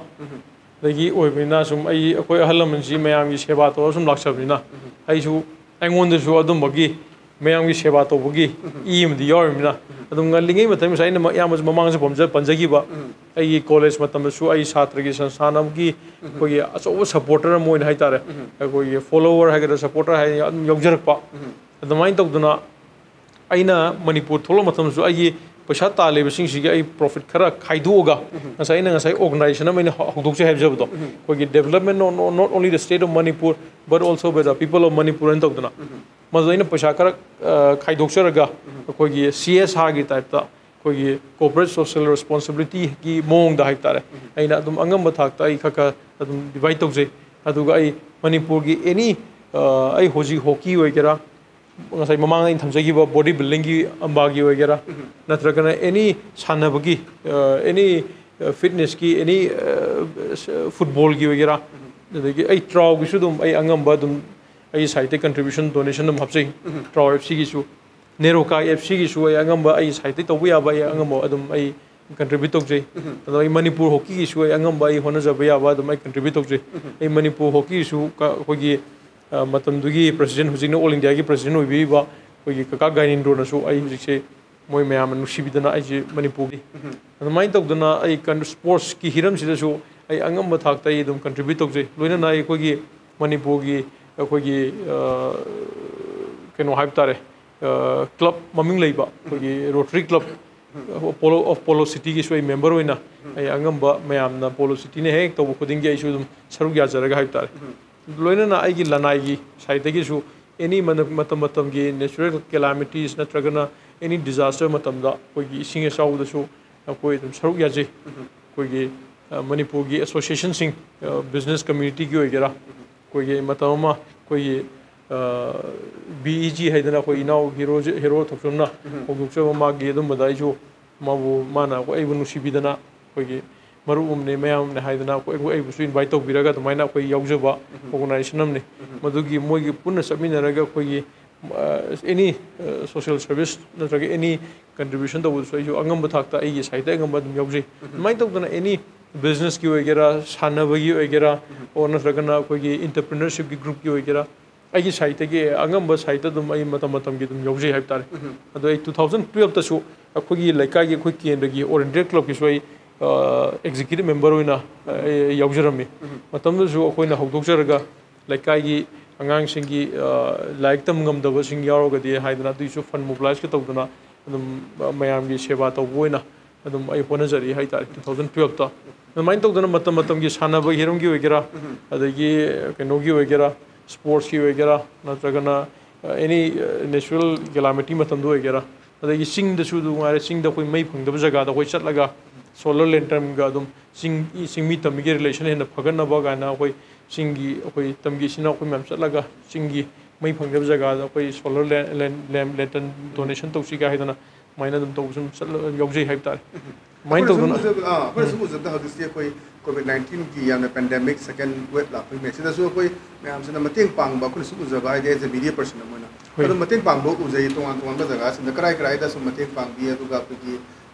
ꯗꯒꯤ ꯑꯣꯏꯕꯅꯤꯅ, ꯁꯨꯝ ꯑꯩ, ꯑꯩꯈꯣꯏ ꯑꯍꯜ ꯂꯃꯟꯁꯤ ꯃꯌꯥꯝꯒꯤ ꯁꯦꯕꯥ ꯇꯧꯔ ꯁꯨꯝ ꯂꯥꯛꯆꯕꯅꯤꯅ, ꯑꯩꯁꯨ, ꯑꯩꯉꯣꯟꯗꯁꯨ ꯑꯗꯨꯝꯕꯒꯤ ꯃꯌꯥꯝꯒꯤ ꯁꯦꯕꯥ ꯇꯧꯕꯒꯤ ꯏ ꯑꯃꯗꯤ ꯌꯥꯎꯔꯤꯕꯅꯤꯅ, ꯑꯗꯨꯝ ꯉꯜꯂꯤꯉꯩ ꯃꯇꯝ, ꯉꯁꯥꯏ ꯑꯩꯅ ꯏꯌꯥꯝꯕꯁꯨ ꯃꯃꯥꯡꯁꯨ ꯄꯟꯖ-, ꯄꯟꯖꯈꯤꯕ, ꯑꯩꯒꯤ college ꯃꯇꯝꯗꯁꯨ ꯑꯩ ꯁꯥꯇ꯭ꯔꯒꯤ ꯁꯪꯁꯊꯥꯟ ꯑꯃꯒꯤ ꯑꯩꯈꯣꯏꯒꯤ ꯑꯆꯧꯕ supporter ꯑꯃ ꯑꯣꯏꯅ ꯍꯥꯏꯇꯥꯔꯦ, ꯑꯩꯈꯣꯏꯒꯤ follower ꯍꯥꯏꯒꯗ꯭ꯔꯥ, supporter ꯍꯥꯏ, ꯑꯗꯨꯝ ꯌꯥꯎꯖꯔꯛꯄ꯫ ꯑꯗꯨꯃꯥꯏꯅ ꯇꯧꯗꯅ ꯑꯩꯅ ꯃꯅꯤꯄꯨꯔ ꯊꯣꯛꯂꯛꯄ ꯃꯇꯝꯗꯁꯨ ꯑꯩꯒꯤ ꯄꯩꯁꯥ ꯇꯥꯜꯂꯤꯕꯁꯤꯡꯁꯤꯒꯤ ꯑꯩ profit ꯈꯔ ꯈꯥꯏꯗꯣꯛꯑꯒ, ꯉꯁꯥꯏ ꯑꯩꯅ ꯉꯁꯥꯏ organization ꯑꯃ ꯑꯩꯅ ꯍꯧ-, ꯍꯧꯗꯣꯛꯆꯩ ꯍꯥꯏꯖꯕꯗꯣ, ꯑꯩꯈꯣꯏꯒꯤ development not, not, not only the state of Manipur, but also by the people of Manipur ꯍꯥꯏꯅ ꯇꯧꯗꯅ, ꯃꯗꯨꯗ ꯑꯩꯅ ꯄꯩꯁꯥ ꯈꯔ, ꯑ, ꯈꯥꯏꯗꯣꯛꯆꯔꯒ, ꯑꯩꯈꯣꯏꯒꯤ C S R ꯒꯤ type ꯇ, ꯑꯩꯈꯣꯏꯒꯤ corporate social responsibility ꯒꯤ ꯃꯑꯣꯡꯗ ꯍꯥꯏꯕ ꯇꯥꯔꯦ, ꯑꯩꯅ ꯑꯗꯨꯝ ꯑꯉꯝꯕ ꯊꯥꯛꯇ ꯑꯩ ꯈꯔ ꯈꯔ ꯑꯗꯨꯝ divide ꯇꯧꯖꯩ꯫ ꯑꯗꯨꯒ ꯑꯩ ꯃꯅꯤꯄꯨꯔꯒꯤ any, ꯑ, ꯑꯩ ꯍꯧꯖꯤꯛ hockey ꯑꯣꯏꯒꯦꯔꯥ, ꯉꯁꯥꯏ ꯃꯃꯥꯡꯗ ꯑꯩꯅ ꯊꯝꯖꯈꯤꯕ body building ꯒꯤ ꯑꯝꯕꯥꯒꯤ ꯑꯣꯏꯒꯦꯔꯥ, ꯅꯠꯇ꯭ꯔꯒꯅ any ꯁꯥꯟꯅꯕꯒꯤ, ꯑ, any, ꯑ, fitness ꯀꯤ any, ꯑ, football ꯒꯤ ꯑꯣꯏꯒꯦꯔꯥ, ꯑꯗꯒꯤ ꯑꯩ ꯇ꯭ꯔꯥꯎꯒꯤꯁꯨ ꯑꯗꯨꯝ ꯑꯩ ꯑꯉꯝꯕ ꯑꯗꯨꯝ ꯑꯩꯒꯤ side ꯇꯩ contribution, donation ꯑꯗꯨꯝ ꯍꯥꯞꯆꯩ꯫ ꯇ꯭ꯔꯥꯎ F C ꯒꯤꯁꯨ, ꯅꯦꯔꯣꯀꯥꯏ F C ꯒꯤꯁꯨ ꯑꯩ ꯑꯉꯝꯕ, ꯑꯩꯒꯤ side ꯇꯩ ꯇꯧꯕ ꯌꯥꯕ ꯑꯩ ꯑꯉꯝꯕ ꯑꯗꯨꯝ ꯑꯩ contribute ꯇꯧꯖꯩ꯫ ꯑꯗꯣ ꯑꯩ ꯃꯅꯤꯄꯨꯔ hockey ꯒꯤꯁꯨ ꯑꯩ ꯑꯉꯝꯕ ꯑꯩ ꯍꯣꯠꯅꯖꯕ ꯌꯥꯕ ꯑꯗꯨꯝ ꯑꯩ contribute ꯇꯧꯖꯩ꯫ ꯑꯩ ꯃꯅꯤꯄꯨꯔ hockey ꯒꯤꯁꯨ ꯀ-, ꯑꯩꯈꯣꯏꯒꯤ, ꯑ, ꯃꯇꯝꯗꯨꯒꯤ president, ꯍꯧꯖꯤꯛꯅ all India ꯒꯤ president ꯑꯣꯏꯕꯤꯔꯤꯕ ꯑꯩꯈꯣꯏꯒꯤ ꯀꯀꯥ ꯒꯥꯏꯅꯦꯟꯗ꯭ꯔꯣꯅꯁꯨ ꯑꯩ ꯍꯧꯖꯤꯛꯁꯦ ꯃꯣꯏ ꯃꯌꯥꯝꯅ ꯅꯨꯡꯁꯤꯕꯤꯗꯅ ꯑꯩꯁꯦ ꯃꯅꯤꯄꯨꯔꯒꯤ, ꯑꯗꯨꯃꯥꯏꯅ ꯇꯧꯗꯅ ꯑꯩ ꯀꯟ-, sports ꯀꯤ ꯍꯤꯔꯝꯁꯤꯗꯁꯨ ꯑꯩ ꯑꯉꯝꯕ ꯊꯥꯛꯇ ꯑꯩ ꯑꯗꯨꯝ contribute ꯇꯧꯖꯩ꯫ ꯂꯣꯏꯅꯅ ꯑꯩꯈꯣꯏꯒꯤ ꯃꯅꯤꯄꯨꯔꯒꯤ ꯑꯩꯈꯣꯏꯒꯤ, ꯑ, ꯀꯩꯅꯣ ꯍꯥꯏꯕ ꯇꯥꯔꯦ, ꯑ, club ꯃꯃꯤꯡ ꯂꯩꯕ ꯑꯩꯈꯣꯏꯒꯤ Rotary Club Apollo of polo ꯁꯤꯇꯤꯒꯤꯁꯨ ꯑꯩ ꯃꯦꯝꯕꯔ ꯑꯣꯏꯅ ꯑꯩ ꯑꯉꯝꯕ ꯃꯌꯥꯝꯅ ꯄꯣꯂꯣ ꯁꯤꯇꯤꯅ ꯍꯦꯛ ꯇꯧꯕ ꯈꯨꯗꯤꯡꯒꯤ ꯑꯩꯁꯨ ꯑꯗꯨꯝ ꯁꯔꯨꯛ ꯌꯥꯖꯔꯒ ꯍꯥꯏꯕ ꯇꯥꯔꯦ꯫ ꯂꯣꯏꯅꯅ ꯑꯩꯒꯤ ꯂꯅꯥꯏꯒꯤ ꯁꯥꯏꯠꯇꯒꯤꯁꯨ ꯑꯦꯅꯤ ꯃꯇꯝ ꯃꯇꯝꯒꯤ ꯅꯦꯆꯔꯦꯜ ꯀꯦꯂꯥꯃꯤꯇꯤꯁ ꯅꯠꯇ꯭ꯔꯒꯅ ꯑꯦꯅꯤ ꯗꯤꯖꯥꯁꯇꯔ ꯃꯇꯝꯗ ꯑꯩꯈꯣꯏꯒꯤ ꯏꯁꯤꯡ ꯏꯆꯥꯎꯗꯁꯨ ꯑꯩꯈꯣꯏ ꯑꯗꯨꯝ ꯁꯔꯨꯛ ꯌꯥꯖꯩ꯫ ꯑꯩꯈꯣꯏꯒꯤ ꯃꯅꯤꯄꯨꯔꯒꯤ ꯑꯦꯁꯣꯁꯤꯌꯦꯁꯟꯁꯤꯡ, ꯕꯤꯖꯤꯅꯦꯁ ꯀꯝꯃ꯭ꯌꯨꯅꯤꯇꯤꯒꯤ ꯑꯣꯏꯒꯦꯔꯥ, ꯑꯩꯈꯣꯏꯒꯤ ꯃꯇꯝ ꯑꯃ ꯑꯩꯈꯣꯏꯒꯤ ꯕꯤ ꯏ ꯖꯤ ꯍꯥꯏꯗꯅ ꯑꯩꯈꯣꯏ ꯏꯅꯥꯎ ꯍꯤꯔꯣ ꯍꯤꯔꯣ ꯊꯣꯛꯆꯣꯝꯅ ꯍꯧꯗꯣꯛꯆꯕ ꯃꯥꯒꯤ ꯑꯗꯨꯝꯕꯗ ꯑꯩꯁꯨ ꯃꯥꯕꯨ ꯃꯥꯅ ꯑꯩꯕꯨ ꯅꯨꯡꯁꯤꯕꯤꯗꯅ ꯑꯩꯈꯣꯏꯒꯤ ꯃꯔꯨꯞ ꯑꯃꯅꯤ ꯃꯌꯥꯝ ꯑꯃꯅꯤ ꯍꯥꯏꯗꯅ ꯑꯩꯈꯣꯏ ꯑꯩꯕꯨꯁꯨ ꯏꯟꯚꯥꯏꯠ ꯇꯧꯕꯤꯔꯒ ꯑꯗꯨꯃꯥꯏꯅ ꯑꯩꯈꯣꯏ ꯌꯥꯎꯖꯕ ꯑꯣꯔꯒꯅꯥꯏꯖꯦꯁꯟ ꯑꯃꯅꯤ꯫ ꯃꯗꯨꯒꯤ ꯃꯣꯏꯒꯤ ꯄꯨꯟꯅ ꯆꯠꯃꯤꯟꯅꯔꯒ ꯑꯩꯈꯣꯏꯒꯤ ꯑꯦꯅꯤ ꯁꯣꯁꯤꯌꯦꯜ ꯁꯥꯔꯚꯤꯁ ꯅꯠꯇ꯭ꯔꯒ ꯑꯦꯅꯤ ꯀꯟꯇ꯭ꯔꯤꯕ꯭ꯌꯨꯁꯟ ꯇꯧꯕꯗꯁꯨ ꯑꯩꯁꯨ ꯑꯉꯝꯕ ꯊꯥꯛꯇ ꯑꯩꯒꯤ ꯁꯥꯏꯠꯇ ꯑꯉꯝꯕ ꯑꯗꯨꯝ ꯌꯥꯎꯖꯩ꯫ ꯑꯗꯨꯃꯥꯏꯅ ꯇꯧꯗꯅ ꯑꯦꯅꯤ ꯕꯤꯖꯤꯅꯦꯁꯀꯤ ꯑꯣꯏꯒꯦꯔꯥ, ꯁꯥꯟꯅꯕꯒꯤ ꯑꯣꯏꯒꯦꯔꯥ, ꯑꯣꯔ ꯅꯠꯇ꯭ꯔꯒꯅ ꯑꯩꯈꯣꯏꯒꯤ ꯏꯟꯇꯔꯄ꯭ꯔꯤꯅꯔꯁꯤꯞꯀꯤ ꯒ꯭ꯔꯨꯞꯀꯤ ꯑꯣꯏꯒꯦꯔꯥ, ꯑꯩꯒꯤ ꯁꯥꯏꯠꯇꯒꯤ ꯑꯉꯝꯕ ꯁꯥꯏꯠꯇ ꯑꯗꯨꯝ ꯑꯩ ꯃꯇꯝ ꯃꯇꯝꯒꯤ ꯑꯗꯨꯝ ꯌꯥꯎꯖꯩ ꯍꯥꯏꯕ ꯇꯥꯔꯦ꯫ ꯑꯗꯣ ꯑꯩ ꯇꯨ ꯊꯥꯎꯖꯟ ꯇꯨꯌꯦꯜꯞꯇꯁꯨ ꯑꯩꯈꯣꯏꯒꯤ ꯂꯩꯀꯥꯏꯒꯤ ꯑꯩꯈꯣꯏ ꯀꯦꯟꯗ꯭ꯔꯒꯤ ꯑꯣꯔꯤꯌꯦꯟꯇꯦꯜ ꯀ꯭ꯂꯕꯀꯤꯁꯨ ꯑꯩ ꯑꯦꯛꯖꯤꯀ꯭ꯌꯨꯇꯤꯞ ꯃꯦꯝꯕꯔ ꯑꯣꯏꯅ ꯑꯩ ꯌꯥꯎꯖꯔꯝꯃꯤ꯫ ꯃꯇꯝꯗꯨꯗꯁꯨ ꯑꯩꯈꯣꯏꯅ ꯍꯧꯗꯣꯛꯆꯔꯒ ꯂꯩꯀꯥꯏꯒꯤ ꯑꯉꯥꯡꯁꯤꯡꯒꯤ ꯂꯥꯏꯔꯤꯛ ꯇꯝ ꯉꯝꯗꯕꯁꯤꯡ ꯌꯥꯎꯔꯒꯗꯤ ꯍꯥꯏꯗꯅ ꯑꯗꯨꯒꯤꯁꯨ ꯐꯟ ꯃꯣꯕꯤꯂꯥꯏꯁꯀ ꯇꯧꯗꯅ ꯑꯗꯨꯝ ꯃꯌꯥꯝꯒꯤ ꯁꯦꯕꯥ ꯇꯧꯕ ꯑꯣꯏꯅ ꯑꯗꯨꯝ ꯑꯩ ꯍꯣꯠꯅꯖꯔꯛꯏ ꯍꯥꯏꯇꯥꯔꯦ꯫ ꯇꯨ ꯊꯥꯎꯖꯟ ꯇꯨꯌꯦꯜꯞꯇ ꯑꯗꯨꯃꯥꯏꯅ ꯇꯧꯗꯅ ꯃꯇꯝ ꯃꯇꯝꯒꯤ ꯁꯥꯟꯅꯕ ꯍꯤꯔꯝꯒꯤ ꯑꯣꯏꯒꯦꯔꯥ, ꯑꯗꯒꯤ ꯀꯩꯅꯣꯒꯤ ꯑꯣꯏꯒꯦꯔꯥ, ꯁ꯭ꯄꯣꯔꯠꯁꯀꯤ ꯑꯣꯏꯒꯦꯔꯥ, ꯅꯠꯇ꯭ꯔꯒꯅ ꯑꯦꯅꯤ ꯅꯦꯆꯔꯦꯜ ꯀꯦꯂꯥꯃꯤꯇꯤ ꯃꯇꯝꯗ ꯑꯣꯏꯒꯦꯔꯥ, ꯑꯗꯒꯤ ꯆꯤꯡꯗꯁꯨ ꯑꯗꯨ ꯉꯥꯏꯔꯦ, ꯆꯤꯡꯗ ꯑꯩꯈꯣꯏ ꯃꯩ ꯐꯪꯗꯕ ꯖꯒꯥꯗ ꯑꯩꯈꯣꯏ ꯆꯠꯂꯒ ꯁꯣꯂꯔ ꯂꯦꯟꯇꯔꯟꯒ ꯑꯗꯨꯝ ꯆꯤꯡ ꯆꯤꯡꯃꯤ ꯇꯝꯃꯤꯒꯤ ꯔꯤꯂꯦꯁꯟ ꯍꯦꯟꯅ ꯐꯒꯠꯅꯕ ꯀꯥꯏꯅ ꯑꯩꯈꯣꯏ ꯆꯤꯡꯒꯤ ꯑꯩꯈꯣꯏ ꯇꯝꯒꯤ ꯏꯆꯤꯟ ꯏꯅꯥꯎ ꯑꯩꯈꯣꯏ ꯃꯌꯥꯝ ꯆꯠꯂꯒ ꯆꯤꯡꯒꯤ ꯃꯩ ꯐꯪꯗꯕ ꯖꯒꯥꯗ ꯑꯩꯈꯣꯏ ꯁꯣꯂꯔ ꯂꯦꯟꯇꯔꯟ ꯗꯣꯅꯦꯁꯟ ꯇꯧꯁꯤꯒ ꯍꯥꯏꯗꯅ ꯑꯗꯨꯃꯥꯏꯅ ꯑꯗꯨꯝ ꯇꯧꯕ ꯁꯨꯝ ꯆꯠꯂ ꯌꯥꯎꯖꯩ ꯍꯥꯏꯕ ꯇꯥꯔꯦ꯫ ꯑꯗꯨꯃꯥꯏꯅ ꯑꯩꯈꯣꯏꯅ ꯁꯨꯝ ꯇꯧꯗꯅ ꯎꯖꯕ ꯑꯥ, ꯑꯩꯈꯣꯏꯅ ꯁꯨꯝ ꯎꯖꯕꯗ ꯍꯧꯖꯤꯛꯁꯦ ꯑꯩꯈꯣꯏ ꯀꯣꯚꯤꯗ ꯅꯥꯏꯟꯇꯤꯟꯒꯤ ꯌꯥꯝꯅ ꯄꯦꯟꯗꯦꯃꯤꯛ ꯁꯦꯀꯦꯟ ꯋꯦꯕ ꯂꯥꯛꯄꯒꯤ ꯃꯦꯠꯁꯤꯗꯁꯨ ꯑꯩꯈꯣꯏ ꯃꯌꯥꯝꯁꯤꯅ ꯃꯇꯦꯡ ꯄꯥꯡꯕ, ꯑꯩꯈꯣꯏꯅ ꯁꯨꯝ ꯎꯖꯕ ꯍꯥꯏꯗꯤ ꯑꯦꯖ ꯑꯦ ꯃꯤꯗꯤꯌꯥ ꯄꯔꯁꯟ ꯑꯃ ꯑꯣꯏꯅ ꯍꯣꯏ꯫ ꯑꯗꯨꯝ ꯃꯇꯦꯡ ꯄꯥꯡꯕ ꯎꯖꯩ꯫ ꯇꯣꯉꯥꯟ ꯇꯣꯉꯥꯟꯕ ꯖꯒꯥꯁꯤꯡꯗ ꯀꯔꯥꯏ ꯀꯔꯥꯏꯗ ꯁꯨꯝ ꯃꯇꯦꯡ ꯄꯥꯡꯕꯤ, ꯑꯗꯨꯒ ꯑꯩꯈꯣꯏꯒꯤ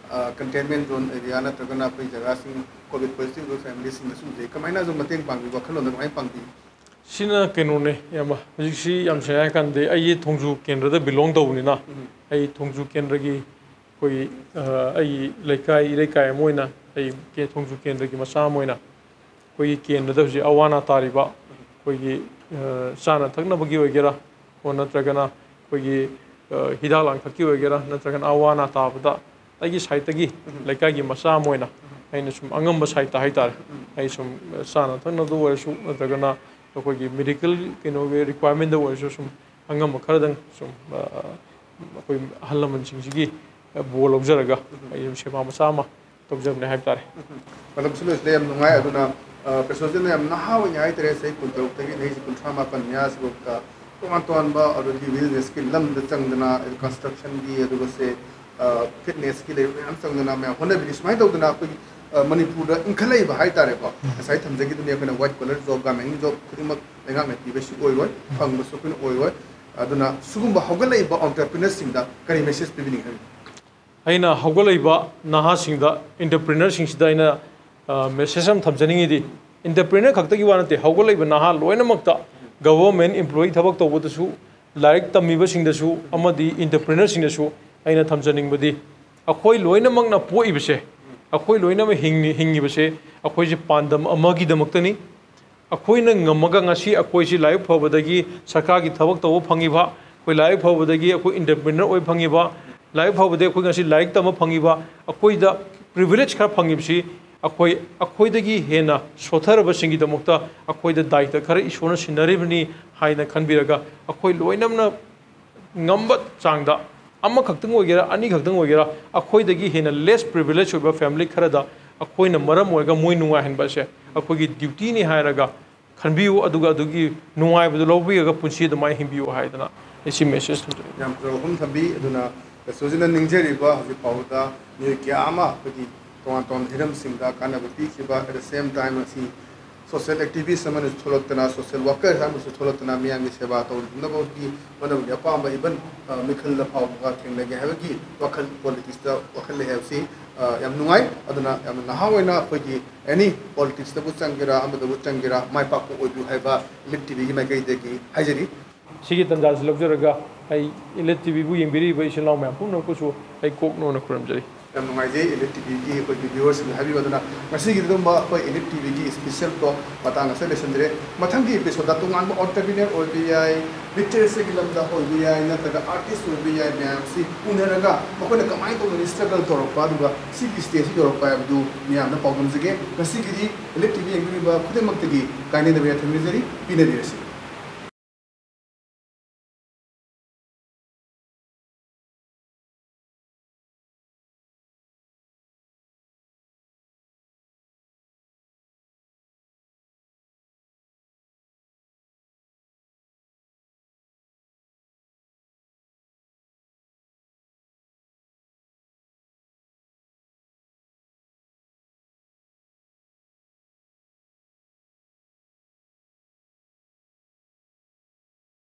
ꯀꯟꯇꯦꯟꯃꯦꯟ ꯖꯣꯟ ꯑꯦꯔꯤꯌꯥ ꯅꯠꯇ꯭ꯔꯒꯅ ꯑꯩꯈꯣꯏ ꯖꯒꯥꯁꯤꯡ ꯀꯣꯚꯤꯗ ꯄꯣꯖꯤꯇꯤꯚ ꯑꯣꯏꯕ ꯐꯦꯃꯤꯂꯤꯁꯤꯡꯗꯁꯨ ꯎꯖꯩ꯫ ꯀꯃꯥꯏꯅ ꯑꯗꯨꯝ ꯃꯇꯦꯡ ꯄꯥꯡꯕꯤꯕ ꯋꯥꯈꯜꯂꯣꯟꯗ ꯀꯃꯥꯏꯅ ꯄꯥꯡꯕꯤ? ꯁꯤꯅ ꯀꯩꯅꯣꯅꯦ, ꯏꯌꯥꯝꯕ, ꯍꯧꯖꯤꯛꯁꯤ ꯌꯥꯝ ꯁꯦꯡꯅ ꯍꯥꯏꯔꯀꯥꯟꯗꯗꯤ ꯑꯩꯒꯤ ꯊꯣꯡꯖꯨ ꯀꯦꯟꯗ꯭ꯔꯗ ꯕꯤꯂꯣꯡ ꯇꯧꯕꯅꯤꯅ ꯎꯝ꯫ ꯑꯩ ꯊꯣꯡꯖꯨ ꯀꯦꯟꯗ꯭ꯔꯒꯤ ꯑꯩꯈꯣꯏꯒꯤ ꯑꯩꯒꯤ ꯂꯩꯀꯥꯏ ꯏꯔꯩꯀꯥꯏ ꯑꯃ ꯑꯣꯏꯅ ꯑꯩ ꯊꯣꯡꯖꯨ ꯀꯦꯟꯗ꯭ꯔꯒꯤ ꯃꯆꯥ ꯑꯃ ꯑꯣꯏꯅ ꯑꯩꯈꯣꯏꯒꯤ ꯀꯦꯟꯗ꯭ꯔꯗ ꯍꯧꯖꯤꯛ ꯑꯋꯥ ꯑꯅꯥ ꯇꯥꯔꯤꯕ ꯑꯩꯈꯣꯏꯒꯤ ꯆꯥꯅ ꯊꯛꯅꯕꯒꯤ ꯑꯣꯏꯒꯦꯔꯥ, ꯑꯣꯔ ꯅꯠꯇ꯭ꯔꯒꯅ ꯑꯩꯈꯣꯏꯒꯤ ꯍꯤꯗꯥꯛ ꯂꯥꯡꯊꯛꯀꯤ ꯑꯣꯏꯒꯦꯔꯥ, ꯅꯠꯇ꯭ꯔꯒꯅ ꯑꯋꯥ ꯑꯅꯥ ꯇꯥꯕꯗ ꯑꯩꯒꯤ ꯁꯥꯏꯠꯇꯒꯤ ꯂꯩꯀꯥꯏꯒꯤ ꯃꯆꯥ ꯑꯃ ꯑꯣꯏꯅ ꯑꯩꯅ ꯁꯨꯝ ꯑꯉꯝꯕ ꯁꯥꯏꯠꯇ ꯍꯥꯏꯇꯥꯔꯦ, ꯑꯩ ꯁꯨꯝ ꯆꯥꯅ ꯊꯛꯅꯕꯗ ꯑꯣꯏꯔꯁꯨ, ꯅꯠꯇ꯭ꯔꯒꯅ ꯑꯩꯈꯣꯏꯒꯤ ꯃꯦꯗꯤꯀꯦꯜ ꯀꯩꯅꯣꯒꯤ ꯔꯤꯀ꯭ꯋꯥꯏꯔꯃꯦꯟꯗ ꯑꯣꯏꯔꯁꯨ, ꯁꯨꯝ ꯑꯉꯝꯕ ꯈꯔꯗꯪ ꯁꯨꯝ, ꯑ, ꯑꯩꯈꯣꯏ ꯑꯍꯜ ꯂꯃꯟꯁꯤꯡꯁꯤꯒꯤ ꯕꯣꯔ ꯂꯧꯖꯔꯒ ꯑꯩ ꯁꯨꯝ ꯁꯦꯕꯥ ꯃꯆꯥ ꯑꯃ ꯇꯧꯖꯕꯅꯦ ꯍꯥꯏꯕ ꯇꯥꯔꯦ꯫ ꯃꯇꯝꯁꯨ ꯂꯣꯏꯁꯤꯜꯂꯦ, ꯌꯥꯝ ꯅꯨꯡꯉꯥꯏ꯫ ꯑꯗꯨꯅ, ꯑ, ꯄ꯭ꯔꯦꯁꯣꯖꯤꯠꯅ ꯌꯥꯝ ꯅꯍꯥ ꯑꯣꯏꯅ ꯍꯥꯏꯇꯥꯔꯦ, ꯆꯍꯤ ꯀꯨꯟꯇꯔꯨꯛꯇꯒꯤ ꯆꯍꯤ ꯀꯨꯟꯊ꯭ꯔꯥ ꯃꯥꯄꯟ ꯃꯌꯥꯁꯤꯐꯥꯎꯗ ꯇꯣꯉꯥꯟ ꯇꯣꯉꯥꯟꯕ ꯑꯗꯨꯒꯤ ꯕꯤꯖꯤꯅꯦꯁꯀꯤ ꯂꯝꯗ ꯆꯪꯗꯅ, ꯀꯟꯁꯇ꯭ꯔꯛꯁꯟꯒꯤ, ꯑꯗꯨꯒ ꯁꯦ, ꯑ, ꯐꯤꯠꯅꯦꯁꯀꯤ ꯂꯩꯕ ꯃꯌꯥꯝ ꯆꯪꯗꯅ ꯃꯌꯥꯝ ꯍꯣꯠꯅꯕꯤꯔꯤ꯫ ꯁꯨꯃꯥꯏꯅ ꯇꯧꯗꯅ ꯑꯩꯈꯣꯏꯒꯤ, ꯑ, ꯃꯅꯤꯄꯨꯔꯗ ꯏꯟꯈꯠꯂꯛꯏꯕ ꯍꯥꯏꯇꯥꯔꯦꯀꯣ꯫ ꯉꯁꯥꯏ ꯊꯝꯖꯈꯤꯗꯨꯅꯤ ꯑꯩꯈꯣꯏꯅ white collar job, garment job ꯈꯨꯗꯤꯡꯃꯛ ꯂꯩꯉꯥꯛꯅ ꯄꯤꯕꯁꯨ ꯑꯣꯏꯔꯣꯏ, ꯐꯪꯕꯁꯨ ꯑꯩꯈꯣꯏꯅ ꯑꯣꯏꯔꯣꯏ꯫ ꯑꯗꯨꯅ ꯁꯤꯒꯨꯝꯕ ꯍꯧꯒꯠꯂꯛꯏꯕ ꯑꯣꯟꯇꯔꯄ꯭ꯔꯤꯅꯔꯁꯤꯡꯗ ꯀꯔꯤ ꯃꯦꯁꯦꯖ ꯄꯤꯕꯤꯅꯤꯡꯉꯤ ꯍꯥꯏꯕꯤꯌꯨ? ꯑꯩꯅ ꯍꯧꯒꯠꯂꯛꯏꯕ ꯅꯍꯥꯁꯤꯡꯗ, ꯑꯦꯟꯇꯔꯄ꯭ꯔꯤꯅꯔꯁꯤꯡꯁꯤꯗ ꯑꯩꯅ, ꯑ, ꯃꯦꯁꯦꯖ ꯑꯃ ꯊꯝꯖꯅꯤꯡꯉꯤꯗꯤ, ꯑꯦꯟꯇꯔꯄ꯭ꯔꯤꯅꯔ ꯈꯛꯇꯒꯤ ꯋꯥ ꯅꯠꯇꯦ, ꯍꯧꯒꯠꯂꯛꯏꯕ ꯅꯍꯥ ꯂꯣꯏꯅꯃꯛꯇ, ꯒꯚꯔꯟꯃꯦꯟ ꯏꯝꯄ꯭ꯂꯣꯌꯤ ꯊꯕꯛ ꯇꯧꯕꯗꯁꯨ, ꯂꯥꯏꯔꯤꯛ ꯇꯝꯃꯤꯕꯁꯤꯡꯗꯁꯨ ꯑꯃꯗꯤ ꯑꯦꯟꯇꯔꯄ꯭ꯔꯤꯅꯔꯁꯤꯡꯗꯁꯨ ꯑꯩꯅ ꯊꯝꯖꯅꯤꯡꯕꯗꯤ, ꯑꯩꯈꯣꯏ ꯂꯣꯏꯅꯃꯛꯅ ꯄꯣꯛꯏꯕꯁꯦ, ꯑꯩꯈꯣꯏ ꯂꯣꯏꯅꯃꯛ ꯍꯤꯡꯉꯤ-, ꯍꯤꯡꯉꯤꯕꯁꯦ ꯑꯩꯈꯣꯏꯁꯦ ꯄꯥꯟꯗꯝ ꯑꯃꯒꯤꯗꯃꯛꯇꯅꯤ꯫ ꯑꯩꯈꯣꯏꯅ ꯉꯝꯃꯒ ꯉꯁꯤ ꯑꯩꯈꯣꯏꯁꯤ ꯂꯥꯏꯔꯤꯛ ꯐꯕꯗꯒꯤ ꯁꯔꯀꯥꯔꯒꯤ ꯊꯕꯛ ꯇꯧꯕ ꯐꯪꯉꯤꯕ, ꯑꯩꯈꯣꯏ ꯂꯥꯏꯔꯤꯛ ꯐꯕꯗꯒꯤ ꯑꯩꯈꯣꯏ ꯑꯦꯟꯇꯔꯄ꯭ꯔꯤꯅꯔ ꯑꯣꯏꯕ ꯐꯪꯉꯤꯕ, ꯂꯥꯏꯔꯤꯛ ꯐꯕꯗꯒꯤ ꯑꯩꯈꯣꯏ ꯉꯁꯤ ꯂꯥꯏꯔꯤꯛ ꯇꯝꯕ ꯐꯪꯉꯤꯕ, ꯑꯩꯈꯣꯏꯗ ꯄ꯭ꯔꯤꯚꯤꯂꯦꯖ ꯈꯔ ꯐꯪꯉꯤꯕꯁꯤ ꯑꯩꯈꯣꯏ, ꯑꯩꯈꯣꯏꯗꯒꯤ ꯍꯦꯟꯅ ꯁꯣꯠꯊꯔꯕꯁꯤꯡꯒꯤꯗꯃꯛꯇ ꯑꯩꯈꯣꯏꯗ ꯗꯥꯏꯇ ꯈꯔ ꯏꯁꯣꯔꯅ ꯁꯤꯟꯅꯔꯤꯕꯅꯤ ꯍꯥꯏꯅ ꯈꯟꯕꯤꯔꯒ, ꯑꯩꯈꯣꯏ ꯂꯣꯏꯅꯃꯛꯅ ꯉꯝꯕ ꯆꯥꯡꯗ, ꯑꯃꯈꯛꯇꯪ ꯑꯣꯏꯒꯦꯔꯥ, ꯑꯅꯤꯈꯛꯇꯪ ꯑꯣꯏꯒꯦꯔꯥ, ꯑꯩꯈꯣꯏꯗꯒꯤ ꯍꯦꯟꯅ ꯂꯦꯁ ꯄ꯭ꯔꯤꯚꯤꯂꯦꯖ ꯑꯣꯏꯕ ꯐꯦꯃꯤꯂꯤ ꯈꯔꯗ ꯑꯩꯈꯣꯏꯅ ꯃꯔꯝ ꯑꯣꯏꯔꯒ ꯃꯣꯏ ꯅꯨꯡꯉꯥꯏꯍꯟꯕ ꯑꯁꯦ ꯑꯩꯈꯣꯏꯒꯤ ꯗ꯭ꯌꯨꯇꯤꯅꯤ ꯍꯥꯏꯔꯒ ꯈꯟꯕꯤꯌꯨ, ꯑꯗꯨꯒ ꯑꯗꯨꯒꯤ ꯅꯨꯡꯉꯥꯏꯕꯗꯨ ꯂꯧꯕꯤꯔꯒ ꯄꯨꯟꯁꯤ ꯑꯗꯨꯃꯥꯏꯅ ꯍꯤꯡꯕꯤꯌꯨ ꯍꯥꯏꯗꯅ ꯑꯩ ꯁꯤ ꯃꯦꯁꯦꯖ ꯊꯝꯖꯒꯦ꯫ ꯌꯥꯝ ꯐꯖꯕ ꯋꯥꯐꯝ ꯊꯝꯕꯤ꯫ ꯑꯗꯨꯅ ꯁꯣꯁꯤꯅ ꯅꯤꯡꯖꯔꯤꯕ ꯍꯧꯖꯤꯛ ꯐꯥꯎꯕꯗ ꯃꯤꯑꯣꯏ ꯀꯌꯥ ꯑꯃ ꯑꯩꯈꯣꯏꯒꯤ ꯇꯣꯉꯥꯟ ꯇꯣꯉꯥꯟꯕ ꯍꯤꯔꯝꯁꯤꯡꯗ ꯀꯥꯟꯅꯕ ꯄꯤꯈꯤꯕ, at the same time ꯉꯁꯤ ꯁꯣꯁꯤꯌꯦꯜ ꯑꯦꯛꯇꯤꯚꯤꯁ ꯑꯃꯅꯁꯨ ꯊꯣꯛꯂꯛꯇꯅ, ꯁꯣꯁꯤꯌꯦꯜ ꯋꯥꯔꯀꯔ ꯑꯃꯁꯨ ꯊꯣꯛꯂꯛꯇꯅ ꯃꯤꯌꯥꯝꯒꯤ ꯁꯦꯕꯥ ꯇꯧꯅꯕꯒꯤ ꯍꯣꯠꯅꯕꯒꯤ ꯑꯄꯥꯝꯕ, ꯏꯚꯟ, ꯑ, ꯃꯤꯈꯜꯗ ꯐꯥꯎꯕꯒ ꯊꯦꯡꯅꯒꯦ ꯍꯥꯏꯕꯒꯤ ꯋꯥꯈꯜ, ꯄꯣꯂꯤꯇꯤꯛꯁꯇ ꯋꯥꯈꯜ ꯂꯩ ꯍꯥꯏꯕꯁꯤ, ꯑ, ꯌꯥꯝ ꯅꯨꯡꯉꯥꯏ꯫ ꯑꯗꯨꯅ ꯌꯥꯝꯅ ꯅꯍꯥ ꯑꯣꯏꯅ ꯑꯩꯈꯣꯏꯒꯤ ꯑꯦꯅꯤ ꯄꯣꯂꯤꯇꯤꯛꯁꯇꯕꯨ ꯆꯪꯒꯦꯔꯥ, ꯑꯃꯗꯕꯨ ꯆꯪꯒꯦꯔꯥ, ꯃꯥꯏ ꯄꯥꯛꯄ ꯑꯣꯏꯕꯤꯌꯨ ꯍꯥꯏꯕ ꯏꯂꯤꯠ ꯇꯤꯚꯤꯒꯤ ꯃꯥꯏꯀꯩꯗꯒꯤ ꯍꯥꯏꯖꯔꯤ꯫ ꯁꯤꯒꯤ ꯇꯥꯟꯖꯥꯁꯤ ꯂꯧꯖꯔꯒ ꯑꯩ ꯏꯂꯤꯠ ꯇꯤꯚꯤꯕꯨ ꯌꯦꯡꯕꯤꯔꯤꯕ ꯏꯆꯤꯜ ꯏꯅꯥꯎ ꯃꯌꯥꯝ ꯄꯨꯝꯅꯃꯛꯄꯨꯁꯨ ꯑꯩ ꯀꯣꯛꯅꯣꯅ ꯈꯨꯔꯨꯝꯖꯔꯤ꯫ ꯌꯥꯝ ꯅꯨꯡꯉꯥꯏꯖꯩ ꯏꯂꯤꯠ ꯇꯤꯚꯤꯒꯤ ꯑꯩꯈꯣꯏꯒꯤ ꯚꯤꯌꯨꯋꯔꯁꯤꯡꯗ ꯍꯥꯏꯕꯤꯌꯨ꯫ ꯑꯗꯨꯅ ꯉꯁꯤꯒꯤꯗꯤ ꯑꯗꯨꯝꯕ ꯑꯩꯈꯣꯏ ꯏꯂꯤꯠ ꯇꯤꯚꯤꯒꯤ ꯏꯁꯄꯤꯁꯦꯜ ꯇꯣꯛ ꯃꯇꯥꯡ ꯑꯁꯤꯗ ꯂꯣꯏꯁꯤꯟꯖꯔꯦ꯫ ꯃꯊꯪꯒꯤ ꯑꯦꯄꯤꯁꯣꯗ ꯇꯣꯉꯥꯟꯕ ꯑꯣꯟꯇꯔꯄ꯭ꯔꯤꯅꯔ ꯑꯣꯏꯕ ꯌꯥꯏ, ꯂꯤꯇꯔꯦꯆꯔꯒꯤ ꯂꯝꯗ ꯑꯣꯏꯕ ꯌꯥꯏ, ꯅꯠꯇ꯭ꯔꯒ ꯑꯥꯔꯇꯤꯁ ꯑꯣꯏꯕ ꯌꯥꯏ, ꯃꯌꯥꯝꯁꯤ ꯎꯅꯔꯒ ꯃꯈꯣꯏꯅ ꯀꯃꯥꯏꯅ ꯇꯧꯗꯅ ꯏꯁꯇ꯭ꯔꯒꯜ ꯇꯧꯔꯛꯄ, ꯑꯗꯨꯒ ꯁꯤꯒꯤ ꯁ꯭ꯇꯦꯖꯁꯤ ꯌꯧꯔꯛꯄ ꯍꯥꯏꯕꯗꯨ ꯃꯤꯌꯥꯝꯗ ꯄꯥꯎꯗꯝꯖꯒꯦ꯫ ꯉꯁꯤꯒꯤꯗꯤ ꯏꯂꯤꯠ ꯇꯤꯚꯤ ꯌꯦꯡꯕꯤꯔꯤꯕ ꯈꯨꯗꯤꯡꯃꯛꯇꯒꯤ ꯀꯥꯏꯅꯗꯕ ꯌꯥꯊꯪ ꯅꯤꯖꯔꯤ꯫ ꯄꯤꯅꯕꯤꯔꯁꯤ꯫